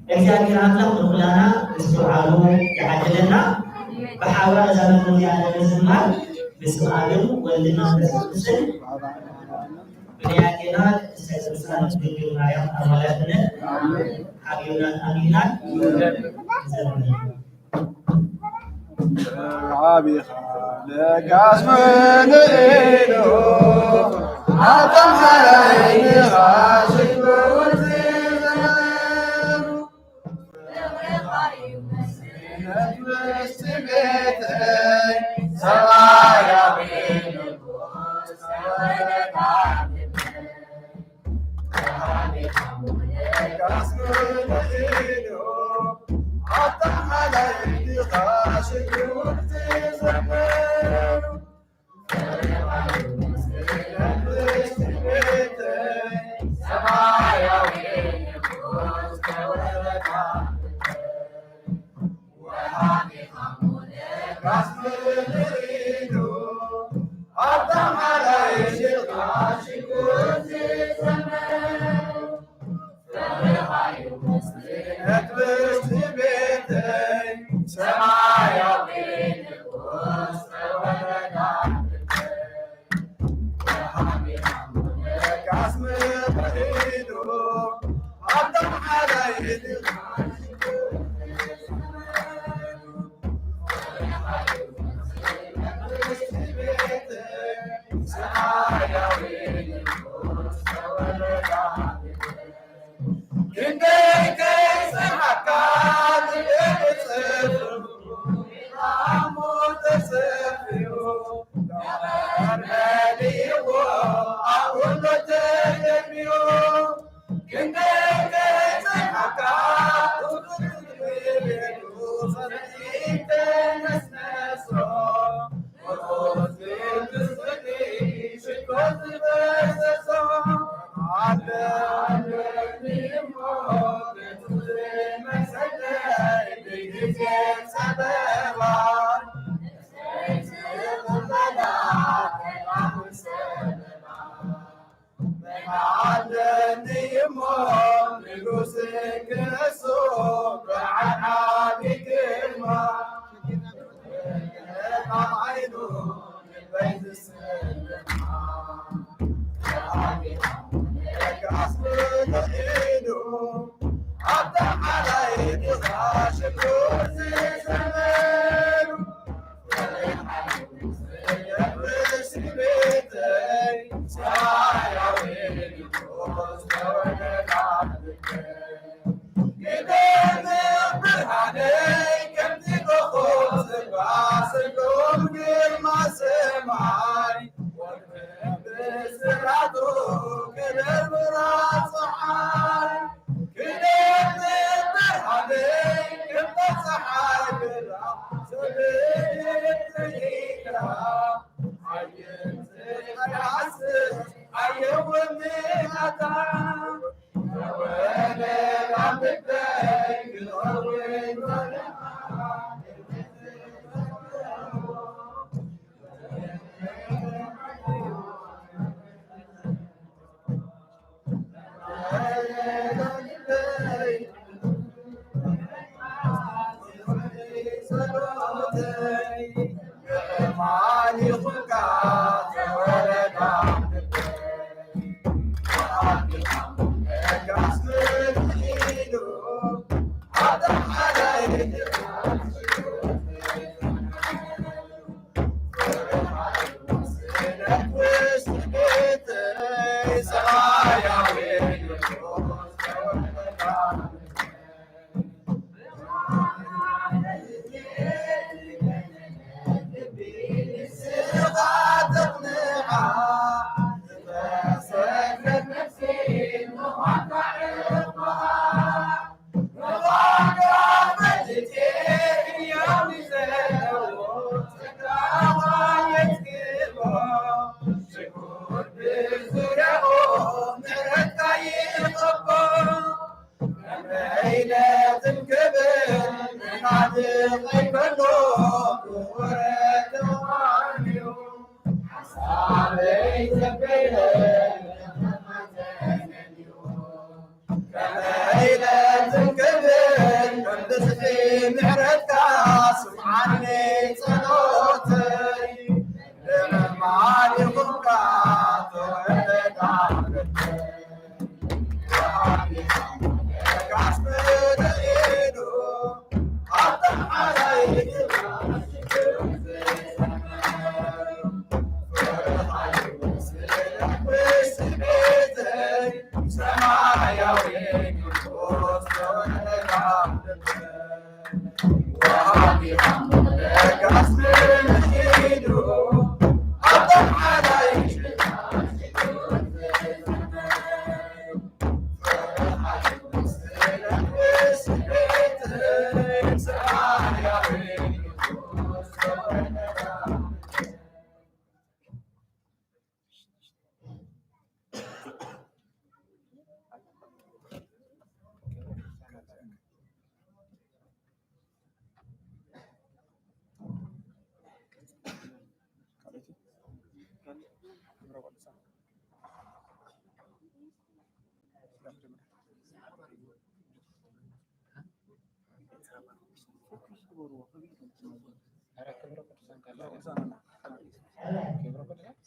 እግዚኣብሔር ኣምላኽ ንኹላና ምስትውዓሉ ይዓድለና። ብሓባር እዛ መዝሙር እዚኣ ንምዝማር ብስም ኣብን ወልድን መንፈስ ቅዱስን ብንያቴና ቅድስተ ቅዱሳን ድንግል ማርያም ኣማላድነት ሓቢርናን ኣሚንናን ንዘምር። ዓቢኻ ለጋስ ምልኢሉ ኣቶም ሓላይኻ ሽጉርቲ ዘመኑ ኣይከሎ ክቡረ ተዋንዩ ሓሳበይ ዘበለ ከመይ ኢለ ትንክብል ከም ብዝሒ ምሕረትካ ስምዓኒ ጸሎተይ ንምማን ይኹንካ ተወለዳ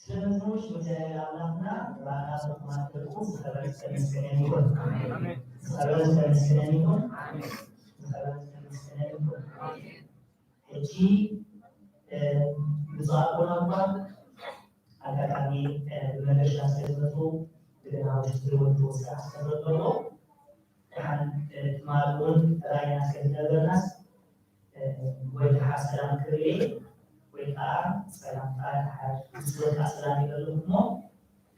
ስለምንሽ እግዚኣብሔር ኣምላኽና ባና ብማትርኩ ዝተመስገነ ይኹን። ዝተመስገነ ይኹን። ዝተመስገነ ይኹን። ሕጂ ብፁዕ ኣቦና እኳ ኣጋጣሚ ብመገሻ ስለ ዝመፁ ብግና ውሽጢ ዝወድዎ ስራሕ ስለ ዘሎ ደሓን ትማል እውን ራእይና ስለ ዝነበረናስ ወይ ከዓ ሰላም ክብል ወይ ከዓ ሰላምታ ደሓር ምስ ወድካ ሰላም ይበልኩ እሞ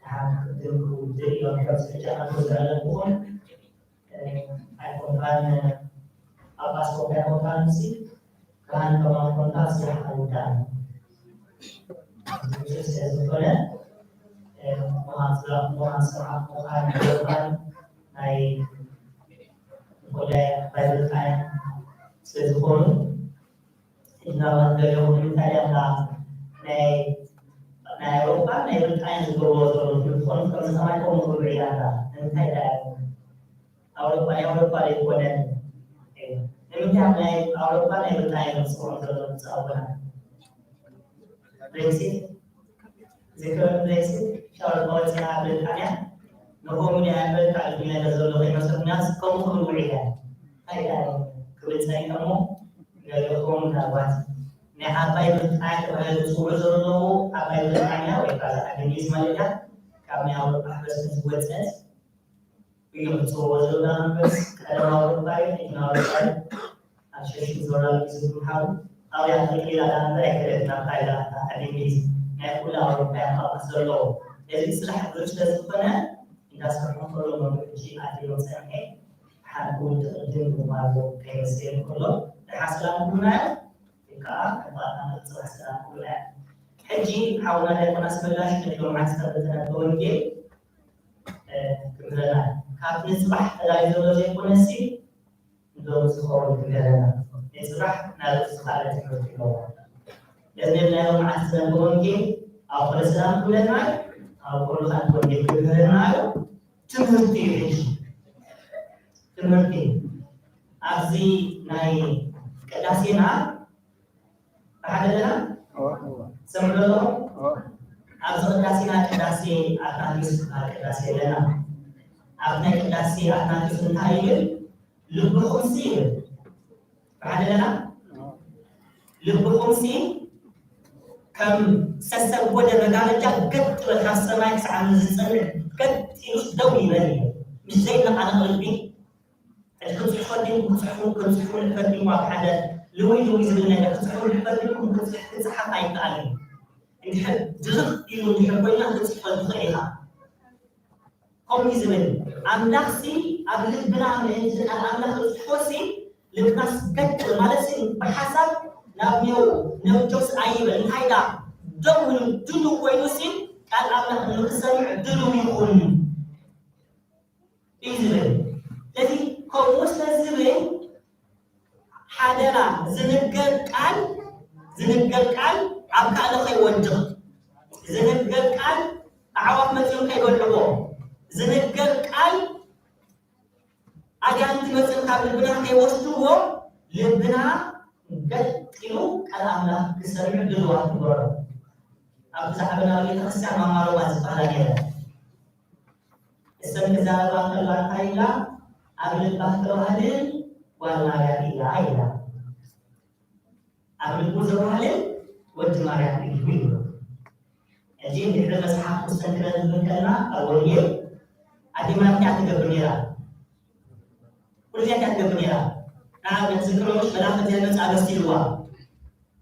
ደሓን ክቅድም ክውድእ እዮም። ካብ ስሕጃ ኣቶ ዝረለኩኹም ኣይኮንካን ጳጳስ ኮንካ ኣይኮንካን ምሲ ካህን ከማን ኮንካ ስራሕ ኣይውዳእን። ብዙሕ ስለ ዝኾነ ምዃን ስራሕ ምዃን ስራሕ ምዃን ምዃን ናይ ኮላይ ባይብል ቃል ስለ ዝኾኑ እናባን ገለኹም ንምንታይ ዳኣ ናይ ናይ ኣውሮፓ ናይ ብሪጣንያ ዝገብርዎ ዘለዉ ትምህርቲ ኮኑ ከም ዝኸማይ ከምኡ ክብሉ ኢላ እታ ንምንታይ ዳ ኣውሮፓ ናይ ኣውሮፓ ዘይኮነ ንምንታይ ኣብ ናይ ኣውሮፓ ናይ ብሪጣንያ ዝምስክሮም ዘለዉ ንፃወና ብሬክሲት ዝክርን ዘይስን ሻወር መወፅና ብሪጣንያ ንኮሙን ኣመሪካ ዕድል ነገር ዘሎ ከይመስለኩም ያስ ከምኡ ክብሉ ውዒላ እንታይ ዳ ክብል ፀኒሐ እሞ ገለኹም ምናልባት ናይ ዓባይ ብሪጣንያ ተባሂሉ ዝፅውዑ ዘለዉ ዓባይ ብሪጣንያ ወይ ከዓ እንግሊዝ ማለት እያ ካብ ናይ ኣውሮፓ ሕብረት ዝወፀት እዮም ዝፅውዑ ዘለዉ ዳንበስ ቀደም ኣውሮፓ እዩ ሕጂ ኣውሮፓ እዩ ኣሸሽም ዞራል ዝብሃል ኣብያ ተቂላ ዳንበር ኣይክእለት ናብ ታይላ ኣታ እንግሊዝ ናይ ኩላ ኣውሮፓ ያፋቅስ ዘለዎ እዚ ስራሕ ብዙ ስለ ዝኾነ እንዳሰርሑ ከሎ መምርሒ ኣትዮም ፀንሐ ሓንቲ ውልቂ ቅድም ምባሉ ከይመስል ከሎ ደሓ ሰላም ኩሉና እዮም ከዓ ከባእና ፅባሕ ሰላም ኩሉና እዮም ሕጂ ሓውና ዲያቆን ኣስመላሽ ነቲ ሎምዓንቲ ዝተበተነ ወንጌል ክምህረና ካብ ንፅባሕ ተዳልዩ ዘሎ ዘይኮነሲ ንሎሚ ዝኸውን ክምህረና ንፅባሕ ናብ ዝኻለ ትምህርቲ ኣለዎ ለዘብናዮ መዓልቲ ዘንበ ወንጌል ኣብ ኩለ ሰላም ክብለና ኣብ ኩሉ ካልእ ወንጌል ክምህረና ኣሎ ትምህርቲ እዩ ሕጂ ትምህርቲ ኣብዚ ናይ ቅዳሴና ብሓደ ኣለና ሰምዑ ኣለኹም ኣብዚ ቅዳሴና ቅዳሴ ኣትናቴዎስ ዝበሃል ቅዳሴ ኣለና ኣብ ናይ ቅዳሴ ኣትናቴዎስ እንታይ ይብል ልብኹምሲ ይብል ብሓደ ኣለና ልብኹምሲ ከም ዝተሰጎደ መጋረጃ ገጥ ይበል ካብ ሰማይ ክሳዕ ዝጸንዕ ገጥ ኢሉስ ደው ይበል እዩ ምስ ዘይነቓነቕ ልቢ ሕጂ ክንጽሕፎ ድዩ ክንጽሕፉ ክንጽሕፉ ንፈቲሙ ኣብ ሓደ ልውይ ልውይ ዝብል ነገር ክጽሕፉ ንፈቲሙ ክንጽሕፍ ኣይከኣልን እዩ እንድሕር ድርቕ ኢሉ እንድሕር ኮይና ክትጽሕፎ ትኽእል ኢኻ ከምኡ ዝብል ኣምላኽሲ ኣብ ልብና ምእንቲ ቃል ኣምላኽ ዝጽሕፎሲ ልብናስ ገጥ ማለትሲ ብሓሳብ ናብ ኔው ነብጆስ ኣይበል እንታይ ዳ ደው ኢሉ ድሉ ኮይኑሲ ቃል ኣምላኽ ንክሰምዕ ድሉ ይኹን እዩ ዝብል ስለዚ ከምኡ ስለ ዝብል ሓደራ፣ ዝንገር ቃል ዝንገር ቃል ኣብ ካልእ ከይወድቕ፣ ዝንገር ቃል ኣዕዋፍ መጺኦም ከይበልዕዎ፣ ዝንገር ቃል ኣጋንንቲ መጺኦም ካብ ልብና ከይወስድዎ፣ ልብና ገጥ ኢሉ ቃል ኣምላኽ ክሰምዕ ድልዋት ንግበሮ። ኣብ ብዛዕባ ናብ ቤተክርስትያን ማማሮባ ዝበሃላ ነይረ። እሰን ክዛረባ ከለዋ እንታይ ኢላ? ኣብ ልባ ተዋህልል ጓል ማርያም ኢላ ኢላ። ኣብ ልቡ ዘዋህልል ወዲ ማርያም እዩ ኢሉ። ሕጂ እንድሕሪ መጽሓፍ ቅዱስ ተንክረንብብ ከለና ኣብ ወንጌል ኣዴ ማርያም እንታይ ትገብር ነይራ? ኩሉ ግዜ እንታይ ትገብር ነይራ? ንኣብነት ዝክሮች መልኣኽ እግዚኣብሔር መጽኣ ደስ ኢልዋ።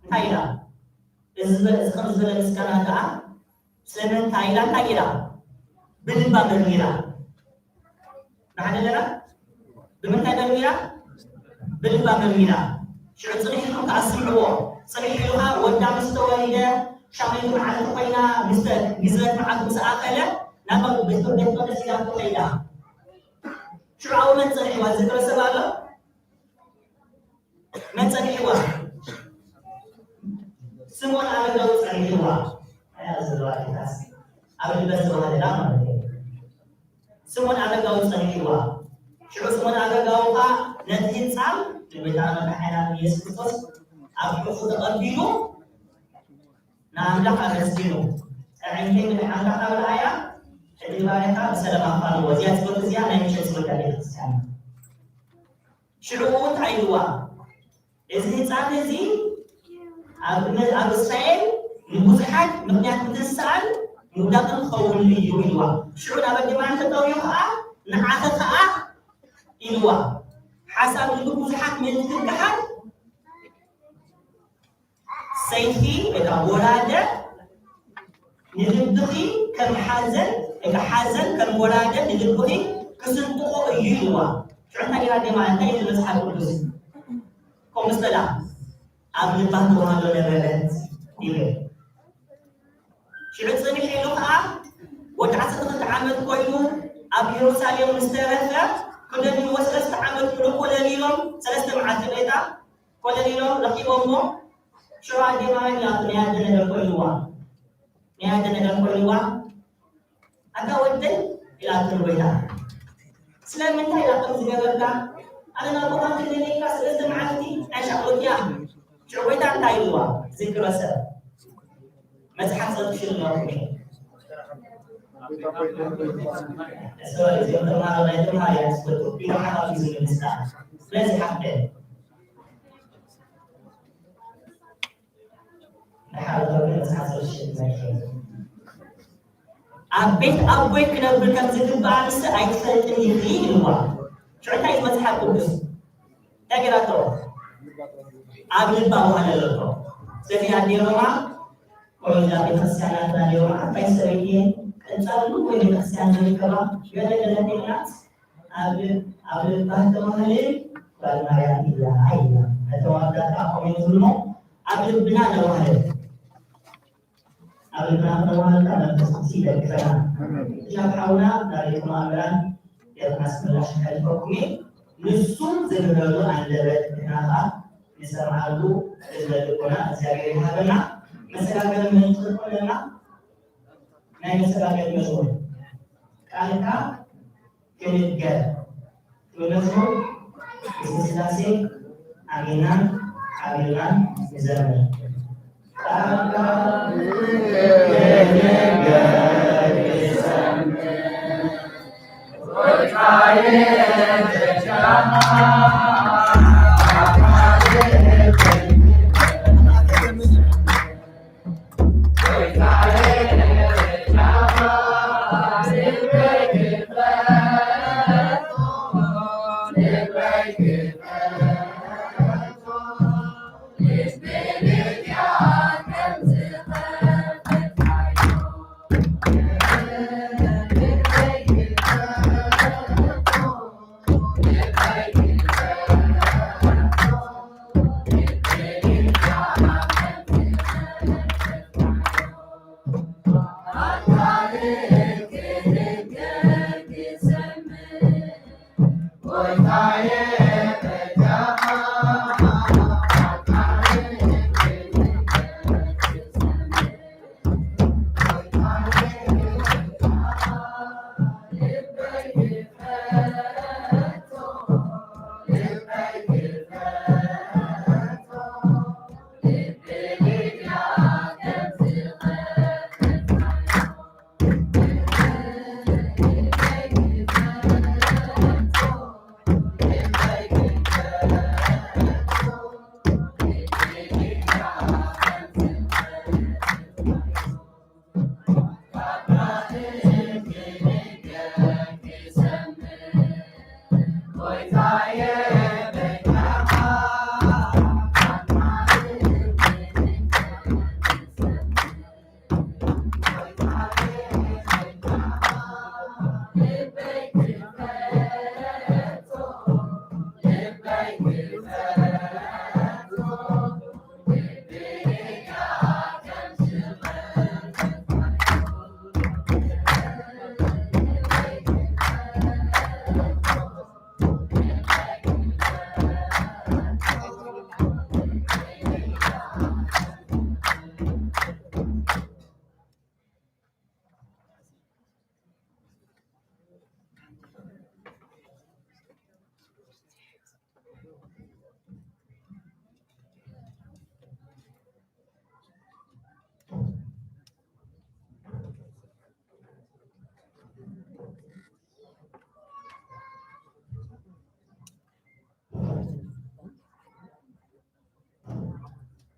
እንታይ ኢላ? እዚ ዝበለ፣ እዚ ከም ዝበለ ምስጋና ከኣ ስለምንታይ ኢላ እንታይ ኢላ? ብልባ መርሚራ። ንሓደ ኣለና? ብምንታይ መርሚራ? ብልባ መርሚራ። ሽዑ ጽኒሕ ኢልኩም ከኣ ስምዕዎ። ጽኒሕ ኢሉ ከኣ ወዳ ምስ ተወሊደ፣ ሻመይቲ መዓልቲ ኮይና፣ ምስ ተ-፣ ግዝረት መዓልቲ ምስ ኣኸለ፣ ናብ ቤት፣ ቤት መቕደስ ሒዛቶ ከይዳ። ሽዑ ኣብኡ መን ጸኒሕዋ? ዝዝክሮ ሰብ ኣሎ? መን ጸኒሕዋ? ስምኦን ኣረጋዊ ጸኒሕዋ። ኣያ ዘለዋ ጌታስ ኣብ ልበ ዝተዋህለላ ማለት እዩ። ስምኦን ኣረጋዊ ጸኒሕዋ። ሽዑ ስምኦን ኣረጋዊ ኸኣ ነቲ ህንጻ ንጎይታ መድሓኒና ኢየሱስ ክርስቶስ ኣብ ሕቑፉ ተቐቢሉ ንኣምላኽ ኣመስጊኑ፣ "ጥዕምተይ ምድሓንካ ካብ ረኣያ፣ ሕድሪ ባርያኻ ብሰላም ኣፋንዎ።" እዚኣ ጸሎት እዚኣ ናይ ምሸት ጸሎት እያ ቤተክርስትያን። ሽዑ እንታይ ኢልዋ? "እዚ ህጻን እዚ ኣብ፣ ኣብ እስራኤል ንብዙሓት ምኽንያት ምትንሳእን ምውዳቕን ክኸውን እዩ" ኢልዋ። ሽዑ ናብ ኣዴ ማርያም ተጠውዩ ከኣ፣ "ንዓኺ ከኣ" ኢልዋ። ሓሳብ ልቢ ብዙሓት ምእንቲ ክገሓድ፣ ሰይፊ ወይ ከዓ ጎራደ ንልብኺ ከም ሓዘን፣ ወይ ከዓ ሓዘን ከም ጎራደ ንልብኺ ክስንጥቖ እዩ ኢልዋ። ሽዑ እንታይ ኢላ ኣዴ ማርያም? እንታይ ይብል መጽሓፍ ቅዱስ? ከምኡ ምስ በላ፣ ኣብ ልባ ተዋህዶ ነበረት ይብል። ሽዑ ጽንሕ ኢሉ ኸኣ ወዲ ዓሰርተ ክልተ ዓመት ኮይኑ ኣብ የሩሳሌም ምስ ተረፈ፣ ክደልይዎ ሰለስተ ዓመት ሙሉ ኮለል ኢሎም፣ ሰለስተ መዓልቲ ቤታ ኮለል ኢሎም ረኺቦሞ። ሽዑ ኣዴ ማርያም ኢላቶ ናይ ኣደ ነገር ኮይንዋ፣ ናይ ኣደ ነገር ኮይንዋ። "ኣታ ወደይ" ኢላቶ ንጎይታ። "ስለምንታይ ኢኻ ከምዚ ዝገበርካ? ኣነ ናብ ቦታን ክደልየካ ሰለስተ መዓልቲ ናይ ሻቕሎት እያ?" ሽዑ ጎይታ እንታይ ኢልዋ? ዝክሮ ሰብ መጽሓፍ ጸብሽልናኩም እየ። ሶሪ፣ እዚኦም ተምሃሮ ናይ ተምሃሮ እያ ትፈልጡ። ኢሉ ሓባብ እዩ ዝምልስ ከኣ። ስለዚ ሓፍተይ፣ ንሓረጋዊ መጽሓፍ ጸብሽልናኩም። ኣብ ቤት ኣቦይ ክነብር ከም ዝግባእ ንስ ኣይትፈልጥን ኢኺ ኢልዋ። ሽዑ እንታይ እዩ መጽሓፍ ቅዱስ? እንታይ ገይራቶ? ኣብ ልባ ኣዋህለለቶ። ስለዚ ኣዴ ሮማ ኮሎንዳ ቤተክርስትያናት ኣዴ ሮማ ዓባይ ሰበይቲ እየን። ቀጻሉ ወይ ቤተክርስትያን ዝርከባ ገለ ገለ ኮይና ኣብ ል-፣ ኣብ ልባ ተዋህልል ጓል ማርያም ኢላ ኢላ። ነቶም ኣወዳት ከኣ ከምኡ እዮም ዝብሉ እሞ ኣብ ልብና ነዋህልል። ኣብ ልብና ከተዋህልልና መንፈስ ቅዱስ ይደግፈና። እሻብ ሓውና ናብ ሊቀ መኣምራን ዲያቆን ኣስመላሽ ከሕልፈኩም እየ። ንሱ ዝምህረሉ ኣንደበት ንሕና ኸኣ ንሰምዓሉ ዕድመ ልቦና እግዚኣብሔር ይሃበና። መሰጋገሪ ምእንቲ ክትኮነና ናይ መሰጋገሪ መዝሙር ቃልካ ክንገር። ብመዝሙር ምስለ ሥላሴ ኣሚንና ሓቢርና ንዘምር።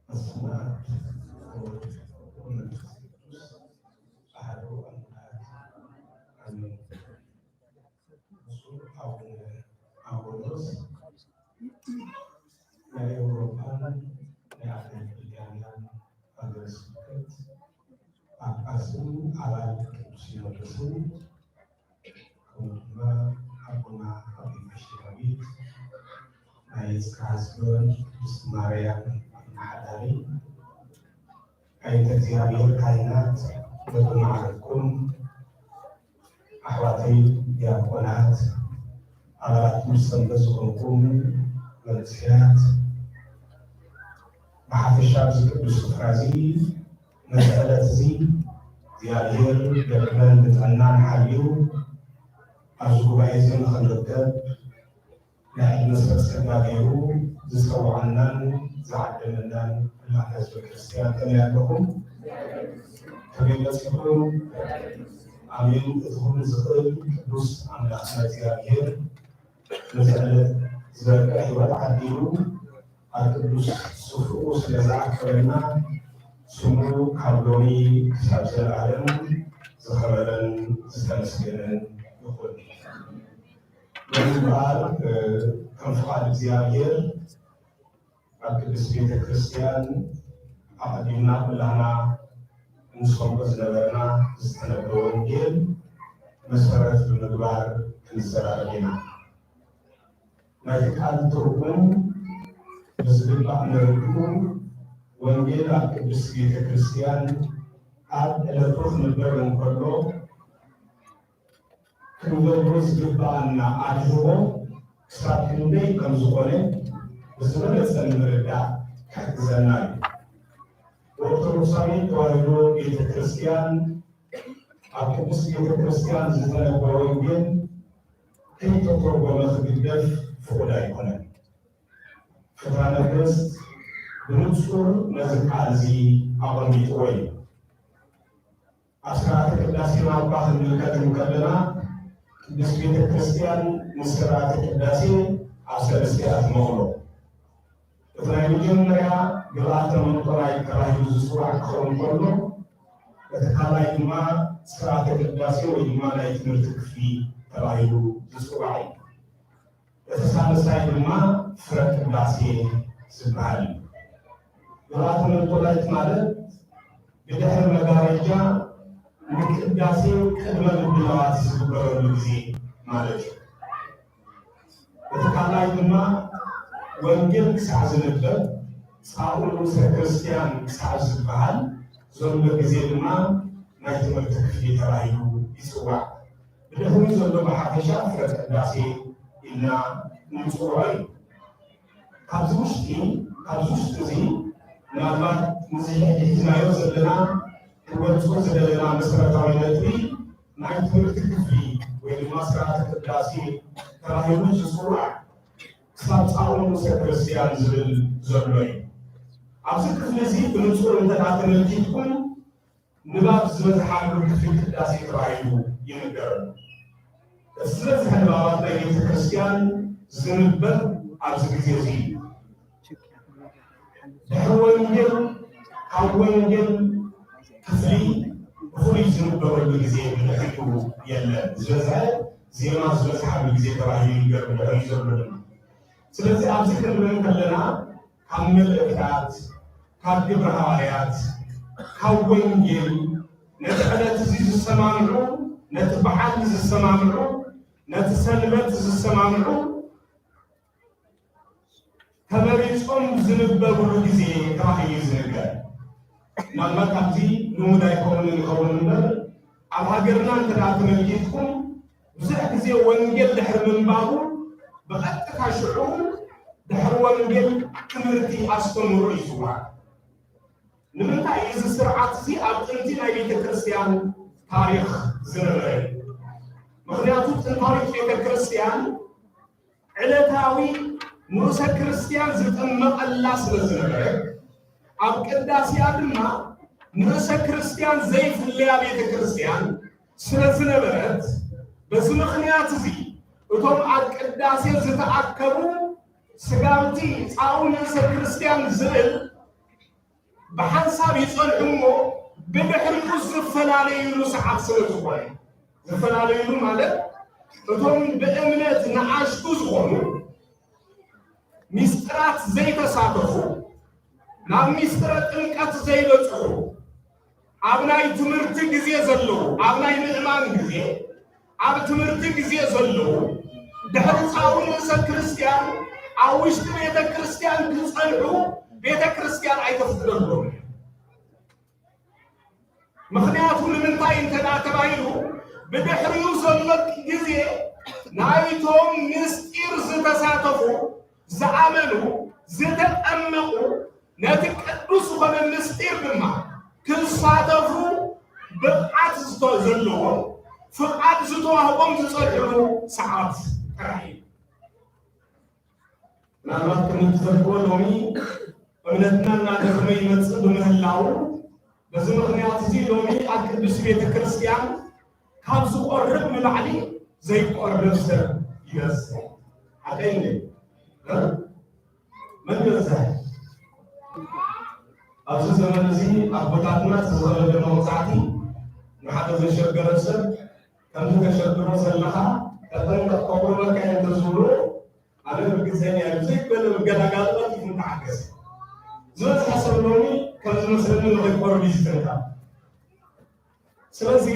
በስመ አብ ወወልድ ወመንፈስ ቅዱስ አሐዱ አምላክ አሜን። ብፁዕ አቡነ አውሎስ ናይ ኤውሮጳን ናይ ኣፍሪቃን ሃገረ ስብከት ጳጳስን ኣባል ቅዱስ ሲኖዶስን፣ ከምኡ ድማ ኣቦና ኣቡነ ቀሺ ዳዊት ናይ ጽርሐ ጽዮን ቅድስት ማርያም ኣመሓዳሪ፣ ኣየንተ እግዚኣብሔር ካህናት በብማዕረግኩም፣ ኣሕዋተይ ዲያቆናት፣ ኣባላት ቅዱስ ሰንበት ዝኾንኩም መንእሰያት፣ ብሓፈሻ ኣብዚ ቅዱስ ስፍራ እዚ ነዚ ዕለት እዚ እግዚኣብሔር ብዕድመን ብጥዕናን ሓልዩ ኣብዚ ጉባኤ እዚ ንኽንርከብ ናይ ዕድመ ሰብ ጸጋ ገይሩ ዝጸውዓናን ዝዓደመናን ኩላትና ህዝበ ክርስትያን ከመይ ኣለኹም? ከመይ መጺኹም? ኣሜን። እቲ ኩሉ ዝኽእል ቅዱስ ኣምላኽና እግዚኣብሔር ነዚ ዕለት ዝበቅዕ ህይወት ዓዲሉ ኣብ ቅዱስ ስፍርኡ ስለ ዝኣከበና ስሙ ካብ ሎሚ ክሳብ ዘለኣለም ዝኸበረን ዝተመስገነን ይኹን። ሎሚ እምበኣር፣ እ፣ ከም ፍቓድ እግዚኣብሔር ኣብ ቅድስት ቤተ ክርስቲያን ኣቐዲምና ኩላህና እንሰምዖ ዝነበርና ዝተነበረ ወንጌል መሰረት ብምግባር ክንዘራረብ ኢና። ናይቲ ቃል ትርጉም ብዝግባእ ንርድኡ፣ ወንጌል ኣብ ቅድስት ቤተ ክርስቲያን ኣብ ዕለቱ ክንበብ እንከሎ፣ ክንገብሮ ዝግብኣና ኣድህቦ ክሳብ ክንደይ ከም ዝኾነ ብዝበለጸ ንምርዳእ ክሕግዘና እዩ። ብኦርቶዶክሳዊት ተዋህዶ ቤተ ክርስቲያን፣ ኣብ ቅድስት ቤተ ክርስቲያን ዝተነበረ ወንጌል ከይተተርጎመ ክግደፍ ፍቑድ ኣይኮነን። ፍትሐ ነገስት ብንጹር ነዚ ቃል እዚ ኣቐሚጥዎ እዩ። ኣብ ስርዓተ ቅዳሴና እኳ ክንምልከት እንከለና፣ ቅድስት ቤተ ክርስቲያን ንስርዓተ ቅዳሴ ኣብ ሰለስተ እያ ትመቕሎ። እቲ ናይ መጀመርያ ግብኣተ መንጦላይት ተባሂሉ ዝጽዋዕ ክኸውን ከሎ፣ እቲ ካልኣይ ድማ ስርዓተ ቅዳሴ ወይ ድማ ናይ ትምህርቲ ክፍሊ ተባሂሉ ዝጽዋዕ እዩ። እቲ ሳልሳይ ድማ ፍረ ቅዳሴ ዝበሃል እዩ። ግብኣተ መንጦላይት ማለት ብድሕሪ መጋረጃ ንቅዳሴ ቅድመ ምድላዋት ዝግበረሉ ግዜ ማለት እዩ። እቲ ካልኣይ ድማ ወንጌል ክሳዕ ዝንበብ፣ ጻኡ ንኡሰ ክርስቲያን ክሳዕ ዝበሃል ዘሎ ግዜ ድማ ናይ ትምህርቲ ክፍሊ ተባሂሉ ይጽዋዕ። ብድሕሪኡ ዘሎ ብሓፈሻ ፍረ ቅዳሴ ኢልና ንጽውዖ እዩ። ካብዚ ውሽጢ፣ ካብዚ ውሽጢ እዚ ምናልባት ንዚ ሕጂ ሒዝናዮ ዘለና ክንገልጾ ዝደለና መሰረታዊ ነጥቢ ናይ ትምህርቲ ክፍሊ ወይ ድማ ስርዓተ ቅዳሴ ተባሂሉ ዝፅዋዕ ክሳብ ፃኡ ንጉሰ ክርስቲያን ዝብል ዘሎ እዩ። ኣብዚ ክፍሊ እዚ ብንፁር እንተ ተመልኪትኩም ንባብ ዝበዝሓሉ ክፍሊ ቅዳሴ ተባሂሉ ይንገር። እቲ ዝበዝሐ ንባባት ናይ ቤተ ክርስቲያን ዝንበብ ኣብዚ ግዜ እዚ እዩ። ድሕሪ ወንጌል ካብ ወንጌል ክፍሊ ብፍሉይ ዝንበበሉ ግዜ ብድሕሪኡ የለን። ዝበዝሐ ዜማ ዝበዝሓሉ ግዜ ተባሂሉ ይንገር፣ ብድሕሪኡ ዘሎ ድማ። ስለዚ ኣብዚ ክንርኢ ከለና ካብ መልእኽታት፣ ካብ ግብረ ሃዋርያት፣ ካብ ወንጌል ነቲ ዕለት እዚ ዝሰማምዑ፣ ነቲ በዓል ዝሰማምዑ፣ ነቲ ሰንበት ዝሰማምዑ ተመሪጾም ዝንበብሉ ግዜ ተባሂሉ እዩ ዝንገር። ምናልባት ካብዚ ልሙድ ኣይከውንን ይኸውን እምበር፣ ኣብ ሃገርና እንተ ደኣ ተመልኪትኩም፣ ብዙሕ ግዜ ወንጌል ድሕሪ ምንባቡ፣ ብቐጥታ ሽዑ ድሕሪ ወንጌል ትምህርቲ ኣስተምህሮ እዩ ዝወሃብ። ንምንታይ? እዚ ስርዓት እዚ ኣብ ጥንቲ ናይ ቤተ ክርስቲያን ታሪኽ ዝነበረ እዩ። ምኽንያቱ ጥንታዊት ቤተ ክርስቲያን ዕለታዊ ንኡሰ ክርስቲያን ዝጥመቐላ ስለ ዝነበረ፣ ኣብ ቅዳሴያ ድማ ንኡሰ ክርስቲያን ዘይፍለያ ቤተ ክርስቲያን ስለ ዝነበረት፣ በዚ ምኽንያት እዚ እቶም ኣብ ቅዳሴ ዝተኣከቡ ስጋውቲ ጻኡ ንኡሰ ክርስቲያን ዝብል ብሓንሳብ ይጸንሑ እሞ ብድሕሪኡ ዝፈላለዩሉ ሰዓት ስለ ዝኾነ፣ ዝፈላለዩሉ ማለት እቶም ብእምነት ንኣሽቱ ዝኾኑ፣ ሚስጥራት ዘይተሳተፉ፣ ናብ ሚስጥረ ጥምቀት ዘይበጽሑ፣ ኣብ ናይ ትምህርቲ ግዜ ዘለዉ፣ ኣብ ናይ ምእማን ግዜ፣ ኣብ ትምህርቲ ግዜ ዘለዉ፣ ድሕሪ ጻኡ ንእሰ ክርስቲያን ኣብ ውሽጢ ቤተ ክርስቲያን ክጸንሑ ቤተ ክርስቲያን ኣይተፍቅደሎም። ምኽንያቱ ንምንታይ እንተ ደኣ ተባሂሉ፣ ብድሕሪኡ ዘሎ ግዜ ናይቶም ምስጢር ዝተሳተፉ፣ ዝኣመኑ፣ ዝተጠመቑ፣ ነቲ ቅዱስ ዝኾነ ምስጢር ድማ ክሳተፉ ብቕዓት ዝተ-፣ ዘለዎም፣ ፍቓድ ዝተዋህቦም ዝጸንሕሉ ሰዓት ጥራይ እዩ። ምናልባት ከም እትፈልጥዎ ሎሚ እምነትና እናደኸመ ይመጽእ ብምህላዉ፣ በዚ ምኽንያት እዚ ሎሚ ኣብ ቅድስቲ ቤተ ክርስቲያን ካብ ዝቖርብ ንላዕሊ ዘይቆርብ ሰብ ይበዝሕ። ሓቀይ እንዴ? እ? መን ይበዝሕ? ኣብዚ ዘመን እዚ ኣቦታትና እቲ ዝኸበደ መቕጻዕቲ ንሓደ ዘሸገረ ሰብ ከምዚ ተሸግሮ ዘለኻ ተጠንቀቕ ከቑርበካ እየ እንተዝብሎ ኣነ ርግጸኛ እየ። ብዘይበለ መገላጋሊ ቀልጢፉ ምተሓገሰ። ዝበዝሐ ሰብ ሎሚ ከም ዝመስለኒ ንኸይቆርብ እዩ ዝጥንቀቕ። ስለዚ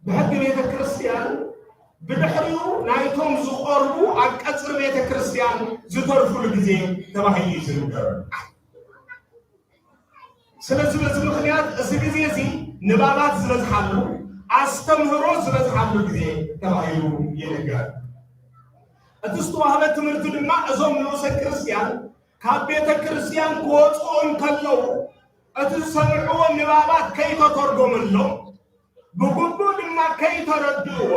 ብሕጊ ቤተ ክርስቲያን ብድሕሪኡ ናይቶም ዝቖርቡ ኣብ ቀጽሪ ቤተ ክርስቲያን ዝተርፉሉ ግዜ ተባሂሉ እዩ ዝንገር። ስለዚ በዚ ምኽንያት እዚ ግዜ እዚ ንባባት ዝበዝሓሉ፣ ኣስተምህሮ ዝበዝሓሉ ግዜ ተባሂሉ ይንገር። እቲ ዝተዋህበ ትምህርቲ ድማ እዞም ንኡሰ ክርስቲያን ካብ ቤተ ክርስቲያን ክወፁ እንከለዉ እቲ ዝሰምዕዎ ንባባት ከይተተርጎመሎም ብግቡእ ድማ ከይተረድእዎ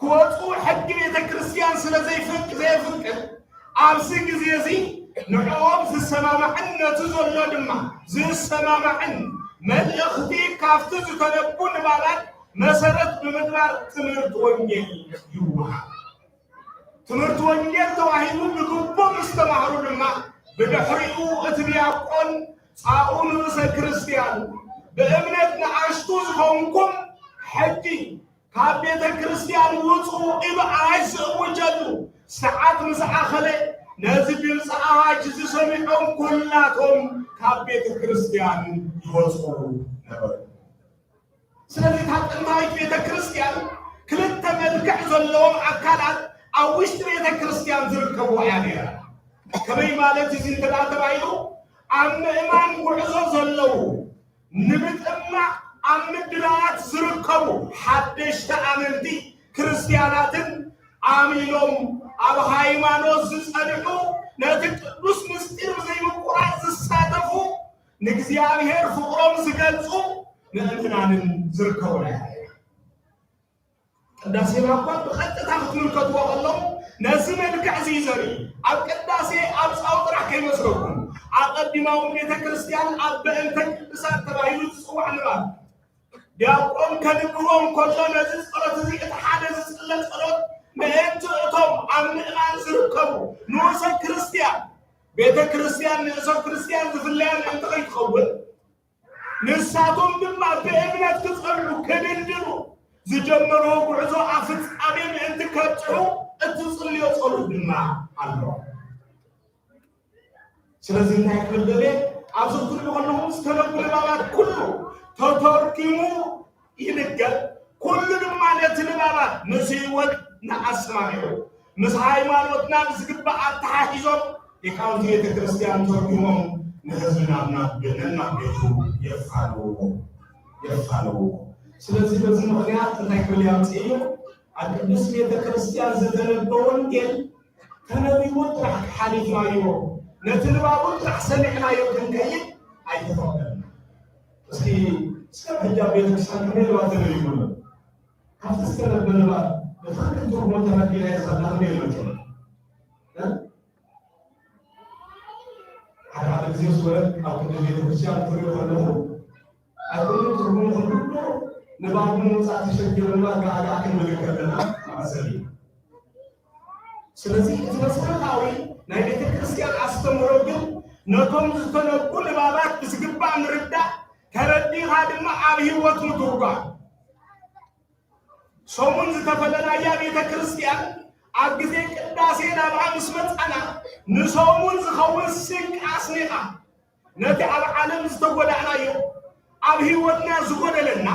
ክወፁ ሕጊ ቤተ ክርስቲያን ስለ ዘይፈቅ-፣ ዘየፍቅድ ኣብዚ ግዜ እዚ ንዕኦም ዝሰማማዕን ነቲ ዘሎ ድማ ዝሰማማዕን መልእኽቲ ካብቲ ዝተነቡ ንባባት መሰረት ብምግባር ትምህርቲ ወንጌል ይወሃብ። ትምህርቲ ወንጌል ተዋሂቡ ብግቡእ ምስ ተማህሩ ድማ ብድሕሪኡ እቲ ዲያቆን ጻኡ ንርእሰ ክርስቲያን ብእምነት ንኣሽቱ ዝኾንኩም ሕጂ ካብ ቤተ ክርስቲያን ውጹ ኢሉ ኣዋጅ ዝእውጀሉ ሰዓት ምስ ኣኸለ ነዚ ድምፂ ኣዋጅ ዝሰሚዖም ኩላቶም ካብ ቤተ ክርስቲያን ይወፁ ነበሩ። ስለዚ እታ ጥንታዊት ቤተ ክርስቲያን ክልተ መልክዕ ዘለዎም ኣካላት ኣብ ውሽጢ ቤተ ክርስቲያን ዝርከቡ እያ ነይራ። ከመይ ማለት እዚ እንተ ደኣ ተባሂሉ ኣብ ምእማን ጉዕዞ ዘለዉ ንምጥማቕ ኣብ ምድላዋት ዝርከቡ ሓደሽቲ ኣመንቲ ክርስቲያናትን ኣሚኖም ኣብ ሃይማኖት ዝጸንሑ ነቲ ቅዱስ ምስጢር ብዘይምቁራጽ ዝሳተፉ ንእግዚኣብሔር ፍቕሮም ዝገልጹ ምእመናንን ዝርከቡ ናይ ቅዳሴ ማኳ ብቐጥታ ክትምልከትዎ ከለኹ ነዚ መልክዕ እዚ እዩ ዘርኢ። ኣብ ቅዳሴ ኣብ ጻው ጥራሕ ከይመስለኩም፣ ኣቐዲማ እውን ቤተ ክርስቲያን ኣብ በእንተ ቅዱሳት ተባሂሉ ዝጽዋዕ ንባብ ዲያቆን ከንብቦም ከሎ ነዚ ጸሎት እዚ እቲ ሓደ ዝጽለ ጸሎት ምእንቲ እቶም ኣብ ምእማን ዝርከቡ ንኡሰ ክርስቲያን ቤተ ክርስቲያን ንእሰ ክርስቲያን ዝፍለያ ምእንቲ ከይትኸውን ንሳቶም ድማ ብእምነት ክጸንዑ ክድንድኑ ዝጀመርዎ ጉዕዞ ኣብ ፍጻሜ ምእንቲ ከብጽሑ እትጽልዮ ጸሎት ድማ ኣሎ። ስለዚ እንታይ ክብል ደልየ ኣብዚ ክትሪኡ ከለኹም ዝተነቡ ንባባት ኩሉ ተተርኪሙ ይንገር። ኩሉ ድማ ነቲ ንባባት ምስ ህይወት ንኣሰማሚዑ ምስ ሃይማኖትና ብዝግባእ ኣተሓሒዞም ሊቃውንቲ ቤተ ክርስቲያን ተርጉሞም ንህዝቢ ናብ ናብ ነናብ ቤቱ የፋንውዎ የፋንውዎ። ስለዚ በዚ ምኽንያት እንታይ ክብል ያምፅእዮ ኣብ ቅዱስ ቤተ ክርስቲያን ዝተነበ ወንጌል ተነቢቡ ጥራሕ ሓሊፍናዮ ነቲ ንባቡ ጥራሕ ሰሚዕናዮ ክንከይድ ኣይተፈቕደልና። እስኪ እስከ ሕጂ ኣብ ቤተክርስትያን ከመይ ንባብ ተነቢቡ ኣሎ? ካብቲ ዝተነበበ ንባብ ብትኽክል ትርጉሙ ተረዲእናዮ ዝኸድና ክንደይ መቸም ሓደ ሓደ ግዜ ስወረት ኣብ ቅድሚ ቤተክርስትያን ክትሪኦ ከለኹ ኣይኮኑን ትርጉሙ ክንብሎ ንባቡ ምውፃእ ተሸጊርና ጋዕጋዕ ክንብል ከለና መዕሰብ እዩ። ስለዚ እቲ መሰረታዊ ናይ ቤተ ክርስቲያን ኣስተምህሮ ግን ነቶም ዝተነቡ ንባባት ብዝግባእ ምርዳእ ተረዲኻ ድማ ኣብ ህይወት ምትርጓም። ሰሙን ዝተፈለናያ ቤተ ክርስቲያን ኣብ ግዜ ቅዳሴ ናብኣ ምስ መጻና ንሰሙን ዝኸውን ስንቂ ኣስኒቓ ነቲ ኣብ ዓለም ዝተጎዳእናዮ ኣብ ህይወትና ዝጎደለና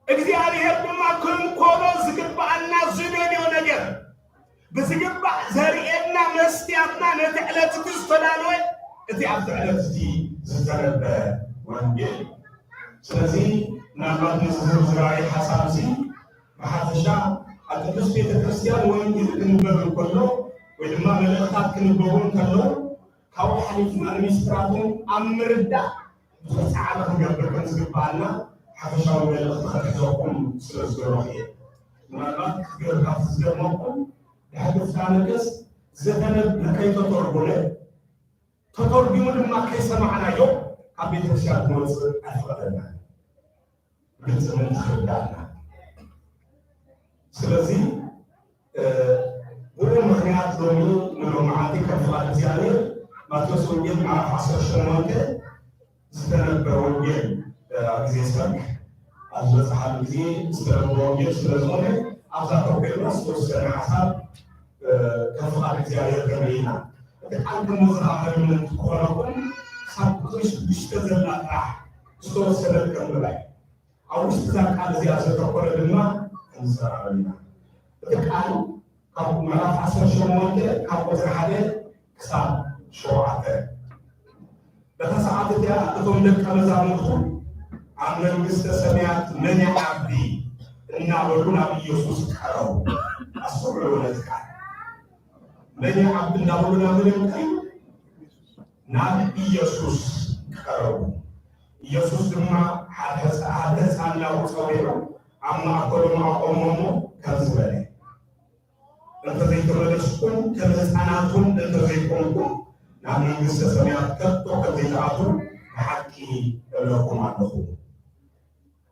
እግዚኣብሔር ድማ ክንኮኖ ዝግብኣና ዝደልዮ ነገር ብዝግባእ ዘርእየና መስትያትና ነቲ ዕለት እቲ ዝተዳለወ እቲ ኣብቲ ዕለት እቲ ዝተነበ ወንጌል እዩ። ስለዚ ምናልባት ነዚ ዝርዝራዊ ሓሳብ እዚ ብሓፈሻ ኣብ ቅዱስ ቤተ ክርስቲያን ወንጌል ክንበብ እንከሎ ወይ ድማ መልእኽታት ክንበቡ እንከሎ ካብኡ ሓሊፍና ንምስጢራቶም ኣብ ምርዳእ ብዙሕ ፃዕሪ ክንገብር ከም ዝግባኣና ሓፈሻዊ መልእኽቲ ከትሕዘኩም ስለ ዝደለኹ እየ። ምናልባት ክትገርካት ዝገርመኩም ድሕሪ ፍትሐ ነገስት ዝተነብበ ከይተተርጎመ ተተርጉሙ ድማ ከይሰማዕናዮ ካብ ቤተክርስትያን ክወፅእ ኣይፈቐደና። ግልፂ ምእንቲ ክርዳእና። ስለዚ ብኡ ምኽንያት ሎሚ ንሎመዓልቲ ከም ፍቓድ እግዚኣብሔር ማቴዎስ ወንጌል ምዕራፍ ዓሰርተ ሸሞንተ ዝተነበረ ወንጌል ኣብ ግዜ ሰርክ ኣብ ዝበፅሓሉ ግዜ ዝተነበረ ወንጌል ስለ ዝኾነ ኣብዛ ተኮይና ዝተወሰነ ሓሳብ ከም ፍቓድ እግዚኣብሔር ከርኢ ኢና። እቲ ቃል ከመዘኻኸሪ ምእንቲ ክኾነኩም ክሳብ ቁፅሪ ሽዱሽተ ዘላ ጥራሕ ዝተወሰነት ከንብባ እዩ። ኣብ ውሽጢ እዛ ቃል እዚኣ ዘተኮረ ድማ ክንዘራረብ ኢና። እቲ ቃል ካብ ምዕራፍ ዓሰርተ ሸሞንተ ካብ ቁፅሪ ሓደ ክሳብ ሸውዓተ። በታ ሰዓት እቲኣ እቶም ደቀ መዛሙርቱ ኣብ መንግስተ ሰማያት መን ይዓቢ እናበሉ ናብ ኢየሱስ ቀረቡ። ኣስተውዕሉ ነቲ ቃል። መን ይዓቢ እናበሉ ናብ መን እዮም ቀሪቡ? ናብ ኢየሱስ ቀረቡ። ኢየሱስ ድማ ሓደ ህፃ-፣ ሓደ ህፃን ናብኡ ጸዊዑ ኣብ ማእከሎም ኣቖሞ እሞ ከምዚ በለ፣ እንተ ዘይተመለስኩም ከም ህፃናት እውን እንተ ዘይኮንኩም ናብ መንግስተ ሰማያት ከቶ ከም ዘይትኣትዉ ብሓቂ እብለኩም ኣለኹ።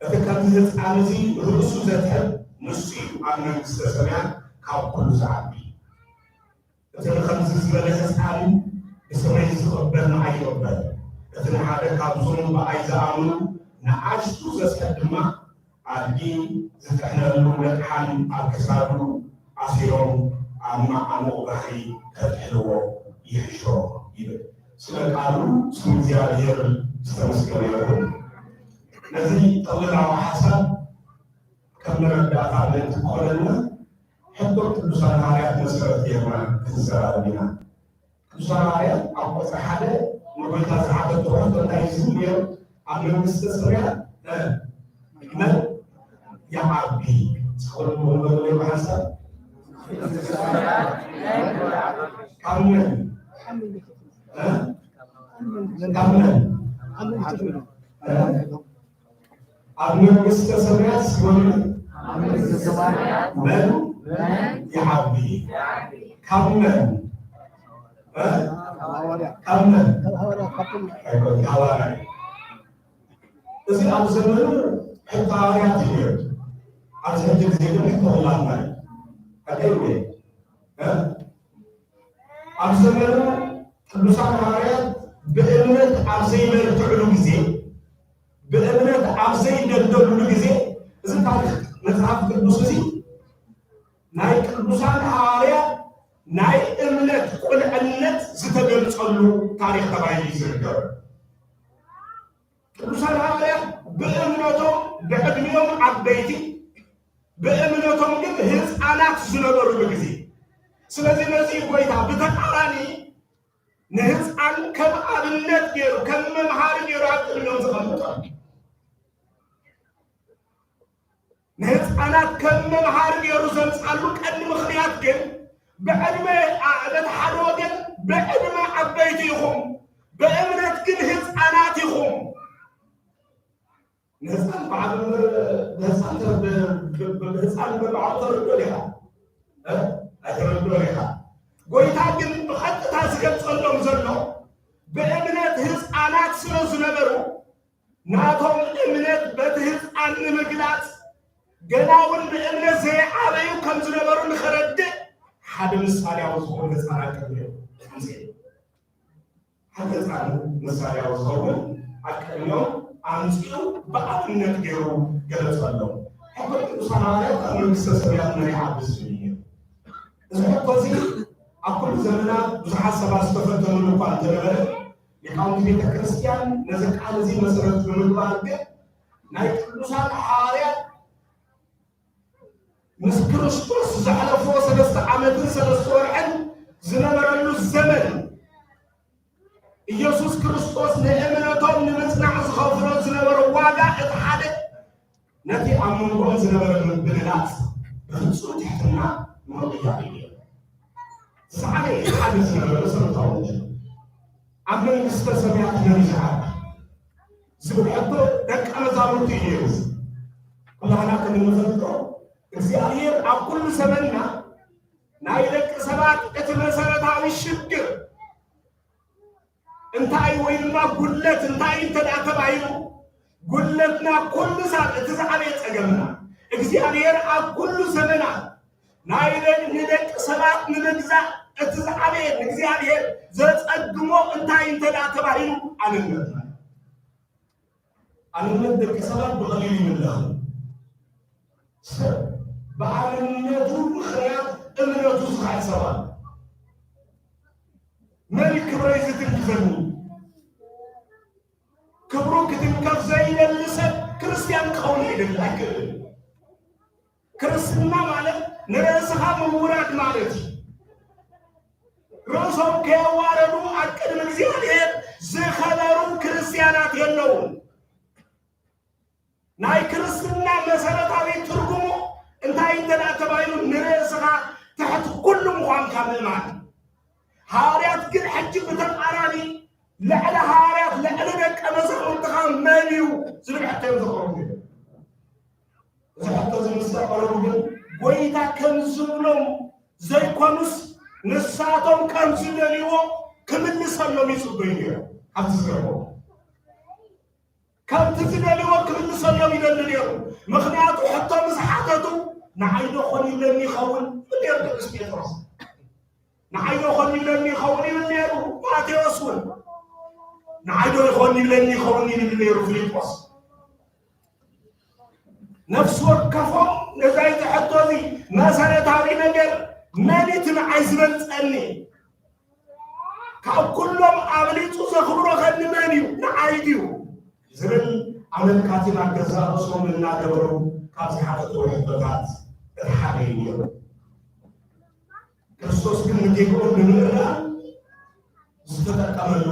እቲ ከምዚ ህፃን እዚ ርእሱ ዘትሕት ንሱ እዩ ኣብ መንግስተ ሰማያት ካብ ኩሉ ዝዓቢ። እቲ ንኸምዚ ዝበለ ህፃን ብስመይ ዝቕበል ንዓይ ይቕበል። እቲ ንሓደ ካብዞም ብኣይ ዝኣምኑ ንኣሽቱ ዘስሕት ድማ ኣድጊ ዝጥሕነሉ መጥሓን ኣብ ክሳዱ ኣሲሮም ኣብ መዓሙቕ ባሕሪ ከጥሕልዎ ይሕሾ ይብል። ስለ ቃሉ ስም እግዚኣብሔር ዝተመስገነ ይኹን። ነዚ ጠቕላላዊ ሓሳብ ከም መረዳእታ ምእንቲ ክኾነልና ሕቶ ቅዱሳን ሃዋርያት መሰረት ጌርና ክንዘራረብ ኢና። ቅዱሳን ሃዋርያት ኣብ ቁፅሪ ሓደ ንጎይታ ዝሓተቶ ሕቶ እንታይ እዩ ዝብል ነይሩ? ኣብ መንግስተ ሰማያት እ፣ መን ይዓቢ? እስኪ በሉ በሉ ብሓንሳብ። ካብ መን? እ? ካብ መን? እ? ኣብ መንግስተ ሰማያት እስኪ በሉ ኣብ መንግስተ ሰማያት መን መን ይዓቢ? ካብ መን? እ? ካብ ሐዋርያ። ካብ መን? ካብ ሐዋርያ፣ ካብ ኩሉ። ኣይኮን፣ ካብ ሐዋርያ። እዚ ኣብ ዘመኑ ሕጊ ሃዋርያት እዩ ነይሩ። ኣብዚ ሕጂ ግዜ ግን ሕጊ ኩላትና እዩ። ሓቀይ እዩ። እ? ኣብ ዘመኑ ቅዱሳን ሃዋርያት ብእምነት ኣብ ዘይበርትዕሉ ግዜ፣ ብእምነት ኣብ ዘይደልደሉሉ ግዜ፣ እዚ ታሪኽ መጽሓፍ ቅዱስ እዚ ናይ ቅዱሳን ሃዋርያት ናይ እምነት ቁልዕነት ዝተገልጸሉ ታሪኽ ተባሂሉ እዩ ዝንገር። ቅዱሳን ሃዋርያት ብእምነቶም ብዕድሚኦም ዓበይቲ፣ ብእምነቶም ግን ህፃናት ዝነበሩሉ ግዜ። ስለዚ ነዚ ጎይታ ብተቃራኒ ንህፃን ከም ኣብነት ገይሩ፣ ከም መምሃሪ ገይሩ ኣብ ቅድሚኦም ዘቐምጦም። ንህፃናት ከም መምሃሪ ገይሩ ዘምፃሉ ቀንዲ ምኽንያት ግን ብዕድመ፣ አ-፣ በቲ ሓደ ወገን ብዕድመ ዓበይቲ ኢኹም፣ ብእምነት ግን ህፃናት ኢኹም። ንህፃን ብዓቢ መምህር፣ ንህፃን ተር-፣ ብ-፣ ብ-፣ ብ-፣ ህፃን መምህር ብዓቢ ተረድኦ ዲኻ? እ? ኣይተረድኦን ኢኻ። ጎይታ ግን ብቐጥታ ዝገልጸሎም ዘሎ ብእምነት ህፃናት ስለ ዝነበሩ ናቶም እምነት በቲ ህፃን ንምግላፅ ገና እውን ብእምነት ዘይዓበዩ ከም ዝነበሩ ንኸረድእ ሓደ ምሳሌያዊ ዝኾኑ ህፃናት ቅድሚኦም ኣምፅኡ። ሓደ ህፃን ምሳሌያዊ ዝኸውን ኣብ ቅድሚኦም ኣምፂኡ ብኣብነት ገይሩ ገለፀሎም። ሕቶ ቅዱሳን ሃዋርያት ኣብ መንግስተ ሰማያት መን ይዓቢ ዝብል እዩ። እዚ ሕቶ እዚ ኣብ ኩሉ ዘመናት ብዙሓት ሰባት ዝተፈተኑሉ እኳ እንተነበረ፣ ሊቃውንቲ ቤተ ክርስቲያን ነዚ ቃል እዚ መሰረት ብምግባር ግን ናይ ቅዱሳን ሃዋርያት ምስ ክርስቶስ ዘሕለፍዎ ሰለስተ ዓመትን ሰለስተ ወርሕን ዝነበረሉ ዘመን፣ ኢየሱስ ክርስቶስ ንእምነቶም ንምጽናዕ ዝኸፍሎ ዝነበረ ዋጋ እቲ ሓደ፣ ነቲ ኣብ መንጎኦም ዝነበረ ምብልላጽ ብፍጹም ትሕትና ምቕያር እዩ። ዝዓበየ እቲ ሓደ ዝነበረ መሰረታዊ ነገር፣ ኣብ መንግስተ ሰማያት መን እዩ ዝዓቢ ዝብል ሕቶ ደቀ መዛሙርቱ እዩ ነይሩ። ኩላህና ከም እንፈልጦ፣ እግዚኣብሔር ኣብ ኩሉ ዘመንና ናይ ደቂ ሰባት እቲ መሰረታዊ ሽግር እንታይ ወይ ድማ ጉድለት እንታይ እንተ ደኣ ተባሂሉ፣ ጉድለትና ኩሉ ሳብ እቲ ዝዓበየ ጸገምና፣ እግዚኣብሔር ኣብ ኩሉ ዘመናት ናይ ደግ-፣ ንደቂ ሰባት ንምግዛእ እቲ ዝዓበየ ንእግዚኣብሔር ዘጸግሞ እንታይ እንተ ደኣ ተባሂሉ፣ ኣንነትና። ኣንነት ደቂ ሰባት ብቐሊሉ ይምለኽ። ሰብ ብኣንነቱ ምኽንያት እምነቱ ዝኸዕድ ሰብ ኣሎ። መን እዩ ክብረይ ዝትንክፈኒ? ክብሩ ክትንከፍ ዘይደሊ ሰብ ክርስትያን ክኸውን ይደሊ ኣይክእልን። ክርስትና ማለት ንርእስኻ ምውራድ ማለት እዩ። ርእሶም ከየዋረዱ ኣብ ቅድሚ እግዚኣብሔር ዝኸበሩ ክርስትያናት የለውን። ናይ ክርስትና መሰረታዊ ትርጉሙ እንታይ እንተ ደኣ ተባሂሉ፣ ንርእስኻ ትሕቲ ኩሉ ምዃንካ ምእማን። ሃዋርያት ግን ሕጂ ብተቃራኒ፣ ልዕሊ ሃዋርያት፣ ልዕሊ ደቀ መዛሙርትኻ መን እዩ ዝብል ሕቶ እዮም ዘቕርቡ። እዚ ሕቶ እዚ ምስ ኣቕረቡ ግን፣ ጎይታ ከም ዝብሎም ዘይኮኑስ፣ ንሳቶም ከም ዝደልይዎ ክምልሰሎም ይጽበዩ ነይሮም። ካብቲ ዝገርሞም፣ ከምቲ ዝደልይዎ ክምልሰሎም ይደሊ ነይሩ። ምኽንያቱ፣ ሕቶ ምስ ሓተቱ፣ "ንዓይ ዶ ኾን ይብለኒ ይኸውን?" ይብል ነይሩ ቅዱስ ጴጥሮስ። "ንዓይ ዶ ኾን ይብለኒ ይኸውን?" ይብል ነይሩ ማቴዎስ እውን። "ንዓይ ዶ ይኾን ይብለኒ ይኸውን?" ይብል ነይሩ ፊልጶስ። ነፍሲ ወከፎም ነዛ እቲ ሕቶ እዚ መሰረታዊ ነገር፣ "መን እቲ ንዓይ ዝበልጸኒ?" ካብ ኩሎም ኣብሊጹ ዘኽብሮ ኸኒ መን እዩ? ንዓይ ድዩ? ዝብል ኣመልካቲ ናብ ገዛእ ርእሶም እናገበሩ ካብ ዝሓተትዎ ሕቶታት እቲ ሓደ እዩ ነይሩ። ክርስቶስ ግን ንጌግኦም ንምእራም ዝተጠቀመሉ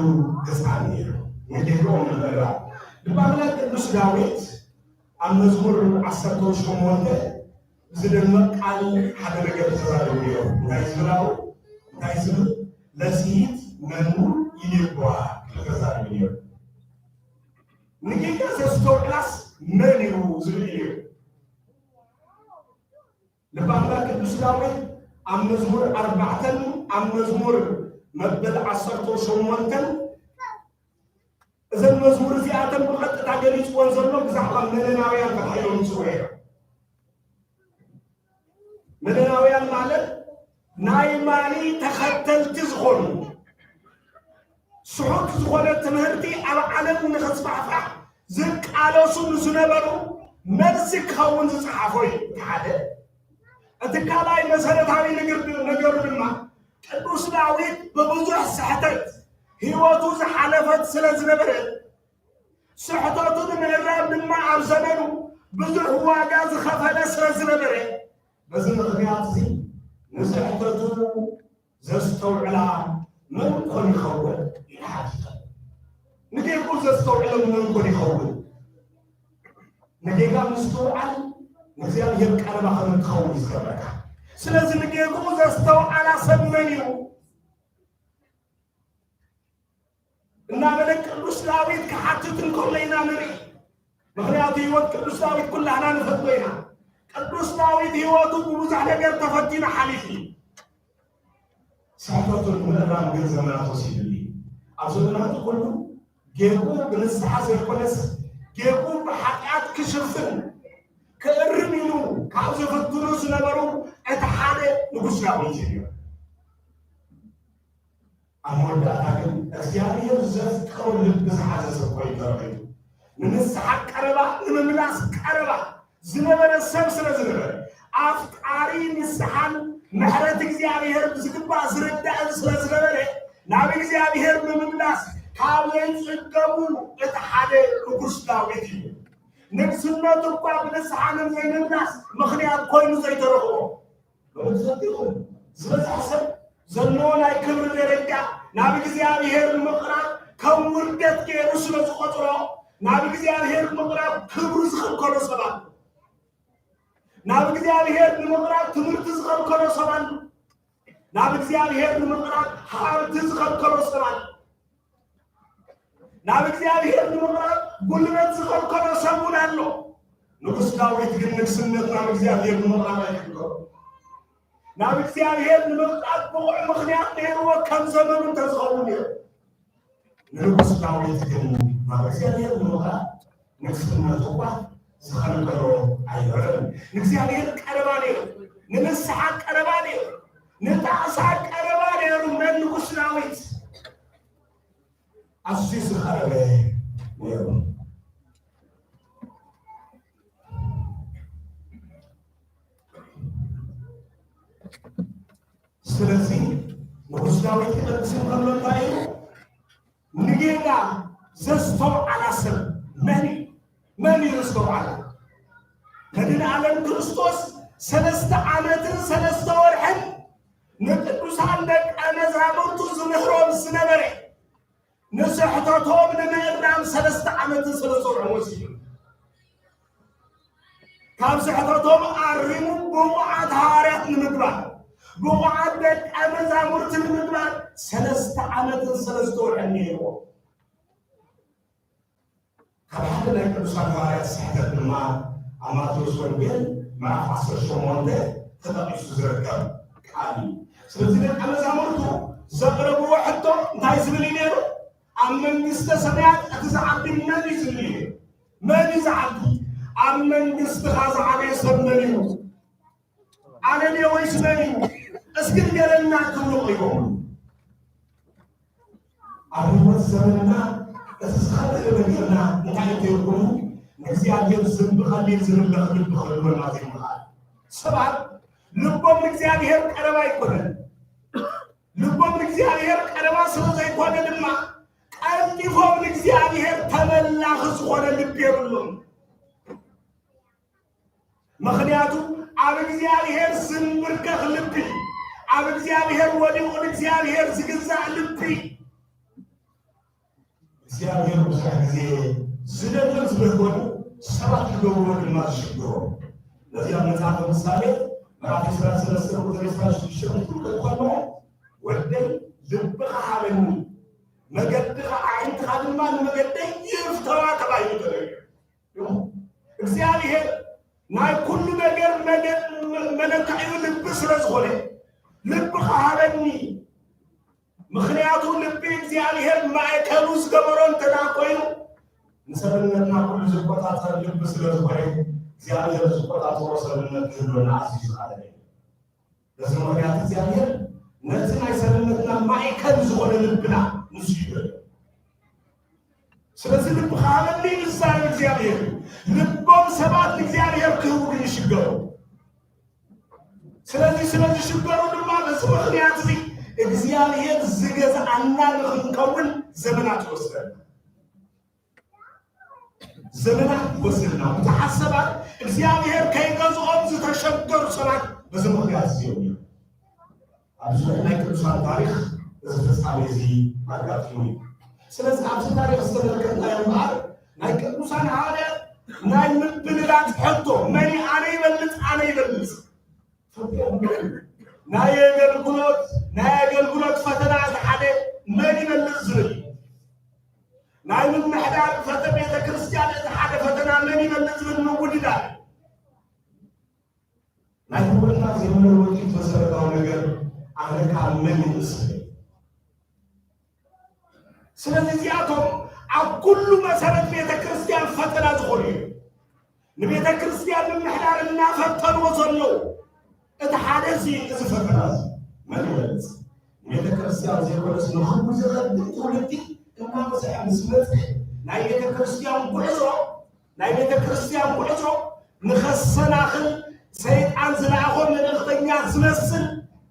ህፃን ነይሩ። ንጌግኦም ንምእራም። ልበ ኣምላክ ቅዱስ ዳዊት ኣብ መዝሙር ዓሰርተ ሸሞንተ ዝደመቕ ቃል ሓደ ነገር ተዛሪቡ ነይሩ። እንታይ ዝብል ኣብኡ? እንታይ ዝብል? "ለትሂት መኑ ይልብዋ?" ክብል ተዛሪቡ ነይሩ። ንጌጋ ዘስተውዕላስ መን እዩ ዝብል እዩ ነይሩ። ልበ ኣምላክ ቅዱስ ዳዊት ኣብ መዝሙር ኣርባዕተን ኣብ መዝሙር መበል ዓሰርተ ሸሞንተን እዘን መዝሙር እዚኣተን ብቐጥታ ገሊፅወን ዘሎ ብዛዕባ መነናውያን ተባሂሎም ይፅውዑ እዮም። መነናውያን ማለት ናይ ማሊ ተኸተልቲ ዝኾኑ ስሑት ዝኾነ ትምህርቲ ኣብ ዓለም ንኽስፋሕፋሕ ዝቃለሱ ንዝነበሩ መልሲ ክኸውን ዝፀሓፎ እዩ። እቲ ሓደ። እቲ ካልኣይ መሰረታዊ ንግር-፣ ነገሩ ድማ ቅዱስ ዳዊት ብብዙሕ ስሕተት ህይወቱ ዝሓለፈት ስለ ዝነበረ ስሕተቱ ንምእራም ድማ ኣብ ዘመኑ ብዙሕ ዋጋ ዝኸፈለ ስለ ዝነበረ በዚ ምኽንያት እዚ ንስሕተቱ ዘስተውዕላ መን ኮን ይኸውን ኢሉ ሓቲተ። ንጌግኡ ዘስተውዕለ መን ኮን ይኸውን? ንጌጋ ምስትውዓል ንእግዚኣብሔር ቀረባ ከም እትኸውን እዩ ዝገብረካ። ስለዚ ንጌግኡ ዘስተውዓላ ሰብ መን እዩ? እናበለ ቅዱስ ዳዊት ክሓትት እንከሎ ኢና ንርኢ። ምኽንያቱ ህይወት ቅዱስ ዳዊት ኩላህና ንፈልጦ ኢና። ቅዱስ ዳዊት ህይወቱ ብብዙሕ ነገር ተፈቲኑ ሓሊፉ እዩ። ስሕተቱ ንምእራም ግን ዘመናት ወሲዱሉ እዩ። ኣብ ዘመናቱ ኩሉ ጌግኡ ብንስሓ ዘይኮነስ ጌግኡ ብሓጢኣት ክሽፍን ክእርም ኢሉ ካብ ዝፍትኑ ዝነበሩ እቲ ሓደ ንጉስ ዳዊት እዩ። ኣብ መወዳእታ ግን እግዚኣብሔር ዘፍቀሮ ልቢ ዝሓዘ ሰብ ኮይኑ ተረኺቡ። ንንስሓ ቀረባ ንምምላስ ቀረባ ዝነበረ ሰብ ስለ ዝነበረ ኣፍቃሪ ንስሓን ምሕረት እግዚኣብሔር ብዝግባእ ዝርዳእን ስለ ዝነበረ ናብ እግዚኣብሔር ንምምላስ ካብ ዘይጽገሙ እቲ ሓደ ንጉስ ዳዊት እዩ። ንግስነቱ እኳ ብንስሓ ንዘይምምላስ ምኽንያት ኮይኑ ዘይተረኽቦ። ሎሚ ትፈልጡ ኢኹም፣ ዝበዝሐ ሰብ ዘለዎ ናይ ክብሪ ደረጃ ናብ እግዚኣብሔር ንምቕራብ ከም ውርደት ገይሩ ስለ ዝቖጽሮ፣ ናብ እግዚኣብሔር ንምቕራብ ክብሪ ዝኸልከሎ ሰብ ኣሎ። ናብ እግዚኣብሔር ንምቕራብ ትምህርቲ ዝኸልከሎ ሰብ ኣሎ። ናብ እግዚኣብሔር ንምቕራብ ሃብቲ ዝኸልከሎ ሰብ ኣሎ። ናብ እግዚኣብሔር ንምቕራብ ጉልበት ዝኸልከሎ ሰብ እውን ኣሎ። ንጉስ ዳዊት ግን ንግስነት ናብ እግዚኣብሔር ንምቕራብ ኣይከልከሎ። ናብ እግዚኣብሔር ንምቕራብ ብቑዕ ምኽንያት ነይርዎ ከም ዘመኑ እንተዝኸውን ነይሩ። ንንጉስ ዳዊት ግን ናብ እግዚኣብሔር ንምቕራብ ንግስነቱ እኳ ዝኸልከሎ ኣይነበረን። ንእግዚኣብሔር ቀረባ ነይሩ፣ ንንስሓ ቀረባ ነይሩ፣ ንጣዕሳ ቀረባ ነይሩ። መን ንጉስ ዳዊት ኣዝዩ ዝቐረበ ነይሩ። ስለዚ ንጉስ ዳዊት ክጠቅስ ከሎ እንታይ ኢሉ? ንጌጋ ዘስተውዓላ ሰብ መን እዩ? መን እዩ ዘስተውዓላ? መድኃኔ ዓለም ክርስቶስ ሰለስተ ዓመትን ሰለስተ ወርሕን ንቅዱሳን ደቀ መዛሙርቱ ዝምህሮም ዝነበረ ንስሕተቶም ንምእራም ሰለስተ ዓመትን ሰለስተ ወርሕን ወሲዱ። ካብ ስሕተቶም ኣሪሙ ብቑዓት ሃዋርያት ንምግባር፣ ብቑዓት ደቀ መዛሙርቲ ንምግባር ሰለስተ ዓመትን ሰለስተ ወርሕን ነይርዎ። ካብ ሓደ ናይ ቅዱሳን ሃዋርያት ስሕተት ድማ ኣብ ማቴዎስ ወንጌል ምዕራፍ ዓሰርተ ሸሞንተ ተጠቒሱ ዝርከብ ቃል እዩ። ስለዚ ደቀ መዛሙርቱ ዘቕረብዎ ሕቶ እንታይ ዝብል እዩ ነይሩ? ኣብ መንግስተ ሰማያት እቲ ዝዓቢ መን እዩ ዝብል እዩ ነይሩ። መን እዩ ዝዓቢ? ኣብ መንግስትኻ ዝዓበየ ሰብ መን እዩ? ኣነ ድየ ወይስ መን እዩ? እስኪ ንገረና ክብሉ ቀሪቦም። ኣብ ህይወት ዘመንና እቲ ዝኸበደ ነገርና እንታይ እንተይኮኑ ንእግዚኣብሔር ዝንቢ ቀሊል ዝምለኽ ልቢ ክህልወና ዘይምኽኣል። ሰባት ልቦም ንእግዚኣብሔር ቀረባ ኣይኮነን። ልቦም ንእግዚኣብሔር ቀረባ ስለ ዘይኮነ ድማ ቀልጢፎም ንእግዚኣብሔር ተመላኺ ዝኾነ ልቢ የብሎም። ምኽንያቱ ኣብ እግዚኣብሔር ዝንብርከኽ ልቢ፣ ኣብ እግዚኣብሔር ወዲቑ ንእግዚኣብሔር ዝግዛእ ልቢ። እግዚኣብሔር ብዙሕ ግዜ ዝደልን ዝደጎን ሰባት ክገብርዎ ድማ ዝሽግሮ። ነዚ ኣብ መጽሓፈ ምሳሌ ምዕራፍ ዕስራን ሰለስተን ቁጽሪ ዕስራን ሽዱሽተን ክትምልከቱ ከለኹም፣ "ወደይ ልብኻ ሃበኒ፣ መገድኻ ኣዒንትኻ ድማ ንመገደይ ይፍተዋ" ተባሂሉ ተነግሩ። እግዚኣብሔር ናይ ኩሉ ነገር መገድ መለክዒኡ ልቢ ስለ ዝኾነ፣ ልቢ ከሃበኒ። ምኽንያቱ ልቢ እግዚኣብሔር ማእከሉ ዝገበሮ እንተ ደኣ ኮይኑ፣ ንሰብነትና ኩሉ ዝቆጻጸር ልቢ ስለ ዝኾነ፣ እግዚኣብሔር ዝቆጻጸሮ ሰብነት ክህልወና ኣዝዩ ዝኸኣለ እዩ። በዚ ምኽንያት እግዚኣብሔር ነቲ ናይ ሰብነትና ማእከል ዝኾነ ልብና ንሱ ይደልዮ። ስለዚ ልቢ ከሃበኒ ይዛረብ እግዚኣብሔር። ልቦም ሰባት ንእግዚኣብሔር ክህቡ ግን ይሽገሩ። ስለዚ ስለ ዝሽገሩ ድማ በዚ ምኽንያት እዚ እግዚኣብሔር ዝገዝኣና ንኽንከውን ዘመናት ይወስደና። ዘመናት ይወስደና። ብዙሓት ሰባት እግዚኣብሔር ከይገዝኦም ዝተሸገሩ ሰባት በዚ ምኽንያት እዚ እዮም። ኣብ ዙርያ ናይ ቅዱሳን ታሪኽ እዚ ፍጻሜ እዚ ኣጋጢሙ እዩ። ስለዚ ኣብዚ ታሪኽ ዝተመልከትናዮ እምበኣር ናይ ቅዱሳን ሃዋርያት ናይ ምብልላጽ ሕቶ፣ መን ኣነ ይበልጽ፣ ኣነ ይበልጽ። ናይ ኣገልግሎት፣ ናይ ኣገልግሎት ፈተና እቲ ሓደ መን ይበልጽ ዝብል እዩ። ናይ ምምሕዳር ፈተ-፣ ቤተ ክርስቲያን እቲ ሓደ ፈተና መን ይበልጽ ዝብል ምውድዳር እዩ። ናይ ህይወትና ዘይመለወጢ መሰረታዊ ነገር ኣነ ካብ መን ይንእስ? ስለዚ እዚኣቶም ኣብ ኩሉ መሰረት ቤተ ክርስቲያን ፈተና ዝኾኑ እዮም። ንቤተ ክርስቲያን ምምሕዳር እናፈተንዎ ዘለዉ እቲ ሓደ እዚ፣ እዚ ፈተና እዚ መን ይበልጽ? ንቤተ ክርስቲያን ዘይኮነስ ንኹሉ ዝቐድም ትውልዲ እናበዝሐ ምስ መጽአ ናይ ቤተ ክርስቲያን ጉዕዞ ናይ ቤተ ክርስቲያን ጉዕዞ ንኸሰናኽል ሰይጣን ዝለኣኾ መልእኽተኛ ዝመስል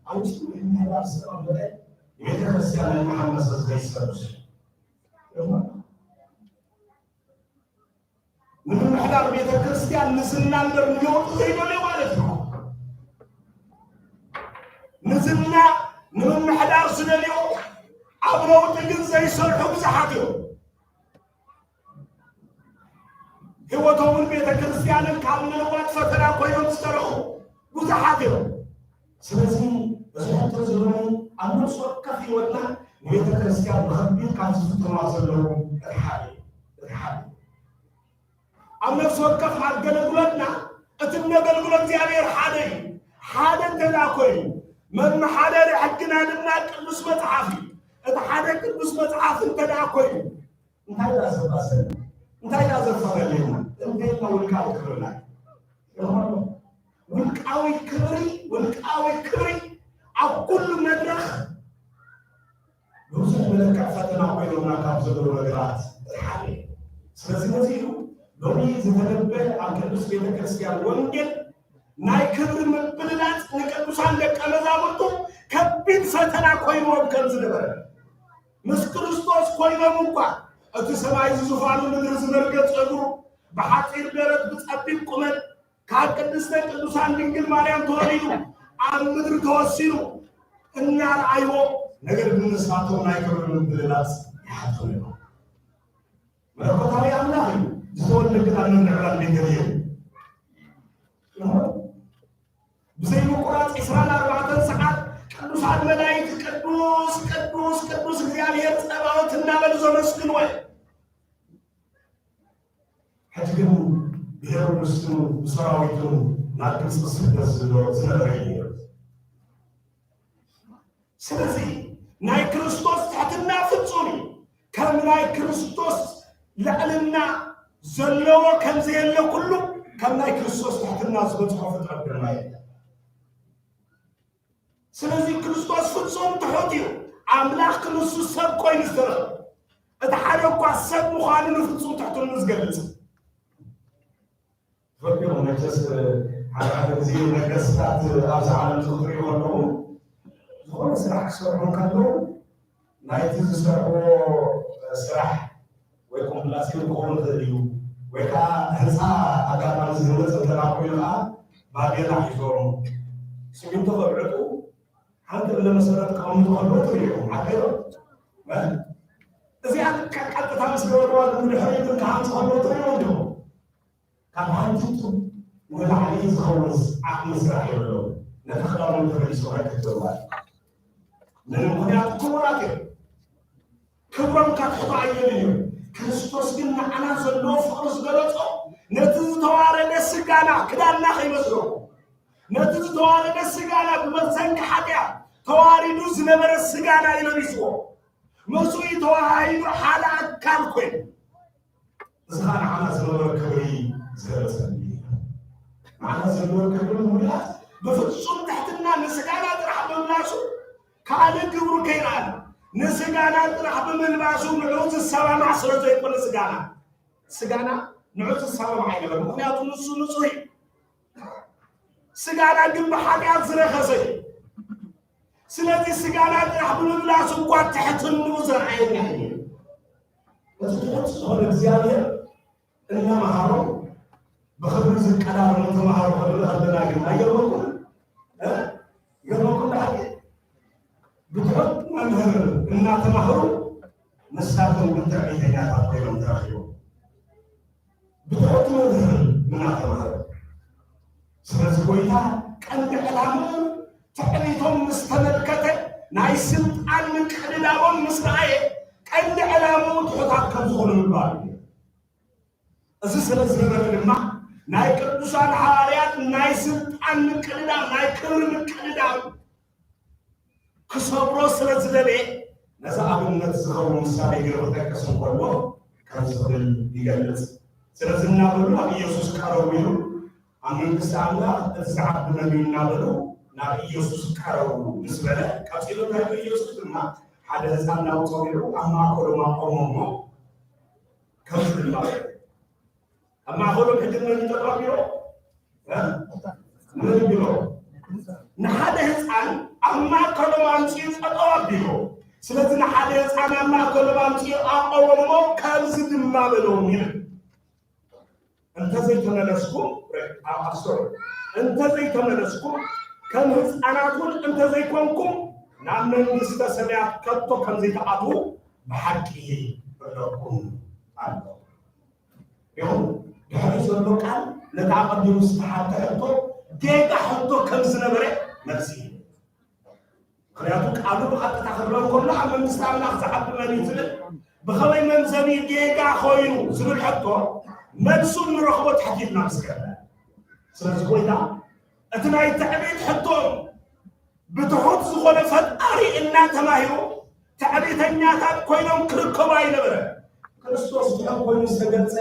ኣብ ውሽጢ ምምሕዳር ዝተቐመጠ ንቤተ ክርስቲያን እናሓመሰ ዝኸይድ ሰብ እዩ። ንምምሕዳር ቤተ ክርስቲያን ንዝና እምበር ንለውጢ ዘይደልዮ ማለት እዩ። ንዝና ንምምሕዳር ዝደልዮ ኣብ ለውጢ ግን ዘይሰርሑ ብዙሓት እዮም። ህይወቶምን ቤተ ክርስቲያንን ካብ ምልዋጥ ፈተና ኮይኖም ዝተረፉ ብዙሓት እዮም። ስለዚ እዚ ሕቶ እዚ ሎሚ ኣብ ነፍሲ ወከፍ ህይወትና ንቤተ ክርስቲያን ብኸቢድ ካብ ዝፍትኑዋ ዘለዉ እቲ ሓደ እዩ። እቲ ሓደ እዩ። ኣብ ነፍሲ ወከፍ ኣገልግሎትና እቲ እነገልግሎ እግዚኣብሔር ሓደ እዩ። ሓደ እንተ ደኣ ኮይኑ መመሓደሪ ሕግና ድማ ቅዱስ መጽሓፍ እዩ። እቲ ሓደ ቅዱስ መጽሓፍ እንተ ደኣ ኮይኑ እንታይ ደኣ ዘባሰና? እንታይ ደኣ ዘፈላለየና? እንታይ ኢልና ውልቃዊ ክብርና? ውልቃዊ ክብሪ፣ ውልቃዊ ክብሪ ኣብ ኩሉ መድረኽ ብዙሕ መለክዕ ፈተና ኮይኖምና ካብ ዘለዉ ነገራት እቲ ሓደ እዩ። ስለዚ ነዚ እዩ ሎሚ ዝተነበ ኣብ ቅዱስ ቤተ ክርስቲያን ወንጌል ናይ ክብሪ ምብልላጽ ንቅዱሳን ደቀ መዛሙርቱ ከቢድ ፈተና ኮይንዎም ከም ዝነበረ፣ ምስ ክርስቶስ ኮይኖም እኳ እቲ ሰማይ ዝዙፋኑ ምድሪ ዝመርገጽ እግሩ ብሓጺር ደረት ብጸቢብ ቁመት ካብ ቅድስተ ቅዱሳን ድንግል ማርያም ተወሊዱ ኣብ ምድሪ ተወሲኑ እናረኣይዎ፣ ነገር ግን ንሳቶም ናይ ክብሪ ምብልላጽ ይሓቱ ነይሮም። መለኮታዊ ኣምላኽ እዩ። ዝተወልደ ግን ኣብ ምድሪ ዕላል ቤተልሔም ብዘይ ምቁራጽ ዕስራን ኣርባዕተን ሰዓት ቅዱሳን መላእክት ቅዱስ ቅዱስ ቅዱስ እግዚኣብሔር ጸባኦት እናበሉ ዘመስግንዎ እዮም። ሕጂ ግን ብሄሮድስ ብሰራዊቱ ናብ ግብፂ ስደት ዝነበረ እዩ ነይሩ። ስለዚ ናይ ክርስቶስ ትሕትና ፍጹም እዩ። ከም ናይ ክርስቶስ ልዕልና ዘለዎ ከም ዘየለ ኩሉ ከም ናይ ክርስቶስ ትሕትና ዝበፅሖ ፍጥረት ድማ የለን። ስለዚ ክርስቶስ ፍጹም ትሑት እዩ። ኣምላኽ ክንሱ ሰብ ኮይኑ ዝተረኸበ እቲ ሓደ እኳ ሰብ ምዃኑ ንፍጹም ትሕትኑ ዝገልጽ። ፈኪሩ መቸስ ሓደ ሓደ ግዜ ነገስታት ኣብዚ ዓለም ዝኽትሪኡ ከለዉ ዝኾነ ስራሕ ክሰርሑ ከለዉ ናይቲ ዝሰርሕዎ ስራሕ ወይ ኮምፕላሴን ክኸውን ይኽእል እዩ ወይ ከዓ ህንፃ ኣጋጣሚ ዝህነፅ እንተዳ ኮይኑ ከዓ ባዴላ ሒዞም ሲሚንቶ ከብዕጡ ሓንቲ እምነ መሰረት ክቐምጡ ከለዉ ትሪኦም ሓቀዶ እዚኣ ቀጥታ ምስ ገበርዋ ንድሕሪትን ክሃንፁ ከለዉ ትሪኦም እንዲኹም ካብ ሓንቲ ጡብ ንላዕሊ ዝኸውን ዓቕሚ ስራሕ የብሎም። ነቲ ክዳውንቲ ተመሊሶም ኣይክትብልዋ። ምንም ምኽንያት ክቡራት እዮም። ክብሮም ካብ ትሕቶ ኣየልን እዮም። ክርስቶስ ግን ንዓና ዘለዎ ፍቕሪ ዝገለጾ ነቲ ዝተዋረደ ስጋና ክዳንና ከይመስሎ ነቲ ዝተዋረደ ስጋና ብመሰንኪ ሓጢኣት ተዋሪዱ ዝነበረ ስጋና እዩ ለቢስዎ። ምስኡ ተዋሃሂዱ ሓደ ኣካል ኮይኑ። እዚ ኸኣ ንዓና ዝነበረ ክብሪ ዝገለጸሉ እዩ። ንዓና ዝነበረ ክብሪ ንምግላጽ ብፍጹም ትሕትና ንስጋና ጥራሕ ምምላሱ ካልእ ግብሩ ከይረኣና ንስጋና ጥራሕ ብምልባሱ ንዑ ዝሰማማዕ ስለ ዘይኮነ ስጋና ስጋና ንዑ ዝሰማማዕ ኣይነበረ። ምኽንያቱ ንሱ ንጹህ እዩ። ስጋና ግን ብሓጢኣት ዝረኸሰ እዩ። ስለዚ ስጋና ጥራሕ ብምምላስ እኳ ትሕትንኡ ዘርኣየና እዩ። እቲ ትሑት ዝኾነ እግዚኣብሔር እናመሃሮም ብኽብሪ ዝቀዳረሙ ተምሃሮ ክንርኢ ከለና ግን ኣይገርመኩም? እ? ይገርመኩም? ብሓቂ ብትሑት መምህር እናተማህሩ ንሳቶም ግን ትዕቢተኛታት ኮይኖም ተረኺቦም። ብትሑት መምህር እናተማህሩ። ስለዚ ጎይታ ቀንዲ ዕላምኡ ትዕቢቶም ምስ ተመልከተ ናይ ስልጣን ምቅድዳቦም ምስ ረኣየ ቀንዲ ዕላምኡ ትሑታት ከም ዝኾኑ ምግባር እዩ። እዚ ስለ ዝነበረ ድማ ናይ ቅዱሳን ሃዋርያት ናይ ስልጣን ምቅድዳም ናይ ክብሪ ምቅድዳም ክሰብሮ ስለ ዝደለየ ነዚ ኣብነት ዝኸውን ምሳሌ ገይሩ ክጠቅስ እንከሎ ከምዚ ክብል ይገልጽ። ስለዚ እናበሉ ናብ ኢየሱስ ቀረቡ ኢሉ ኣብ መንግስቲ ኣምላኽ እቲ ዝዓቢ መን እዩ እናበሉ ናብ ኢየሱስ ቀረቡ ምስ በለ ቀጺሉ እንታይ ኢየሱስ ድማ ሓደ ህፃን ናብ ፀዊዑ ኣብ ማእከሎም ኣቆሞሞ ከምዚ ድማ ኣብ ማእከሎም ሕጂ መን ጠጠው ኣቢሎ መን ቢሎ ንሓደ ህፃን ኣብ ማእከሎም ኣምፅኡ ጠጠው ኣቢሎ ስለዚ ንሓደ ህፃን ኣብ ማእከሎም ኣምፅኡ ኣቆሞሞ ከምዚ ድማ በሎም ይብል እንተዘይተመለስኩም ኣስሩ እንተዘይተመለስኩም ከም ህፃናት እውን እንተዘይኮንኩም ናብ መንግስተ ሰማያት ከቶ ከምዘይተኣትዉ ብሓቂ እብለኩም ኣሎ። ይኹን ድሕሪ ዘሎ ቃል ነቲ ኣቐዲሙ ዝተሓተ ሕቶ ጌጋ ሕቶ ከም ዝነበረ መልሲ እዩ። ምኽንያቱ ቃሉ ብቐጥታ ክብሎ ከሎ ኣብ መንግስቲ ኣምላኽ ዝዓቢ መን እዩ ዝብል ብኸመይ መምዘኒ ጌጋ ኮይኑ ዝብል ሕቶ መልሱ ንረኽቦ ትሕት ኢልና ምስ ከድና ስለዚ ጎይታ እቲ ናይ ትዕቢት ሕቶ ብትሑት ዝኾነ ፈጣሪ እናተማሂሩ ትዕቢተኛታት ኮይኖም ክርከቡ ኣይነበረ ክርስቶስ ድሕር ኮይኑ ዝተገልጸ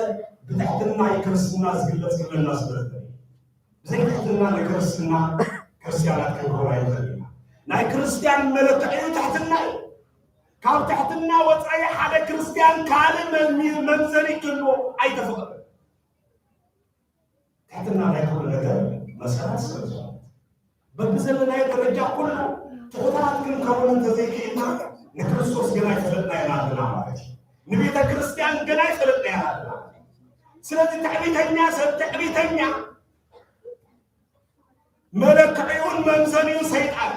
ብትሕትና እዩ ክርስትና ዝግለጽ ክብለና ዝብረት ብዘይ ትሕትና ንክርስትና ክርስትያናት ክንከውን ኣይንኽእል ኢና። ናይ ክርስትያን መለክዒኡ ትሕትና እዩ። ካብ ትሕትና ወፃኢ ሓደ ክርስትያን ካልእ መምዘኒ ክህልዎ ኣይተፈቐደን። ትሕትና ናይ ኩሉ ነገር መሰረት ስለ ዝኾነት በብዘለናዮ ደረጃ ኩሉ ትሑታት ክንከውን እንተዘይክኢልና ንክርስቶስ ገና ኣይፈለጥናዮን ኣለና ማለት እዩ። ንቤተ ክርስትያን ገና ኣይፈለጥናዮን ኣለና። ስለዚ ትዕቢተኛ ሰብ ትዕቢተኛ መለክዒኡን መምዘኒኡን ሰይጣን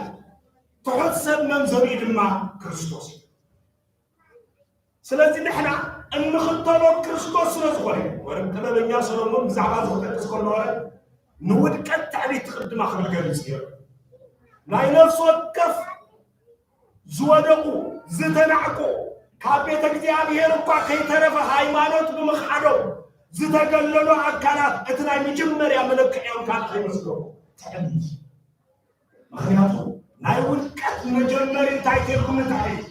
ትሑት ሰብ መምዘኒኡ ድማ ክርስቶስ እዩ። ስለዚ ንሕና እንኽተሎ ክርስቶስ ስለ ዝኾነ ወረብ ጥበበኛ ሰሎሞን ብዛዕባ እዚ ክጠቅስ ከሎ ወረ ንውድቀት ትዕቢት ትቕድማ ክብል ገሊጹ እዩ። ናይ ነፍሲ ወከፍ ዝወደቁ ዝተናዕቁ ካብ ቤተ እግዚኣብሔር እኳ ከይተረፈ ሃይማኖት ብምኽሓዶም ዝተገለሉ ኣካላት እቲ ናይ መጀመርያ መለክዕዮም ካልእ ከይመስሎ ትዕቢት ምኽንያቱ ናይ ውድቀት መጀመሪ እንታይ ተልኩም ንትዕቢት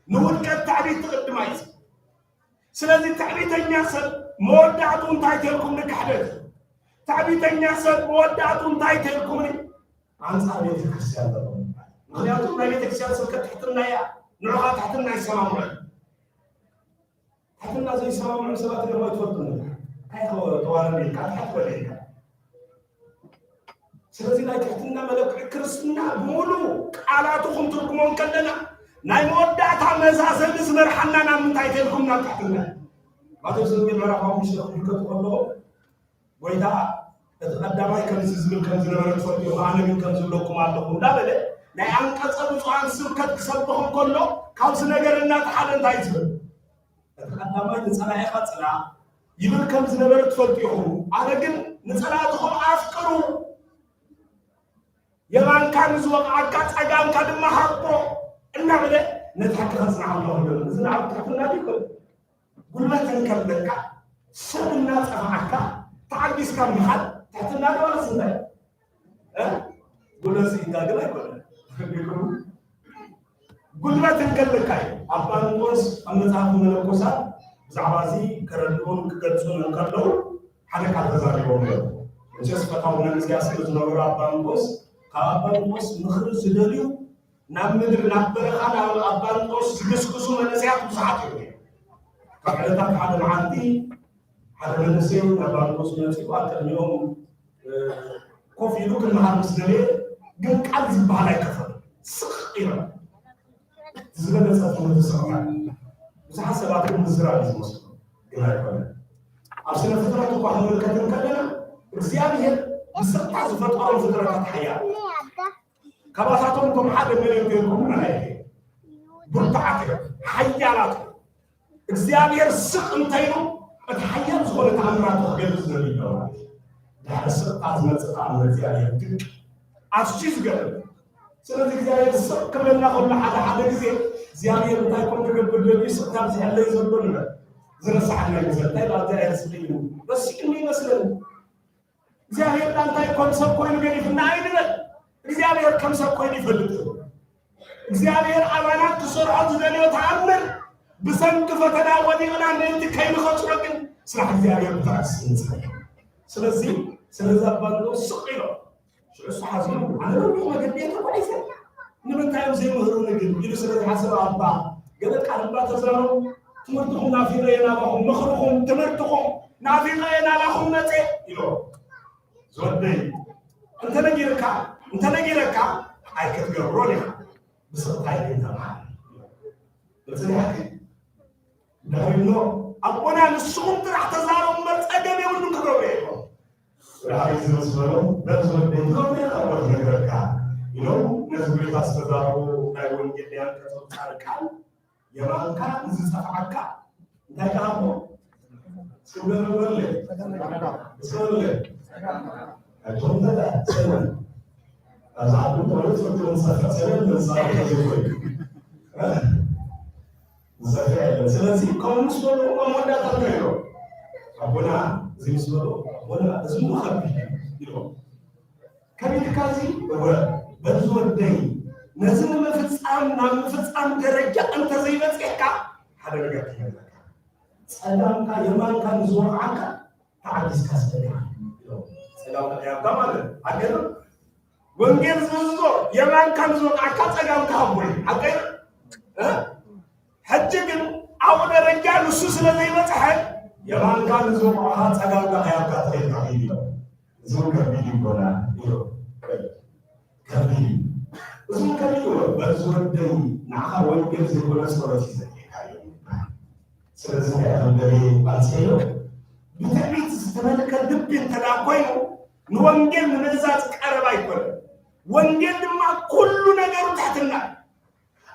ንውድቀት ትዕቢት ትቕድማ እዩ ስለዚ ትዕቢተኛ ሰብ መወዳእቱ እንታይ ተልኩም ንክሕደት ትዕቢተኛ ሰብ መወዳእቱ እንታይ ተልኩም ኣንፃር ቤተክርስትያን ምክንያቱ ናይ ቤተክርስትያን ስብከት ትሕትና እያ ንዑኻ ትሕትና ይሰማምዑ ትሕትና ዘይሰማምዑ ሰባት ገርማ ትፈልጡ እንታይ ተዋረድ ኢልካ ትሕት በለ ኢልካ ስለዚ ናይ ትሕትና መለክዒ ክርስትና ብሙሉ ቃላቱ ክንትርጉሞ እንከለና ናይ መወዳእታ መዛዘሚ ዝመርሓና ናብ ምንታይ ተልኩም ናብ ትሕትና ማቴዎስ ወንጌል ምዕራፍ ሓሙሽተ ክምልከቱ ከለኹም ጎይታ እቲ ቀዳማይ ከምዚ ዝብል ከም ዝነበረ ትፈልጡ ኢኹም፣ ኣነ ግን ከም ዝብለኩም ኣለኹ እንዳበለ ናይ ኣንቀጸ ብፁዓን ስብከት ክሰብኽ እንከሎ ካብዚ ነገር እናተሓደ እንታይ ዝብል እቲ ቀዳማይ ንጸላኢኻ ጽላእ ይብል ከም ዝነበረ ትፈልጡ ኢኹም፣ ኣነ ግን ንጸላእትኹም ኣፍቅሩ የማንካ ንዝወቕዓካ ጸጋምካ ድማ ሃቦ እናበለ ነቲ ሕጊ ከጽንዓሎም እዚ ንዓብ ትሕትና ይኽእል ጉልበት እንከለካ ሰብ እናጸፋዓካ ተዓጊስካ ምኻድ ትሕትና ዶ ወይስ እንታይ? እ? ነዚ ኢንዳ ግን ኣይኮነን። ተረዲእኩም? ጉልበት እንከለካ እዩ። ኣባ እንጦንስ ኣብ መጽሓፍ መነኮሳት ብዛዕባ እዚ ከረድኡን ክገልጹን እንከለዉ ሓደ ቃል ተዛሪቦም እዮም። መቸስ ፈታዊ መንእሰያት ስለ ዝነበሩ ኣባ እንጦንስ፣ ካብ ኣባ እንጦንስ ምኽሪ ዝደልዩ ናብ ምድሪ፣ ናብ በረኻ፣ ናብ ኣባ እንጦንስ ዝግስግሱ መንእሰያት ብዙሓት እዮም። ካብ ዕለታት ሓደ መዓልቲ ሓደ መንእሰይ ናብ ኣባ እንጦንስ መጺኡ ኣብ ቅድሚኦም፣ እ፣ ኮፍ ኢሉ ክመሃር ምስ ደለየ ግን ቃል ዝበሃል ኣይከፈሉን። ስቕ ኢሎም። ዝበለጸ ትምህርቲ ስቕ ማለት። ብዙሓት ሰባት ግን ምዝራብ እዩ ዝመስሉ፣ ግን ኣይኮነን። ኣብ ስነ ፍጥረት እኳ ክንምልከት እንከለና እግዚኣብሔር ብስቕታ ዝፈጠሮም ፍጥረታት ሓያል። ካባታቶም እቶም ሓደ መን እዮም ተልኩም? መላእክት እዮም። ብርቱዓት እዮም፣ ሓያላት እዮም። እግዚኣብሔር ስቕ እንተኢሉ እቲ ሓያል ዝኾነ ተኣምራቱ ክገልጽ ዘርኢ ኣሎ ማለት እዩ። ድሕሪ ስቕታ ዝመጽእ ተኣምር እግዚኣብሔር ድንቅ፣ ኣዝዩ ዝገርም። ስለዚ እግዚኣብሔር ስቕ ክብለና ከሎ ሓደ ሓደ ግዜ እግዚኣብሔር እንታይ ኮን ክገብር ደልዩ ስቕታ ኣብዚሐለይ ዘሎ ንበል። ዝረስዓና ይመስል። እንታይ ደኣ እግዚኣብሔር ስቕ ኢሉ? ረሲዕኒ ይመስለኒ። እግዚኣብሔር ደኣ እንታይ ከም ሰብ ኮይኑ ገዲፍና ኣይንበል። እግዚኣብሔር ከም ሰብ ኮይኑ ይፈልጥ። እግዚኣብሔር ኣባና ክሰርሖ ዝደልዮ ተኣምር ብሰንኪ ፈተና ወዲቕና ምእንቲ ከይንኸስሮ ግን ስራሕ እግዚኣብሔር ብትዕግስቲ ንጽበዮ። ስለዚ ስለዚ ኣባ እንጦንስ ስቕ ኢሎም ሽዑ እሱ ሓዚኑ ኣነ ነዊሕ መገዲ እየ ተጓዒዘ ንምንታይ እዮም ዘይምህሩኒ ግን ኢሉ ስለ ዝሓሰበ ኣባ ገለ ቃል እባ ተዛረቡ። ትምህርትኹም ናፊቐ እየ ናባኹም፣ ምኽርኹም፣ ትምህርትኹም ናፊቐ እየ ናባኹም መጸ ኢሎ። ዝወደይ እንተነጊርካ እንተነጊረካ ኣይክትገብሮን ኢኻ። ብስቕታ ግን ተምሃር። ግልጺ ድሓር ድሕሪኖ ኣቦና ንስኹም ጥራሕ ተዛረቡ እምበር ጸገም የብሉን ክገብሩ እዮም። ድሓር እዚ ምስ በሎም በል ዝወደይ ትገብሮ ኢኻ እሞ ክነግረካ ኢሎም ነዚ ጎይታ ዝተዛረቡ ናይ ወንጌል ሊቃነ ጻድቃን የማንካ ንዝጸፍዓካ እንታይ ትሃቦ? እስኪ በሉ በሉ። እስኪ በሉ። ኣጆም ተላ ሰላም። ኣብዚ ዓዱ ተወለድ ሰላም ሰላም ሰላም። ዝሰፍዕ የለን። ስለዚ ከምኡ ምስ በሉ ኣብ መወዳእታ እንታይ ኢሎም? ኣቦና እዚ ምስ በሉ ኣቦና እዚ እሞ ከቢድ እዩ ኢሎም። ከቢድካ እዚ እወ በዚ ወደይ ነዚ ንምፍጻም ናብ ምፍጻም ደረጃ እንተዘይበጺሕካ ሓደ ነገር ክነግረካ። ጸጋምካ የማንካ ንዝወቕዓካ ተዓጊስካ ስደድ ኢኻ። ጸጋምካ ያብካ ማለት ኣገር ወንጌል ዝእዝዞ የማንካ ንዝወቕዓካ ጸጋምካ ሃቦ እዩ። ሓቀይ እ? ሕጂ ግን ኣብኡ ደረጃ ንሱ ስለ ዘይበጽሐ የማንካ ንዝወቕዓካ ጸጋምካ ከያብካ ተኸይድካ ሂድ ኢሎም። እዚ እውን ከቢድ ይኮና ኢሎም። ከቢድ እዩ። እዚ እውን ከቢድ እዩ። በዚ ወደይ ንዓኻ ወንጌል ዘይኮነ ጸሎት እዩ ዘድልየካ ኢሎም ይባሃል። ስለዚ እንታይ ከም ደልየ ኣንጸዮ ብትዕቢት ዝተመልከ ልቢ እንተ ደኣ ኮይኑ ንወንጌል ንምእዛዝ ቀረባ ኣይኮነን። ወንጌል ድማ ኩሉ ነገሩ ትሕትና እዩ።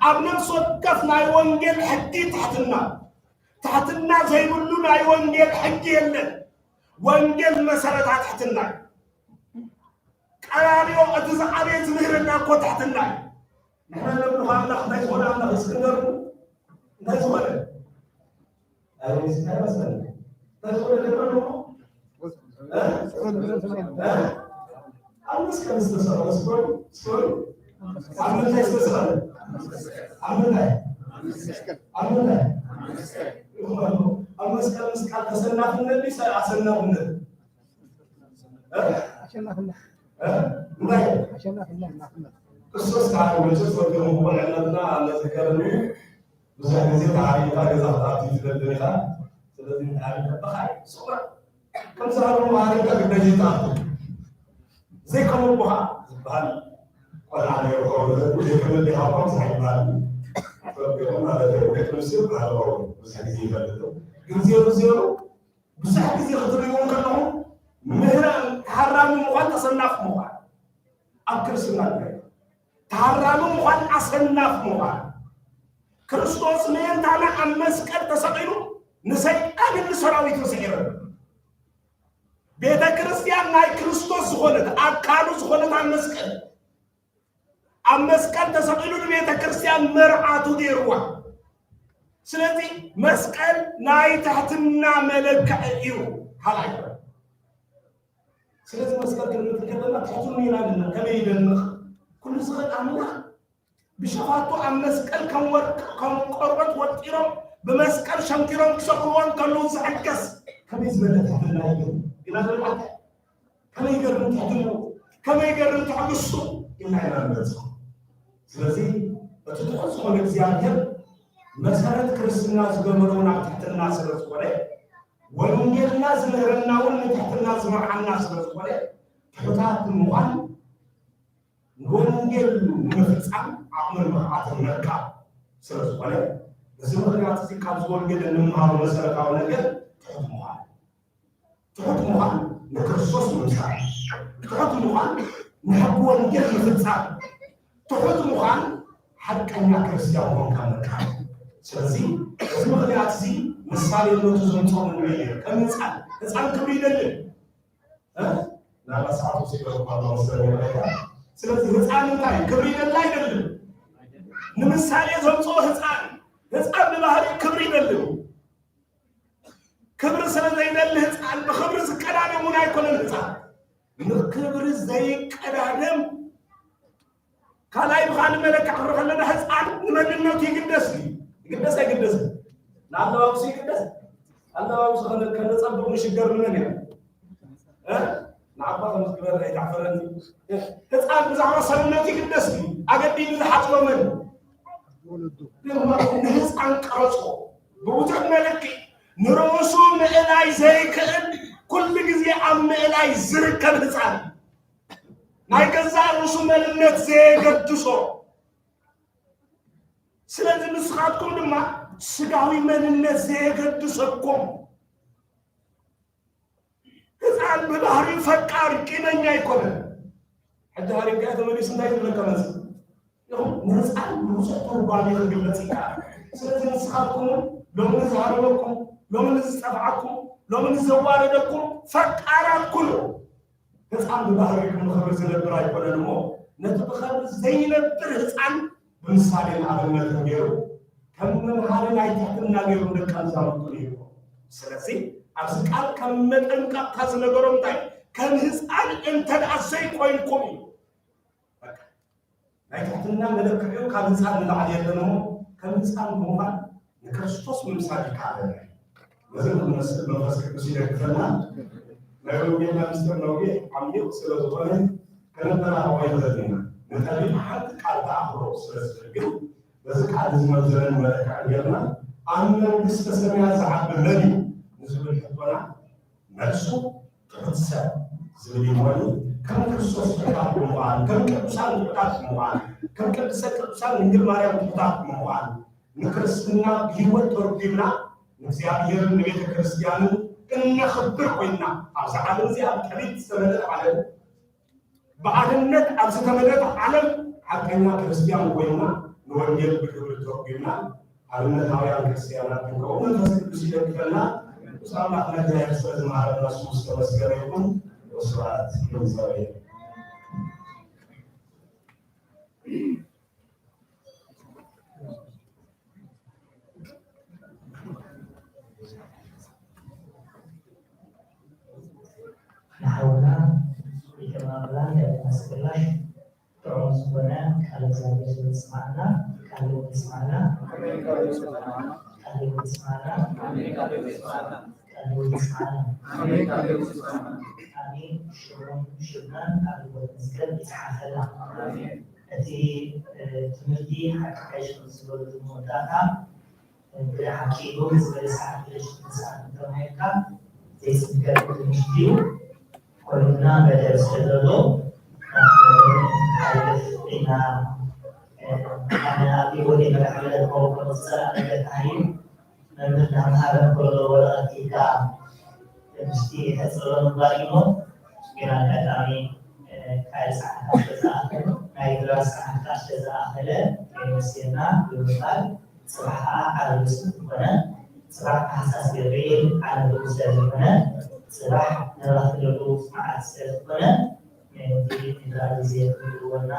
ኣብ ነፍሲ ወከፍ ናይ ወንጌል ሕጊ ትሕትና። ትሕትና ዘይብሉ ናይ ወንጌል ሕጊ የለን። ወንጌል መሰረታ ትሕትና እዩ። ቀራንዮ እቲ ዝዓበየ ዝምህረና እኮ ትሕትና እዩ። ንሕና ነምልኾ ኣምላኽ እንታይ ዝኾነ ኣምላኽ እዩ ዝክንደርኩ እንታይ ዝኾነ ኣይመስለኒ እንታይ ዝኾነ ነገር ኣለዎ ኣብ መስቀል ዝተሰቐለ ስበሩ ስበሩ ኣብ ምንታይ ዝተሰቐለ ኣብ ምንታይ ኣብ ምንታይ ኣብ መስቀል ምስቃል ተሰናፍነት ዲስ ኣሰናፍነት ኣሸናፍነት እንታይ ኣሸናፍነት ናፍነት ክርስቶስ ከዓ መቸስ ወገኑ ብቑልዕነትና ነዚ ከርኒ ብዙሕ ግዜ ተዓሪቕካ ገዛ ክትኣቱ ይትደልን ኢኻ። ስለዚ ተዓሪቕካ ብኻይ ስቑራ ከም ዝሃሩ መሃሪካ ግዳይ ዘይትኣቱ ዘይከመ ኣቦኻ ዝበሃል ቆልዓ ነይሩ ኸውን ዘይከመ ዲኻ እኳ ብዙሕ ይበሃል ፈቢቑ ማለት እዩ። ደቂ ኣንስትዮ ይበሃል ኸውን ብዙሕ ግዜ ይፈልጡ ግን ዜሩ ዜሩ ብዙሕ ግዜ ክትርእይዎ ከለኹም ምህራም ተሃራሚ ምዃን ተሰናፍ ምዃን ኣብ ክርስትና ንርኢ ተሃራሚ ምዃን ኣሰናፍ ምዃን ክርስቶስ ምእንታና ኣብ መስቀል ተሰቒሉ ንሰይጣንን ንሰራዊቱ ስዒረሉ ቤተ ክርስቲያን ናይ ክርስቶስ ዝኾነት ኣካሉ ዝኾነት ኣብ መስቀል ኣብ መስቀል ተሰቒሉ ንቤተ ክርስቲያን መርዓቱ ገይርዋ። ስለዚ መስቀል ናይ ትሕትና መለክዒ እዩ። ካልኣይ ስለዚ መስቀል ክንብል ከለና ትሕትኑ ኢና ንብል። ከመይ ይደምቕ? ኩሉ ዝኽእል ኣምላኽ ብሸፋቱ ኣብ መስቀል ከም ወርቂ ከም ቆርበት ወጢሮም ብመስቀል ሸንኪሮም ክሰቕልዎ እንከለዉ ዝሕገስ ከመይ ዝበለ ትሕትና እዩ? ኢና ንብል። ከመይ ይገርም ትሕትንኡ፣ ከመይ ይገርም ትዕግስቱ ኢልና ኢና ንገልጾ። ስለዚ እቲ ትሑት ዝኾነ እግዚኣብሔር መሰረት ክርስትና ዝገበረ እውን ኣብ ትሕትና ስለ ዝኾነ፣ ወንጌልና ዝምህረና እውን ንትሕትና ዝመርዓና ስለ ዝኾነ፣ ትሑታት ንምዃን ንወንጌል ንምፍጻም ዓቕምን ብቕዓትን ምርካብ ስለ ዝኾነ፣ በዚ ምኽንያት እዚ ካብዚ ወንጌል እንምሃሮ መሰረታዊ ነገር ትሑት ምዃን። ትሑት ምዃን ንክርስቶስ ምምሳል፣ ትሑት ምዃን ንሕጊ ወንጌል ምፍጻም፣ ትሑት ምዃን ሓቀኛ ክርስትያን ምዃንካ ምርካብ። ስለዚ በዚ ምኽንያት እዚ ምሳሌነቱ ዘምጽኦ ንዕኡ እዩ። ከም ህፃን፣ ህፃን ክብሪ ይደልን። እ? ናብራ ሰዓቱ ሲገሩ ኳሎ ስለዚ ህፃን እንታይ ክብሪ ይደላ ኣይደልን? ንምሳሌ ዘምፅኦ ህፃን፣ ህፃን ብባህሪ ክብሪ ይደልን። ክብሪ ስለ ዘይደሊ ህፃን ብክብሪ ዝቀዳደም እውን ኣይኮነን። ህፃን ንክብሪ ዘይቀዳደም ካልኣይ ብኻልእ መለክዕ ክንርኢ ከለና ህፃን ንመንነቱ ይግደስ እዩ። ይግደስ ኣይግደስን? ንኣለባብሱ ይግደስ? ኣለባብሱ ከነ-፣ ከነፀብቕ ንሽገር ንመን ኢና? እ? ንዓባ ከም ዝግበር ኣይታሕፈረኒ። ህፃን ብዛዕባ ሰብነቱ ይግደስ እዩ። ኣገዲዱ ዝሓፅቦ መን? ንህፃን ቀረፆ ብብዙሕ መለክዕ ንርእሱ ምእላይ ዘይክእል ኩሉ ግዜ ኣብ ምእላይ ዝርከብ ህፃን ናይ ገዛእ ርእሱ መንነት ዘየገድሶ። ስለዚ ንስኻትኩም ድማ ስጋዊ መንነት ዘየገድሰኩም። ህፃን ብባህሪኡ ፈቃሪ ቂመኛ ኣይኮነን። ሕጂ ሃሪምካዮ ተመሊሱ እንታይ ዝብለካ መፅእ? ይኹን ንህፃን ብብዙሕ ትርጓሜ ክግለፅ ይከኣል። ስለዚ ንስኻትኩም እውን ሎሚ ንዝሃረመኩም፣ ሎሚ ንዝፀፍዓኩም፣ ሎሚ ንዘዋረደኩም ፈቃራት ኩኑ። ህፃን ብባህሪ ብኽብሪ ዝነብር ኣይኮነን እሞ ነቲ ብኽብሪ ዘይነብር ህፃን ብምሳሌን ኣብነትን ገይሩ ከም መምሃሪ ናይ ትሕትና ገይሩ ንደቀ መዛሙርቱ ነይርዎ። ስለዚ ኣብዚ ቃል ከም መጠንቀቕታ ዝነገሮም እንታይ ከም ህፃን እንተ ደኣ ዘይኮይንኩም እዩ። በቃ ናይ ትሕትና መለክዒኡ ካብ ህፃን ንላዕሊ የለን እሞ ከም ህፃን ብምዃን ንክርስቶስ ምምሳል ይከኣለና እዩ። ነዚ ንክንመስል መንፈስ ቅዱስ ይደግፈና። ናይ ወንጌልና ምስጢር ነዊሕ ዓሚቕ ስለ ዝኾነ ከነተራኽቦ ኣይንኽእልን ኢና። ንጠቢብ ሓንቲ ቃል ተኣኽሎ ስለ ዝኽእል ግን በዚ ቃል እዚ መምዘንን መለክዕን ጌርና ኣብ መንግስተ ሰማያት ዝዓቢ መን እዩ ንዝብል ሕቶና መልሱ ትሑት ሰብ ዝብል እዩ እሞ ከም ክርስቶስ ትሑታት ብምዃን፣ ከም ቅዱሳን ትሑታት ብምዃን፣ ከም ቅድስተ ቅዱሳን ድንግል ማርያም ትሑታት ብምዃን ንክርስትና ብህይወት ተርጒምና ንእግዚኣብሔርን ንቤተ ክርስቲያንን እነኽብር ኮይንና ኣብዚ ዓለም እዚኣ ብጥሪት ዝተመልአት ዓለም ብኣንድነት ኣብ ዝተመልአት ዓለም ሓቀኛ ክርስትያን ኮይንና ንወንጌል ብግብሪ ተርጒምና ኣብነታውያን ክርስትያናት ክንከውን መንፈስ ቅዱስ ይደግፈና። ቅዱስ ኣምላኽና እግዚኣብሔር ስለ ዝመሃረና ስሙ ዝተመስገነ ይኹን። ወስብሐት ለእግዚኣብሔር። ንሓውና ሊቀ ማእምራን ዲያቆን ኣስገላሽ ጥዑም ዝኾነ ቃለ እግዚኣብሔር ስለ ዘስማዕና፣ ቃል ህይወት የስማዕና። ቃል ህይወት የስማዕና። ቃል ህይወት የስማዕና። ኣሜን። ሽሙን ሽምናን ኣብ ህይወት መዝገብ ይጽሓፈልና። እቲ፣ እ፣ ትምህርቲ ሓቂ ሓይሽ ከም ዝበሉ መወዳእታ፣ ብሓቂ እውን ዝበለ ሰዓት ክልተ ሰዓት እንተማሂርካ ዘይጽገብ ትምህርቲ እዩ። ኮይኑ ግና መደብ ስለ ዘሎ ናብቲ መደብ ክንሓልፍ ኢና። ኣነ ኣብ ህይወተይ መድሓኒት ክኸውን ከም ዝጸላእ ነገር ተሃይዩ መምህር እናምሃረ እንከሎ ወረቐት ሒዝካ ትምህርቲ ሕጽሮ ምግባር እዩ እሞ፣ ግን ኣጋጣሚ ካልእ ሰዓታት ስለ ዝኣኸለ፣ ናይ ድራር ሰዓታት ስለ ዝኣኸለ፣ የመስገና ብምባል፣ ጽባሕ ከዓ ዓርቢ ስለ ዝኾነ፣ ጽባሕ ታህሳስ ገብርኤል ዓርቢ ስለ ዝኾነ፣ ጽባሕ ንራኸበሉ መዓልቲ ስለ ዝኾነ፣ እቲ ንድራር ግዜ ክህልወና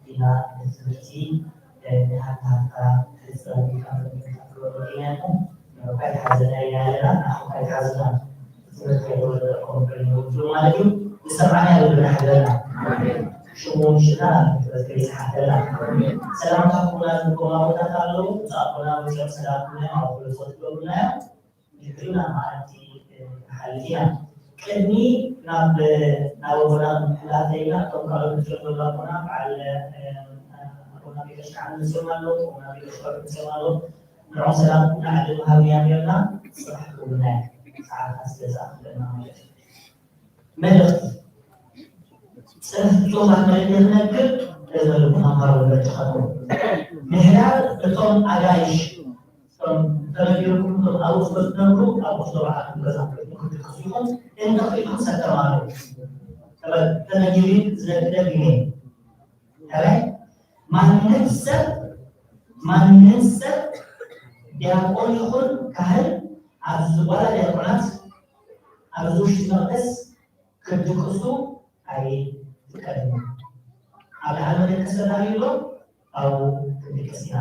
ኢና ንትምህርቲ ንሃታሃታ ሕጽረት ኢልካ መግለጺ ክትገብሩ ኢልና ኢና። ንዕኡ ከኣ ይትሓዘና ኢና ኣለና፣ ንዓኹም ከኣ ይትሓዙና። ትምህርቲ ከይተወደእኩም ኮይኑ ውድኡ ማለት እዩ። ዝሰማዕናዮ ልብና ይሕደረና። ሽሙ ንሽና ኣብ ትምህርቲ ይጽሓፈላ። ሰላምታ ኣቦና ዝኮም ኣቦታት ኣለዉ። ብፁዕ ኣቦና መጺኦም ሰላምኩም እዮም ኣብ ኩሉ ጸሎት ትገብሩና እዮም። ድሕሪኡ ናብ መኣዲ ክንሓልፍ ኢና። ቅድሚ ናብ ናብ ኣቦና ክንሓልፍ ኢና። እቶም ካልኦት መጺኦም ዘለዉ ኣቦና በዓል ኣቦና ቢቀሽ ከዓ መጺኦም ኣለዉ። ኣቦና ቢቀሽ ከዓ መጺኦም ኣለዉ። ንዕኦም ሰላምኩም ንዓዲ ምሃብ ኢና ነርና። ጽባሕ ክብሉና እዮም። ሰዓት ኣስገዛ ክብለና ማለት እዩ። መልእኽቲ ጽሑፍ ጽሑፋት መልእኽቲ ክነግር እዘልኩም ኣምሃሩ በጃኻትኩም። ምሕዳር እቶም ኣጋይሽ እቶም ተነጊርኩም እቶም ኣብ ውስጦ ዝነብሩ ኣብ ውስጦ በዓልኩም ገዛ ክትድቅሱ ኢኹም። እንተኽኢልኩም ሰብ ተማሃሩ። ተነጊሩ ዝነግር ደግሜ። ከመይ ማንም ሰብ ማንም ሰብ ዲያቆን ይኹን ካህን ኣብዚ ዋላ ዲያቆናት ኣብዚ ውሽጢ መቕደስ ክድቅሱ ኣይፍቀድን። ኣብ ላዕሊ መደቀሲ ተዳልዩ ኣሎ፣ ኣብኡ ክንድቅስ ኢና።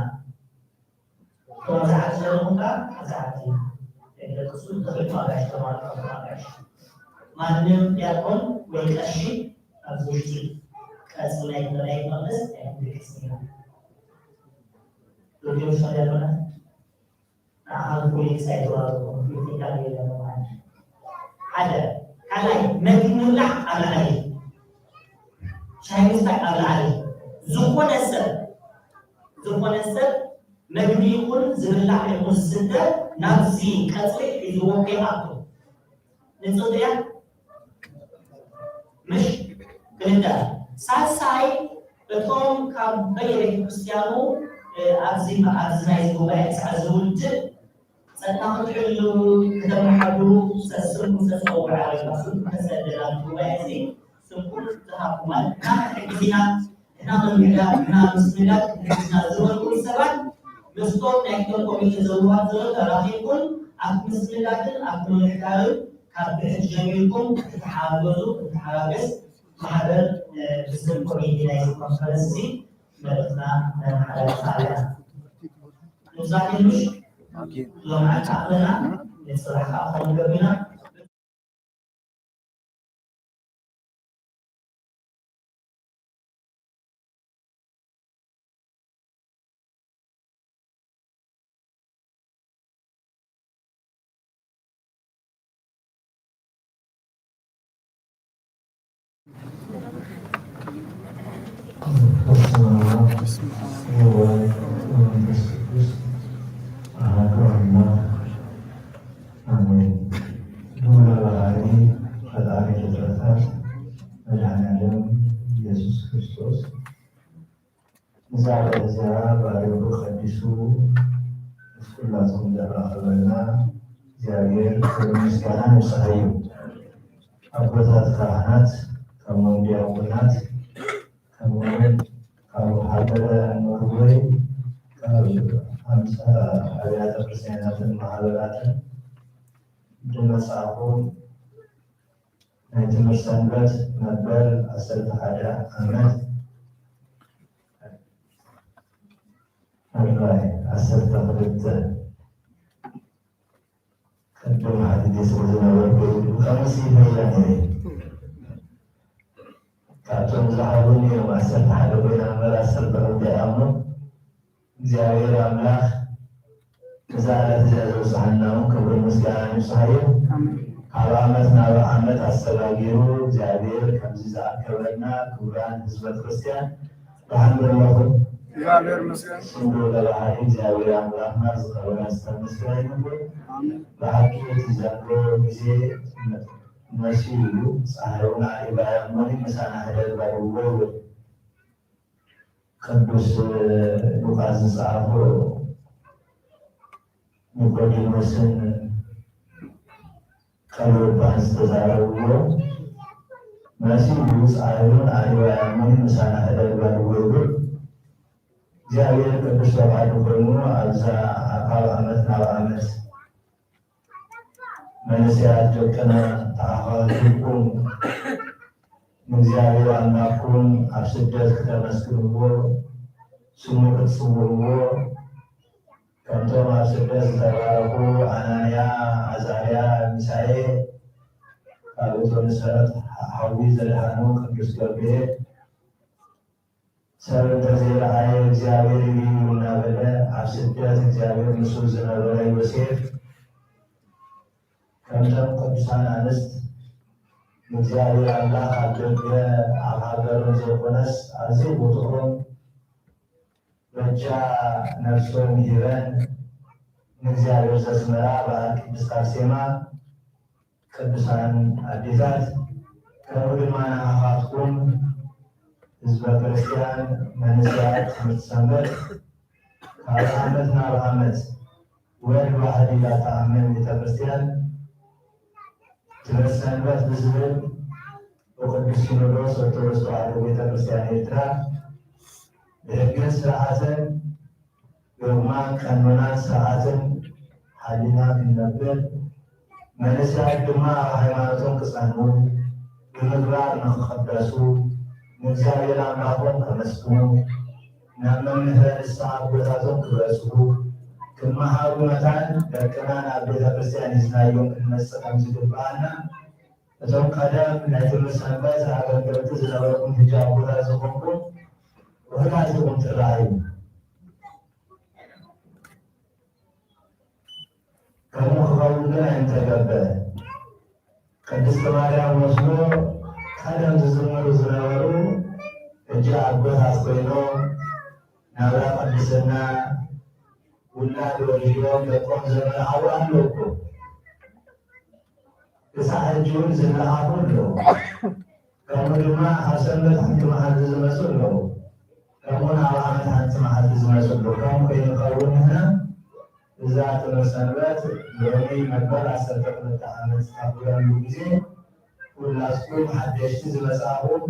እቶም ኣብዚ ዓዲ ዘለኹም ከዓ ኣብዚ ዓዲ ደቅሱ፣ ንኽልተ ኣጋይሽ ተማልኡ፣ ኣቶም ኣጋይሽ። ማንም ዲያቆን ወይ ቀሺ ኣብዚ ውሽጢ ቀጽሪ ናይ ናይ መቕደስ ኣይክንድቅስን ኢና። ጆርጆ ዲያቆናት ንዓኻ ፖለቲክስ ኣይተዋፅኦ፣ ፖለቲካ የለን ማለት እዩ። ሓደ። ካልኣይ፣ መግቢ ምብላዕ ኣብ ላዕሊ፣ ሻሂ ምስታይ ኣብ ላዕሊ። ዝኾነ ሰብ፣ ዝኾነ ሰብ መግቢ ይኹን ዝብላዕ ይኹን ዝስተ ናብዚ ቀፅሪ ሒዝዎ ከይኣቱ። ንፅድያ ምሽ ክልተ። ሳልሳይ፣ እቶም ካብ በየቤተ ክርስቲያኑ፣ እ፣ ኣብዚ፣ ኣብዚ ናይዚ ጉባኤ ክሳዕ ዝውድእ ጸጥታ ክትሕሉ፣ ከተመሓድሩ፣ ሰስንኩም ተጸውዑ ኣለና። ስንኩም ተሰደዳ ጉባኤ እዚ ስንኩም ዝሃብኩም ማለት ንሕና ክትሕግዝ ኢና፣ ንሕና ምምሕዳር፣ ንሕና ምስምዳድ፣ ንሕና ዝበልኩም ሰባት ምስቶም ናይቶም ኮሚቴ ዘውሃብ ዘሎ ተራኺብኩም ኣብ ምስምዳድን ኣብ ምምሕዳርን ካብ ብሕጂ ጀሚርኩም ክትሓገዙ፣ ክትሓጋገዝ ማሕበር፣ እ፣ ብስም ኮሚቴ ናይዚ ኮንፈረንስ እዚ መልእኽትና ነመሓላልፍ ኣለና። ንብዛት የሉሽ ሎምዓንቲ ኣኽለና ንጽባሕ ከዓ ክኸውን ገቢና። በስመ አብ ወወልድ ወመንፈስ ቅዱስ አሐዱ አምላክ አሜን። ልዑለ ባሕሪ ፈጣሪ ፍጥረታት መድኃኔዓለም ኢየሱስ ክርስቶስ ነዛ ዕለት እዚኣ ባሪኹ ቀዲሱ ምስ ኩላትኩም ዘራኸበና እግዚኣብሔር ክብሪ ምስጋና ይብጽሓዮ። ኣቦታት ካህናት፣ ከምኡውን ዲያቆናት፣ ከምኡውን ካብ ሃገረ ኖርዌይ፣ ካብ ሓምሳ ኣብያተ ክርስቲያናትን ማህበራትን ዝመጻእኹም ናይ ትምህርቲ ሰንበት መበል ዓሰርተ ሓደ ዓመት ሕራይ ዓሰርተ ክልተ ቅድም ሓቲተ ስለ ዝነበርኩ ብኸምዚ ይፈይዳ ነይረ። ካብቶም ዝሃቡኒ እዮም ዓሰርተ ሓደ ኮይና እምበር ዓሰርተ ክልተ እያ እሞ እግዚኣብሔር ኣምላኽ ነዛ ዕለት እዚኣ ዘብጽሓና እውን ክብርን ምስጋናን ይብጽሓዮ። ኣሜን። ካብ ዓመት ናብ ዓመት ኣሰጋጊሩ እግዚኣብሔር ከምዚ ዝኣከበና ክቡራን ህዝበ ክርስቲያን ደሓን ዶ ኣለኹም? እግዚኣብሔር ይመስገን። ስም ልዑለ ባሕሪ እግዚኣብሔር ኣምላኽና ዝኸበረ ዝተመስገነ ይኹን። ኣሜን። ብሓቂ እቲ ዘንድሮ ግዜ መሲሉ እዩ። ጸሓይ እውን ዓሪባ እያ እሞ ምሳና ሕደር ባድዎ ይብል። ቅዱስ ሉቃስ ዝጸሓፎ ኒቆዲሞስን ቀለዮጳን ዝተዛረብዎ መሲሉ ጸሓይ እውን ዓሪባ እያ እሞ ምሳና ሕደር ባድዎ ይብል። እግዚኣብሔር ቅዱስ ፈቃዱ ኮይኑ ኣብዛ ካብ ዓመት ናብ ዓመት መንእሰያት ደቅና ተኣኻኺብኩም ንእግዚኣብሔር ኣምላኽኩም ኣብ ስደት ክተመስግንዎ፣ ስሙ ክትጽውዕዎ፣ ከምቶም ኣብ ስደት ዝተባረኹ ኣናንያ፣ ኣዛርያ፣ ሚሳኤል፣ ካብ እቶን እሳት ሓዊ ዘድሓኑ ቅዱስ ገብርኤል፣ ሰብ እንተዘይረኣየ እግዚኣብሔር እዩ እናበለ ኣብ ስደት እግዚኣብሔር ምስኡ ዝነበረ ዮሴፍ፣ ከምተን ቅዱሳን ኣንስት ንእግዚኣብሔር ኣምላኽ ኣብ ደገ ኣብ ሃገሮም ዘይኮነስ ኣብዚ ቦትኦም በጃ ነፍሶም ሂበን ንእግዚኣብሔር ዘስመራ በዓል ቅድስት ኣርሴማ፣ ቅዱሳን ኣዴታት፣ ከምኡ ድማ ንዓኻትኩም ህዝበ ክርስቲያን መንእሰያት ትምህርቲ ሰንበት ካብ ዓመት ናብ ዓመት ወድ ባህል ኢላ ትኣምን ቤተ ክርስቲያን ትምህርቲ ሰንበት ብዝብል ብቅዱስ ሲኖዶስ ኦርቶዶክስ ተዋሕዶ ቤተ ክርስቲያን ኤርትራ ብሕግን ስርዓትን ዶግማን ቀኖናን ስርዓትን ሓሊና ክንነብር፣ መንእሰያት ድማ ኣብ ሃይማኖቶም ክጸንዑ፣ ብምግባር ንኽቕደሱ፣ ንእግዚኣብሔር ኣምላኾም ከመስግኑ፣ ናብ መምህረ ንስሓ ኣቦታቶም ክበጽሑ፣ ክመሃሩ መታን ደቅና ናብ ቤተ ክርስቲያን ሒዝናዮም ክንመጽእ ከም ዝግብኣና፣ እቶም ቀደም ናይ ትምህርቲ ሰንበት ኣገልገልቲ ዝነበርኩም ሕጂ ኣቦታት ዝኾንኩም ውሑዳት ኢኹም ትረኣዩ። ከምኡ ክኸውን ግን ኣይምተገበረ። ቅድስቲ ማርያም ወስዶ ቀደም ዝዝምሩ ዝነበሩ ሕጂ ኣቦታት ኮይኖም ናብራ ቅድስና ውላድ ወሊዶም ደቆም ዘመርዓዉ ኣለዉ እኮ። ክሳዕ ሕጂ እውን ዝለኣኹ ኣለዉ። ከምኡ ድማ ኣብ ሰንበት ሓንቲ መዓልቲ ዝመጹ ኣለዉ። ከምኡውን ኣብ ዓመት ሓንቲ መዓልቲ ዝመጹ ኣለዉ። ከምኡ ከይንኸውን ንሕና እዛ ትምህርቲ ሰንበት ሎሚ መበል ዓሰርተ ክልተ ዓመት ኣብ ትገብረሉ ግዜ ኩላትኩም ሓደሽቲ ዝመጻእኹም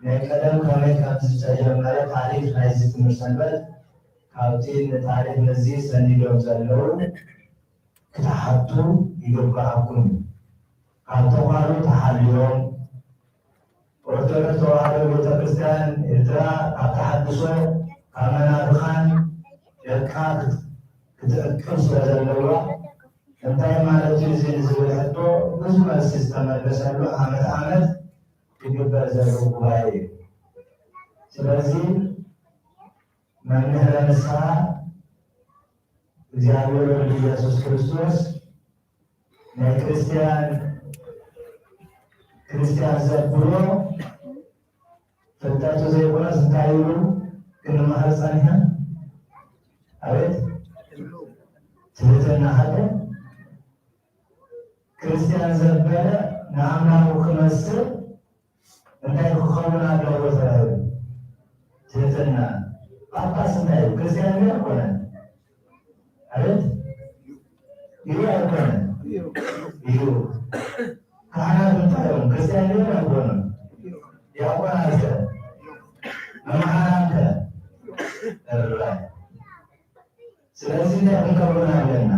ናይ ቀደም ከመይ ከም ዝተጀመረ ታሪኽ ናይዚ ትምህርቲ ሰንበት ካብቲ ንታሪኽ ነዚ ሰኒዶም ዘለዉ ክትሓቱ ይግብኣኩም እዩ። ካብ ተዃሉ ተሓልዮም ኦርቶዶክስ ተዋህዶ ቤተ ክርስቲያን ኤርትራ ካብ ተሓድሶ ካብ መናፍቓን ደቃ ክት- ክትዕቅብ ስለ ዘለዋ እንታይ ማለት እዩ እዚ ንዝብል ሕቶ ብዙ መልሲ ዝተመለሰሉ ዓመት ዓመት ይግበር ዘሎ ጉባኤ እዩ። ስለዚ መምህረ ንስሓ እግዚኣብሔር ወልድ ኢየሱስ ክርስቶስ ናይ ክርስቲያን ክርስቲያን ዘብሎ ፍልጠቱ ዘይኮነስ እንታይ ኢሉ ክንመሃር ጸኒሕና? ኣቤት ትህትና ሓደ ክርስቲያን ዘበለ ንኣምላኹ ክመስል እንታይ ክኸውን ኣለዎ ተባሂሉ? ትህትና። ጳጳስ እንታይ እዩ? ክርስቲያን እዩ ኣይኮነን? ኣቤት እዩ ኣይኮነን? እዩ። ካህናት እንታይ እዮም? ክርስቲያን እዮም ኣይኮኑን? ዲያቆናት ከ? መምሃራን ከ? እራይ። ስለዚ እንታይ ክንከውን ኣለና?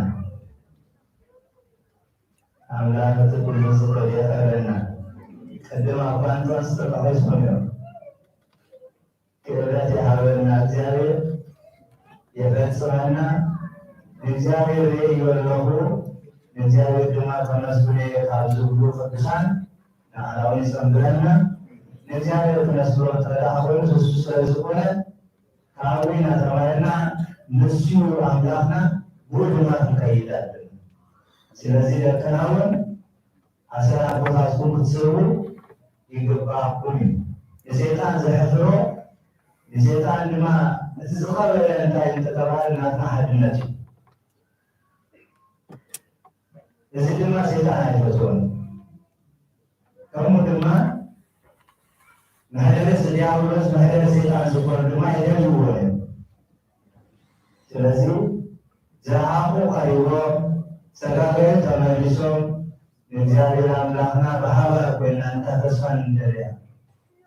ኣምላኽ እቲ ኩሉ ዝኽእል የኽእለና። ቅድም ኣባ እንጦንስ ተጠቒሶም እዮም። ክብረት ይሃበልና እግዚኣብሔር፣ የፈጽመና። ንእግዚኣብሔር ርእዮ ኣለኹ፣ ንእግዚኣብሔር ድማ ከመስግኖ እየ ካብ ዝብሉ ቅዱሳን ንዓና እውን ይጸንብረና። ንእግዚኣብሔር ክነስግዶ እንተ ደኣ ኮይኑ ንሱ ስለ ዝኾነ ካብኡ ኢና ተማሂርና፣ ንሱ ኣምላኽና፣ ብኡ ድማ ክንከይድ ኣለና። ስለዚ ደቅና እውን ኣሰር ኣቦታትኩም ክትስእሉ ይግባእኩም እዩ። ንሰይጣን ዘሕፍሮ፣ ንሰይጣን ድማ እቲ ዝኸበረ እንታይ እንተተባህለ ናትና ሓድነት እዩ። እዚ ድማ ሰይጣን ኣይፈትዎን። ከምኡ ድማ መሕደሪ ዲያብሎስ፣ መሕደሪ ሰይጣን ዝኾኑ ድማ ይደልይዎ እዮም። ስለዚ ዝረኣኹ ቀሪቦም፣ ዝተጋገዩ ተመሊሶም፣ ንእግዚኣብሔር ኣምላኽና ብሓባር ኮይና እንታ ተስፋ ንደልያ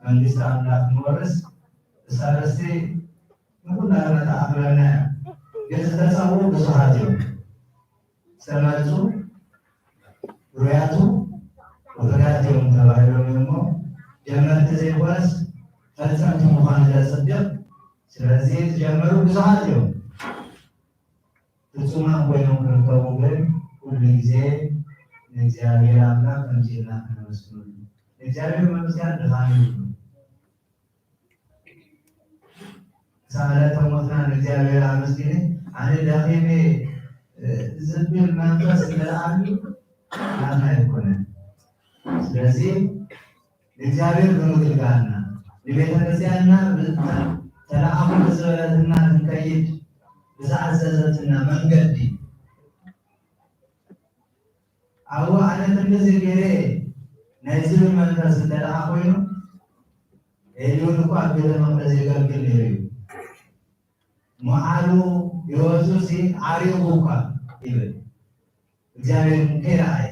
መንግስቲ ኣምላኽ ንወርስ እሳ ርስቲ ንኹላትና ተኣኽለና እያ። ግን ዝተጸውዑ ብዙሓት እዮም። ዝተመርጹ ውሩያቱ ውፉያት እዮም ተባሂሎም እዮም እሞ፣ ጀመርቲ ዘይኮነስ ፈጸምቲ ምዃን ዘጽድቕ። ስለዚ ዝጀመሩ ብዙሓት እዮም። ፍጹማን ኮይኖም ክርከቡ ግን ኩሉ ግዜ ንእግዚኣብሔር ኣምላኽ ከምዚ ኢልና ከነመስግነሉ። ንእግዚኣብሔር መምስጋን ድኻም እዩ። ሳለተ ሞትና ንእግዚኣብሔር ኣመስግነ፣ ኣነ ደኺመ፣ እ፣ ዝብል መንፈስ እንተደኣ ኣሎ፣ ናትና ኣይኮነን። ስለዚ ንእግዚኣብሔር ብምግልጋልና፣ ንቤተ ክርስቲያንና ብተ-፣ ተለኣኹ ብዝበለትና ክንከይድ ብዝኣዘዘትና መንገዲ፣ ኣብኡ ኣነ ክንድዚ ገይረ ናይ ዝብል መንፈስ እንተ ደኣ ኮይኑ፣ ኤልዮን እኳ ኣብ ቤተ መቕደስ የገልግል ነይሩ እዩ። መዓሉ ህይወቱ ሲ ዓሪጉ እኳ ይብል። እግዚኣብሔር ከይረኣየ።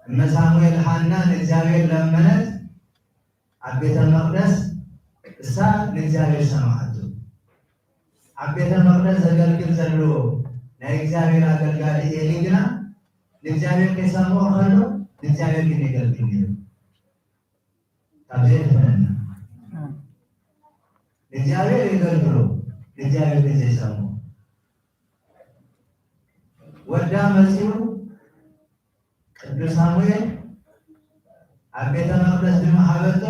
እመ ሳሙኤል ሃና ንእግዚኣብሔር ለመነት፣ ኣብ ቤተ መቕደስ እሳ ንእግዚኣብሔር ሰማዓቱ። ኣብ ቤተ መቕደስ ዘገልግል ዘሎ ናይ እግዚኣብሔር ኣገልጋሊ ኤሊ ግና ንእግዚኣብሔር ከይሰምዖ ከሎ ንእግዚኣብሔር ግን የገልግል ነይሩ። ካብዚ የድሕነና። ንእግዚኣብሔር የገልግሎ፣ ንእግዚኣብሔር ግን ዘይሰምዖ። ወዳ መጺኡ ቅዱስ ሳሙኤል ኣብ ቤተ መቕደስ ድማ ሃበቶ፣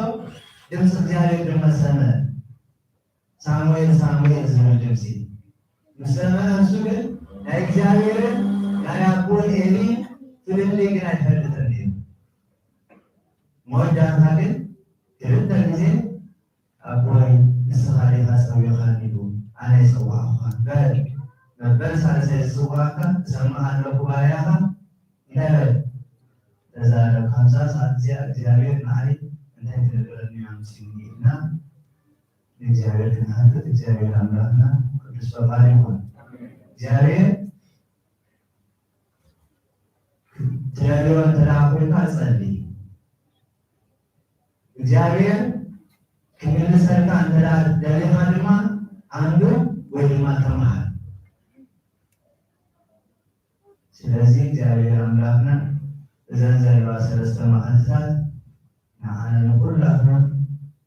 ድምፂ እግዚኣብሔር ድማ ሰምዐ። ሳሙኤል ሳሙኤል ዝብል ድምፂ ምስ ሰምዐ፣ እሱ ግን ናይ እግዚኣብሔርን ናይ ኣቦን ኤሊ ፍልልይ ግን ኣይፈልጥን እዩ። መወዳእታ ግን ክልተ ግዜ ኣቦይ ንስኻ ዲኻ ጸዊኻኒ ኢሉ ኣነ ይጸዋዕኹኻ በል። መበል ሳልሳይ ዝጽዋዕካ እሰምዕ ኣለኹ ባርያኻ እንታይ በል? ተዛረብ። ካብዛ ሰዓት እዚኣ እግዚኣብሔር ንዓይ እንታይ ክነግረኒ እዩ ኣምጺኡኒ ኢልና ንእግዚኣብሔር ክንሓትት እግዚኣብሔር ኣምላኽና ቅዱስ ፈቃዱ ይኹን። እግዚኣብሔር ትደልዮ እንተ ደኣ ኮይንካ ጸሊ። እግዚኣብሔር ክምልሰልካ እንተ ደኣ ደሊኻ ድማ ኣንብብ ወይ ድማ ተምሃር። ስለዚ እግዚኣብሔር ኣምላኽና እዘን ዘለዋ ሰለስተ መዓልትታት ንዓና ንኹላትና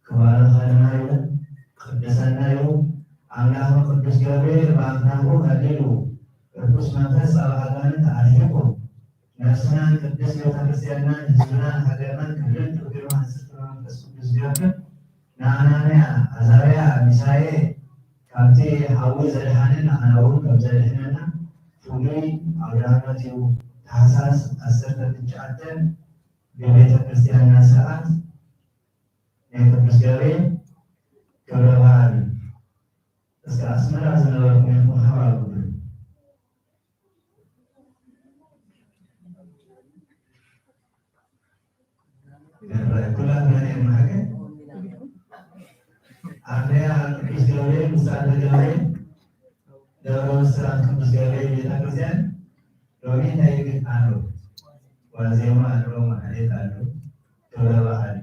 ክባርኸና እዩ፣ ክቅድሰና እዩ። ኣምላኽ ቅዱስ ገብርኤል ብኣፍናሁ ከሊሉ ርኩስ መንፈስ ጻባ ኣጋንንት ኣርሒቑ ነፍስናን ቅድስት ቤተ ክርስቲያንናን ህዝብናን ሃገርናን ክብርን ክብርን ሃንጽ መንፈስ ቅዱስ ገብር ንኣናንያ፣ ኣዛርያ፣ ሚሳኤል ካብቲ ሓዊ ዘድሓነ ንዓና እውን ከም ዘድሕነና ፍሉይ ኣውደ ዓመት እዩ። ታሕሳስ ዓሰርተ ትሽዓተ ብቤተ ክርስቲያንና ስርዓት ናይ ቅዱስ ገብርኤል ክብረ በዓል እዩ። እስከ ኣስመራ ዝነበርኩም ኢኹም ሓባር ጉዱ። ኩላትና ኔርና ሓቀ ኣርያ ቅዱስ ገብርኤል፣ ምሳሌ ገብርኤል፣ ደብረ ብስራት ቅዱስ ገብርኤል ቤተክርስትያን ሎሚ እንታይ ይግጥ ኣሎ? ዋዜማ ኣሎ፣ ማሕሌት ኣሎ፣ ክብረ በዓል።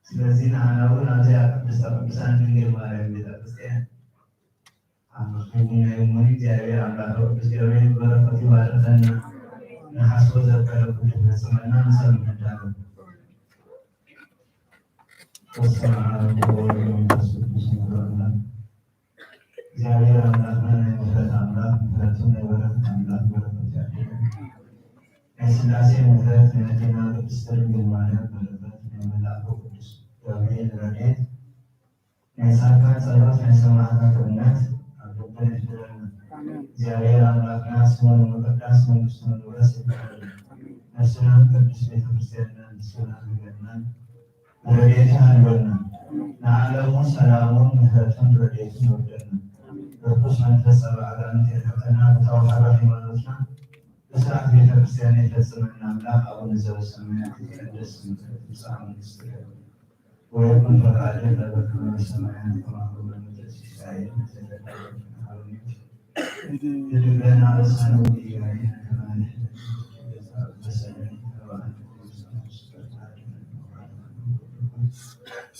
ስለዚ ንዓና እውን ኣብዚኣ ቅድስተ ቅዱሳን ድንግል ማርያም ቤተክርስትያን ኣመስግናዮ እሞ እግዚኣብሔር ኣምላክ ቅዱስ ገብርኤል በረከቱ ይባርከና። ንሓስቦ ዘበለ ኩሉ ይፈጽመልና። ምሳል ምዳሉ በስመ ኣብ ወወልድ ወመንፈስ ቅዱስ አሐዱ አምላክ። እግዚኣብሔር ኣምላክና ናይ ምሕረት ኣምላክ ምሕረቱ ናይ በረከት ኣምላክ በረከቱ ያድለን። ናይ ስላሴ ምሕረት ናይ ኣዴና ቅድስት ድንግል ማርያም በረከት ናይ መልኣኩ ቅዱስ ገብርኤል ረድኤት ናይ ጻድቃን ጸሎት ናይ ሰማዕታት እምነት ኣብ ልብና ይሕደረና። እግዚኣብሔር ኣምላክና ስሙ ንምቅዳስ መንግስቱ ንምውረስ ይፍቀደልና። ነፍስናን ቅድስት ቤተ ክርስቲያንናን ንስና ንገርናን ብረድኤቱ ይሃልወና። ንዓለሙ ሰላሙን ምሕረቱን ረድኤቱን ይወርደልና። ርኩስ መንፈስ ጸባ ኣጋንንት የርሕቀና። ብተዋህዶ ሃይማኖትና ብስርዓት ቤተ ክርስቲያን የፈጽመና። ኣምላክ ኣቡነ ዘበሰማያት ይትቀደስ ስምከ ትምጻእ መንግስትከ ወይኩን ፈቃድከ በከመ በሰማያት ከማሁ በምድር። ሲሳየነ ዘለለዕለትነ ሀበነ ሀበነ ዮም ወህድግ ለነ አበሳነ ወጌጋየነ ከመ ንሕነኒ ለዘአበሰነ።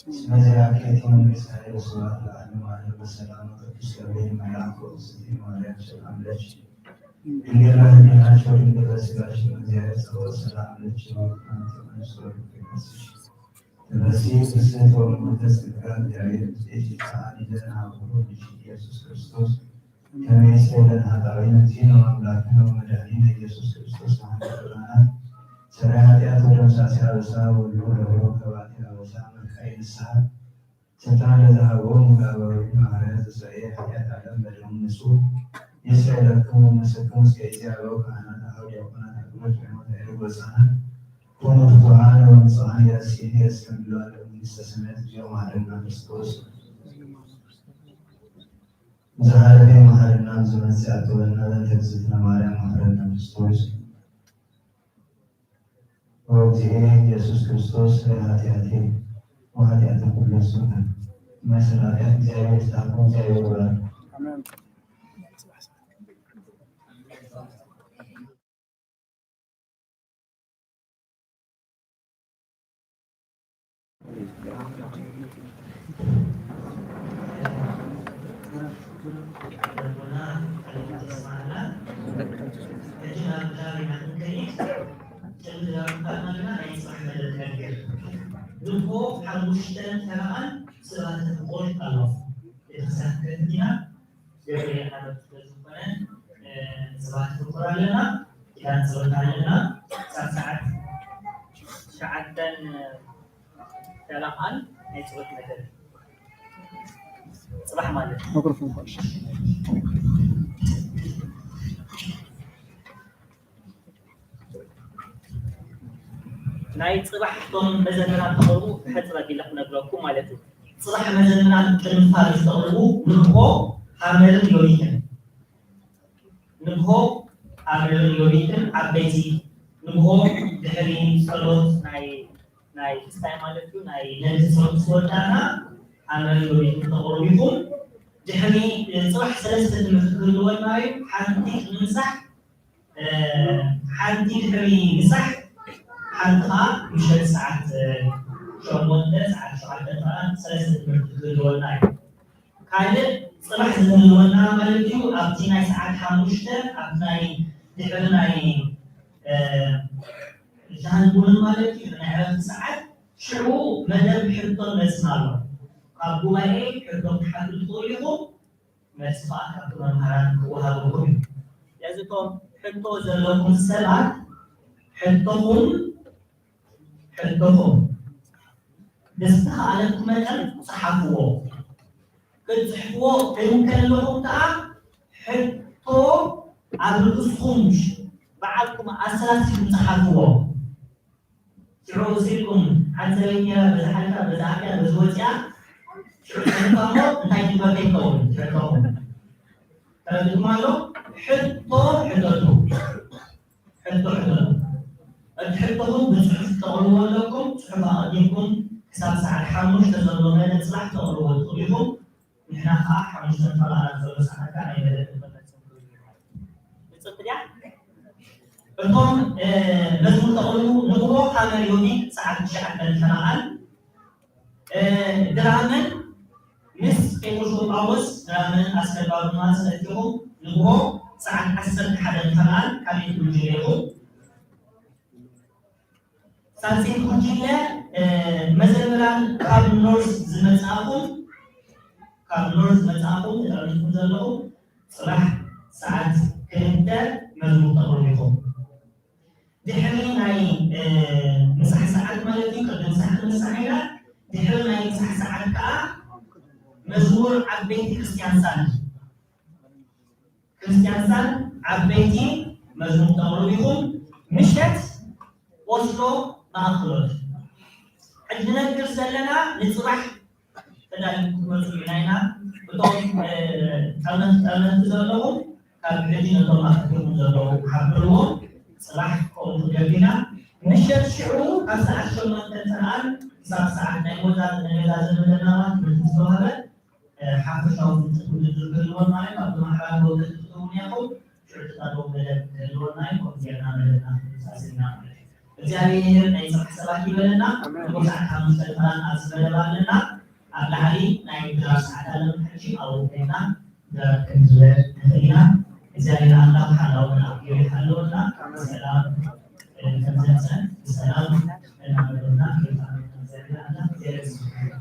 እስመ ዘያኬቲ መንግስት ኃይል ስብሐት ለዓለመ ዓለም። በሰላም ቅዱስ ገብርኤል መልአክ ወእግዝእትነ ማርያም ሰላም ለኪ ድንግል በህሊናኪ ወድንግል በስጋኪ። እግዚአብሔር ጸባኦት ሰላም ለኪ። ተፈሲ ፍስሕት ወምልዕተ ጸጋ እግዚአብሔር ምስሌኪ። ሰአሊ ለነ ሀብተ ኢየሱስ ክርስቶስ ከመ ይስሕብ ለነ ኃጣውኢነ። እግዚእነ ወአምላክነ ወመድኃኒነ ኢየሱስ ክርስቶስ መሐረየ ኩሉ ኃጢአት ወደምሳሴ አበሳ ወሉ ለሆ ከባቲ አበሳ መካይ ንስሐ ስልጣን ለዝሃቦ መጋባዊ ማርያ ዘስረየ ሓጢኣት ዓለም በደሙ ንጹህ ይስረየለኩም። መሰኩም እስከ እዚ ኣበው ካህናት፣ ኣበው ዲያቆናት፣ ኣበው ዲያቆናት፣ ኣበው ዲያቆናት፣ ኣበው ዲያቆናት፣ ኮኑ ፍቱሓን ወንጹሃን የረስየኒ የረስከም ብሎ ኣለዉ መንግስተ ሰማያት እግዚኦ መሐረና ክርስቶስ። ዝሃለፈ መሐረና ዝመጽእ ኣትበልና ዘንተ እግዝእትነ ማርያም መሐረና ክርስቶስ። ወእግዚእየ ኢየሱስ ክርስቶስ ኃጢአቴ ወኃጢአተ ኩሉ ሕዝብከ። ማእሰር ኃጢአት እግዚአብሔር ይፍታሕኩም፣ እግዚአብሔር ይባርክ። ንግሆ ሓሙሽተ ተራኣን ስባተ ፍቁር ኣሎ። ቤተክርስትያን ከፊትና ገበሬ ዓረብ ስለ ዝኾነ፣ እ፣ ስባተ ፍቁር ኣለና፣ ኪዳን ጸሎት ኣለና። ክሳብ ሰዓት ትሽዓተን ተራኣን ናይ ጸሎት መደብ ጽባሕ ማለት እዩ። ማይክሮፎን ኳሽ። ናይ ጽባሕ እቶም መዘምራን ክቐርቡ ሕጽር ኣቢለ ክነግረኩም ማለት እዩ። ጽባሕ መዘምራን ቅድሚ ፋርስ ተቕርቡ ንግሆ ሃመርን ዮዲትን፣ ንግሆ ሃመርን ዮዲትን ዓበይቲ፣ ንግሆ ድሕሪ ጸሎት ናይ፣ ናይ ክስታይ ማለት እዩ፣ ናይ ነግህ ጸሎት ምስ ወዳእና ሃመርን ዮዲትን ተቕርቡ ኢኹም። ድሕሪ ጽባሕ ሰለስተ ትምህርቲ ክህልወና እዩ። ሓንቲ ቅድሚ ምሳሕ እ፣ ሓንቲ ድሕሪ ምሳሕ፣ ሓንቲ ኸዓ ምሸት ሰዓት፣ እ፣ ሸሞንተ፣ ሰዓት ሸውዓተ ሰዓት ሰለስተ ትምህርቲ ክህልወና እዩ። ካልእ ጽባሕ ዝህልወና ማለት እዩ፣ ኣብቲ ናይ ሰዓት ሓሙሽተ፣ ኣብቲ ናይ ድሕሪ ናይ፣ እ፣ ሻሂን ቡንን ማለት እዩ፣ ናይ ዕረፍቲ ሰዓት፣ ሽዑ መደብ ሕቶን መልስን ኣሎ። ካብ ጉባኤ ሕቶ ክትሓቱ ትኽእሉ ኢኹም። መልሲ ኸዓ ካብቲ መምሃራን ክወሃበኩም እዩ። ስለዚ እቶም ሕቶ ዘለኩም ሰባት ሕቶኹም፣ ሕቶኹም ብዝተኻእለኩም መጠን ጸሓፍዎ። ክትጽሕፍዎ እንከለኹም ከኣ ሕቶ ኣብ ርእስኹም ባዕልኩም ኣሰላሲልኩም ጸሓፍዎ። ሽዑ ወሲድኩም ሓንቲ ሰበይቲ ነይራ፣ በዚ ሓሊፋ፣ በዚ ኣትያ፣ በዚ ወፂኣ፣ ሽዑ ፅሒፍካ እሞ እንታይ ትግበር ከይትኸውን ትሕተኹም። ተረዲእኩም ኣሎ? ሕቶ ሕተቱ። ሕቶ ሕተቱ። እቲ ሕቶኹም ብፅሑፍ ክተቕርብዎ ኣለኩም። ፅሑፍ ኣቐዲምኩም ክሳብ ሰዓት ሓሙሽተ ዘሎ መደብ ፅባሕ ክተቕርብዎ ትኽእሉ ኢኹም። ንሕና ከዓ ሓሙሽተ ንፈላላት ዘሎ ሰዓት ከዓ ናይ መደብ ንኽንፈፅም ክብል እዩ። ግልፂ ድያ? እቶም፣ እ፣ መዝሙር ተቕርቡ ንግሆ ሃመር ዮኒ ሰዓት ትሽዓተ ንፈላላት፣ እ፣ ድራመን ምስ ጴጥሮስ ወጳውሎስ ድራመን ኣስከባብና ሰለስቲኹም ንግሆ ሰዓት ዓሰርተ ሓደ ንፈላላት ካሊእ ትውጅለ ኢኹም። ሳልሰይቲ ጉጅለ፣ እ፣ መዘምራን ካብ ኖርዝ ዝመጻእኹም፣ ካብ ኖርዝ ዝመጻእኹም ተጠርኒፍኩም ዘለኹም ጽባሕ ሰዓት ክልተ መዝሙር ተቕርቡ ኢኹም። ድሕሪ ናይ፣ እ፣ ምሳሕ ሰዓት ማለት እዩ፣ ቅድሚ ምሳሕ ክንምሳሕ ኢና። ድሕሪ ናይ ምሳሕ ሰዓት ከኣ መዝሙር ዓበይቲ ክርስትያን ሳንድ ክርስትያን ሳን ዓበይቲ መዝሙር ተቕርቡ ኢኹም። ምሸት ኦስሎ ማእከሎት። ሕጂ ንነግር ዘለና ንጽባሕ ተዳሊኹም ክትመጹ ኢና ኢና። እቶም፣ እ፣ ጠርነፍ-፣ ጠርነፍቲ ዘለኹም ካብ ሕጂ ነቶም ኣትሒዞም ዘለዉ ሓብርዎም። ጽባሕ ከምኡ ክንገብር ኢና። ምሸት ሽዑ ካብ ሰዓት ሸሞንተ ተራኣን ክሳብ ሰዓት ናይ ሞዛ-፣ ናይ መዛዘሚ ለናዋ ትምህርቲ ዝተዋህበ ሓፈሻዊ ፍልጠት ውድድር ክህልወና እዩ። ካብቶም ኣሕዋት ወገን ክትህልውና ኢኹም። ሽዑ ተዳለዉ መደብ ክህልወና እዩ። ከምኡ ጌርና መደብና ክንሳስል ኢና ማለት እዩ። እግዚኣብሔር ናይ ጽባሕ ሰባት ይበለና። ኣሜን። ንጎ ሰዓት ሓሙሽተ ተራን ኣብዚ መደብ ኣለና። ኣብ ላዕሊ ናይ ድራር ሰዓት ኣለና። ሕጂ ኣብኡ ኮይንና ድራር ክንዝበር ንኽእል ኢና። እግዚኣብሔር ኣምላኽ ሓላውን ኣቢሉ ይሓልወና። ሰላም ከምዘምፀን ብሰላም እናመለና ጌታ እግዚኣብሔር ኣምላኽ ይመስገን።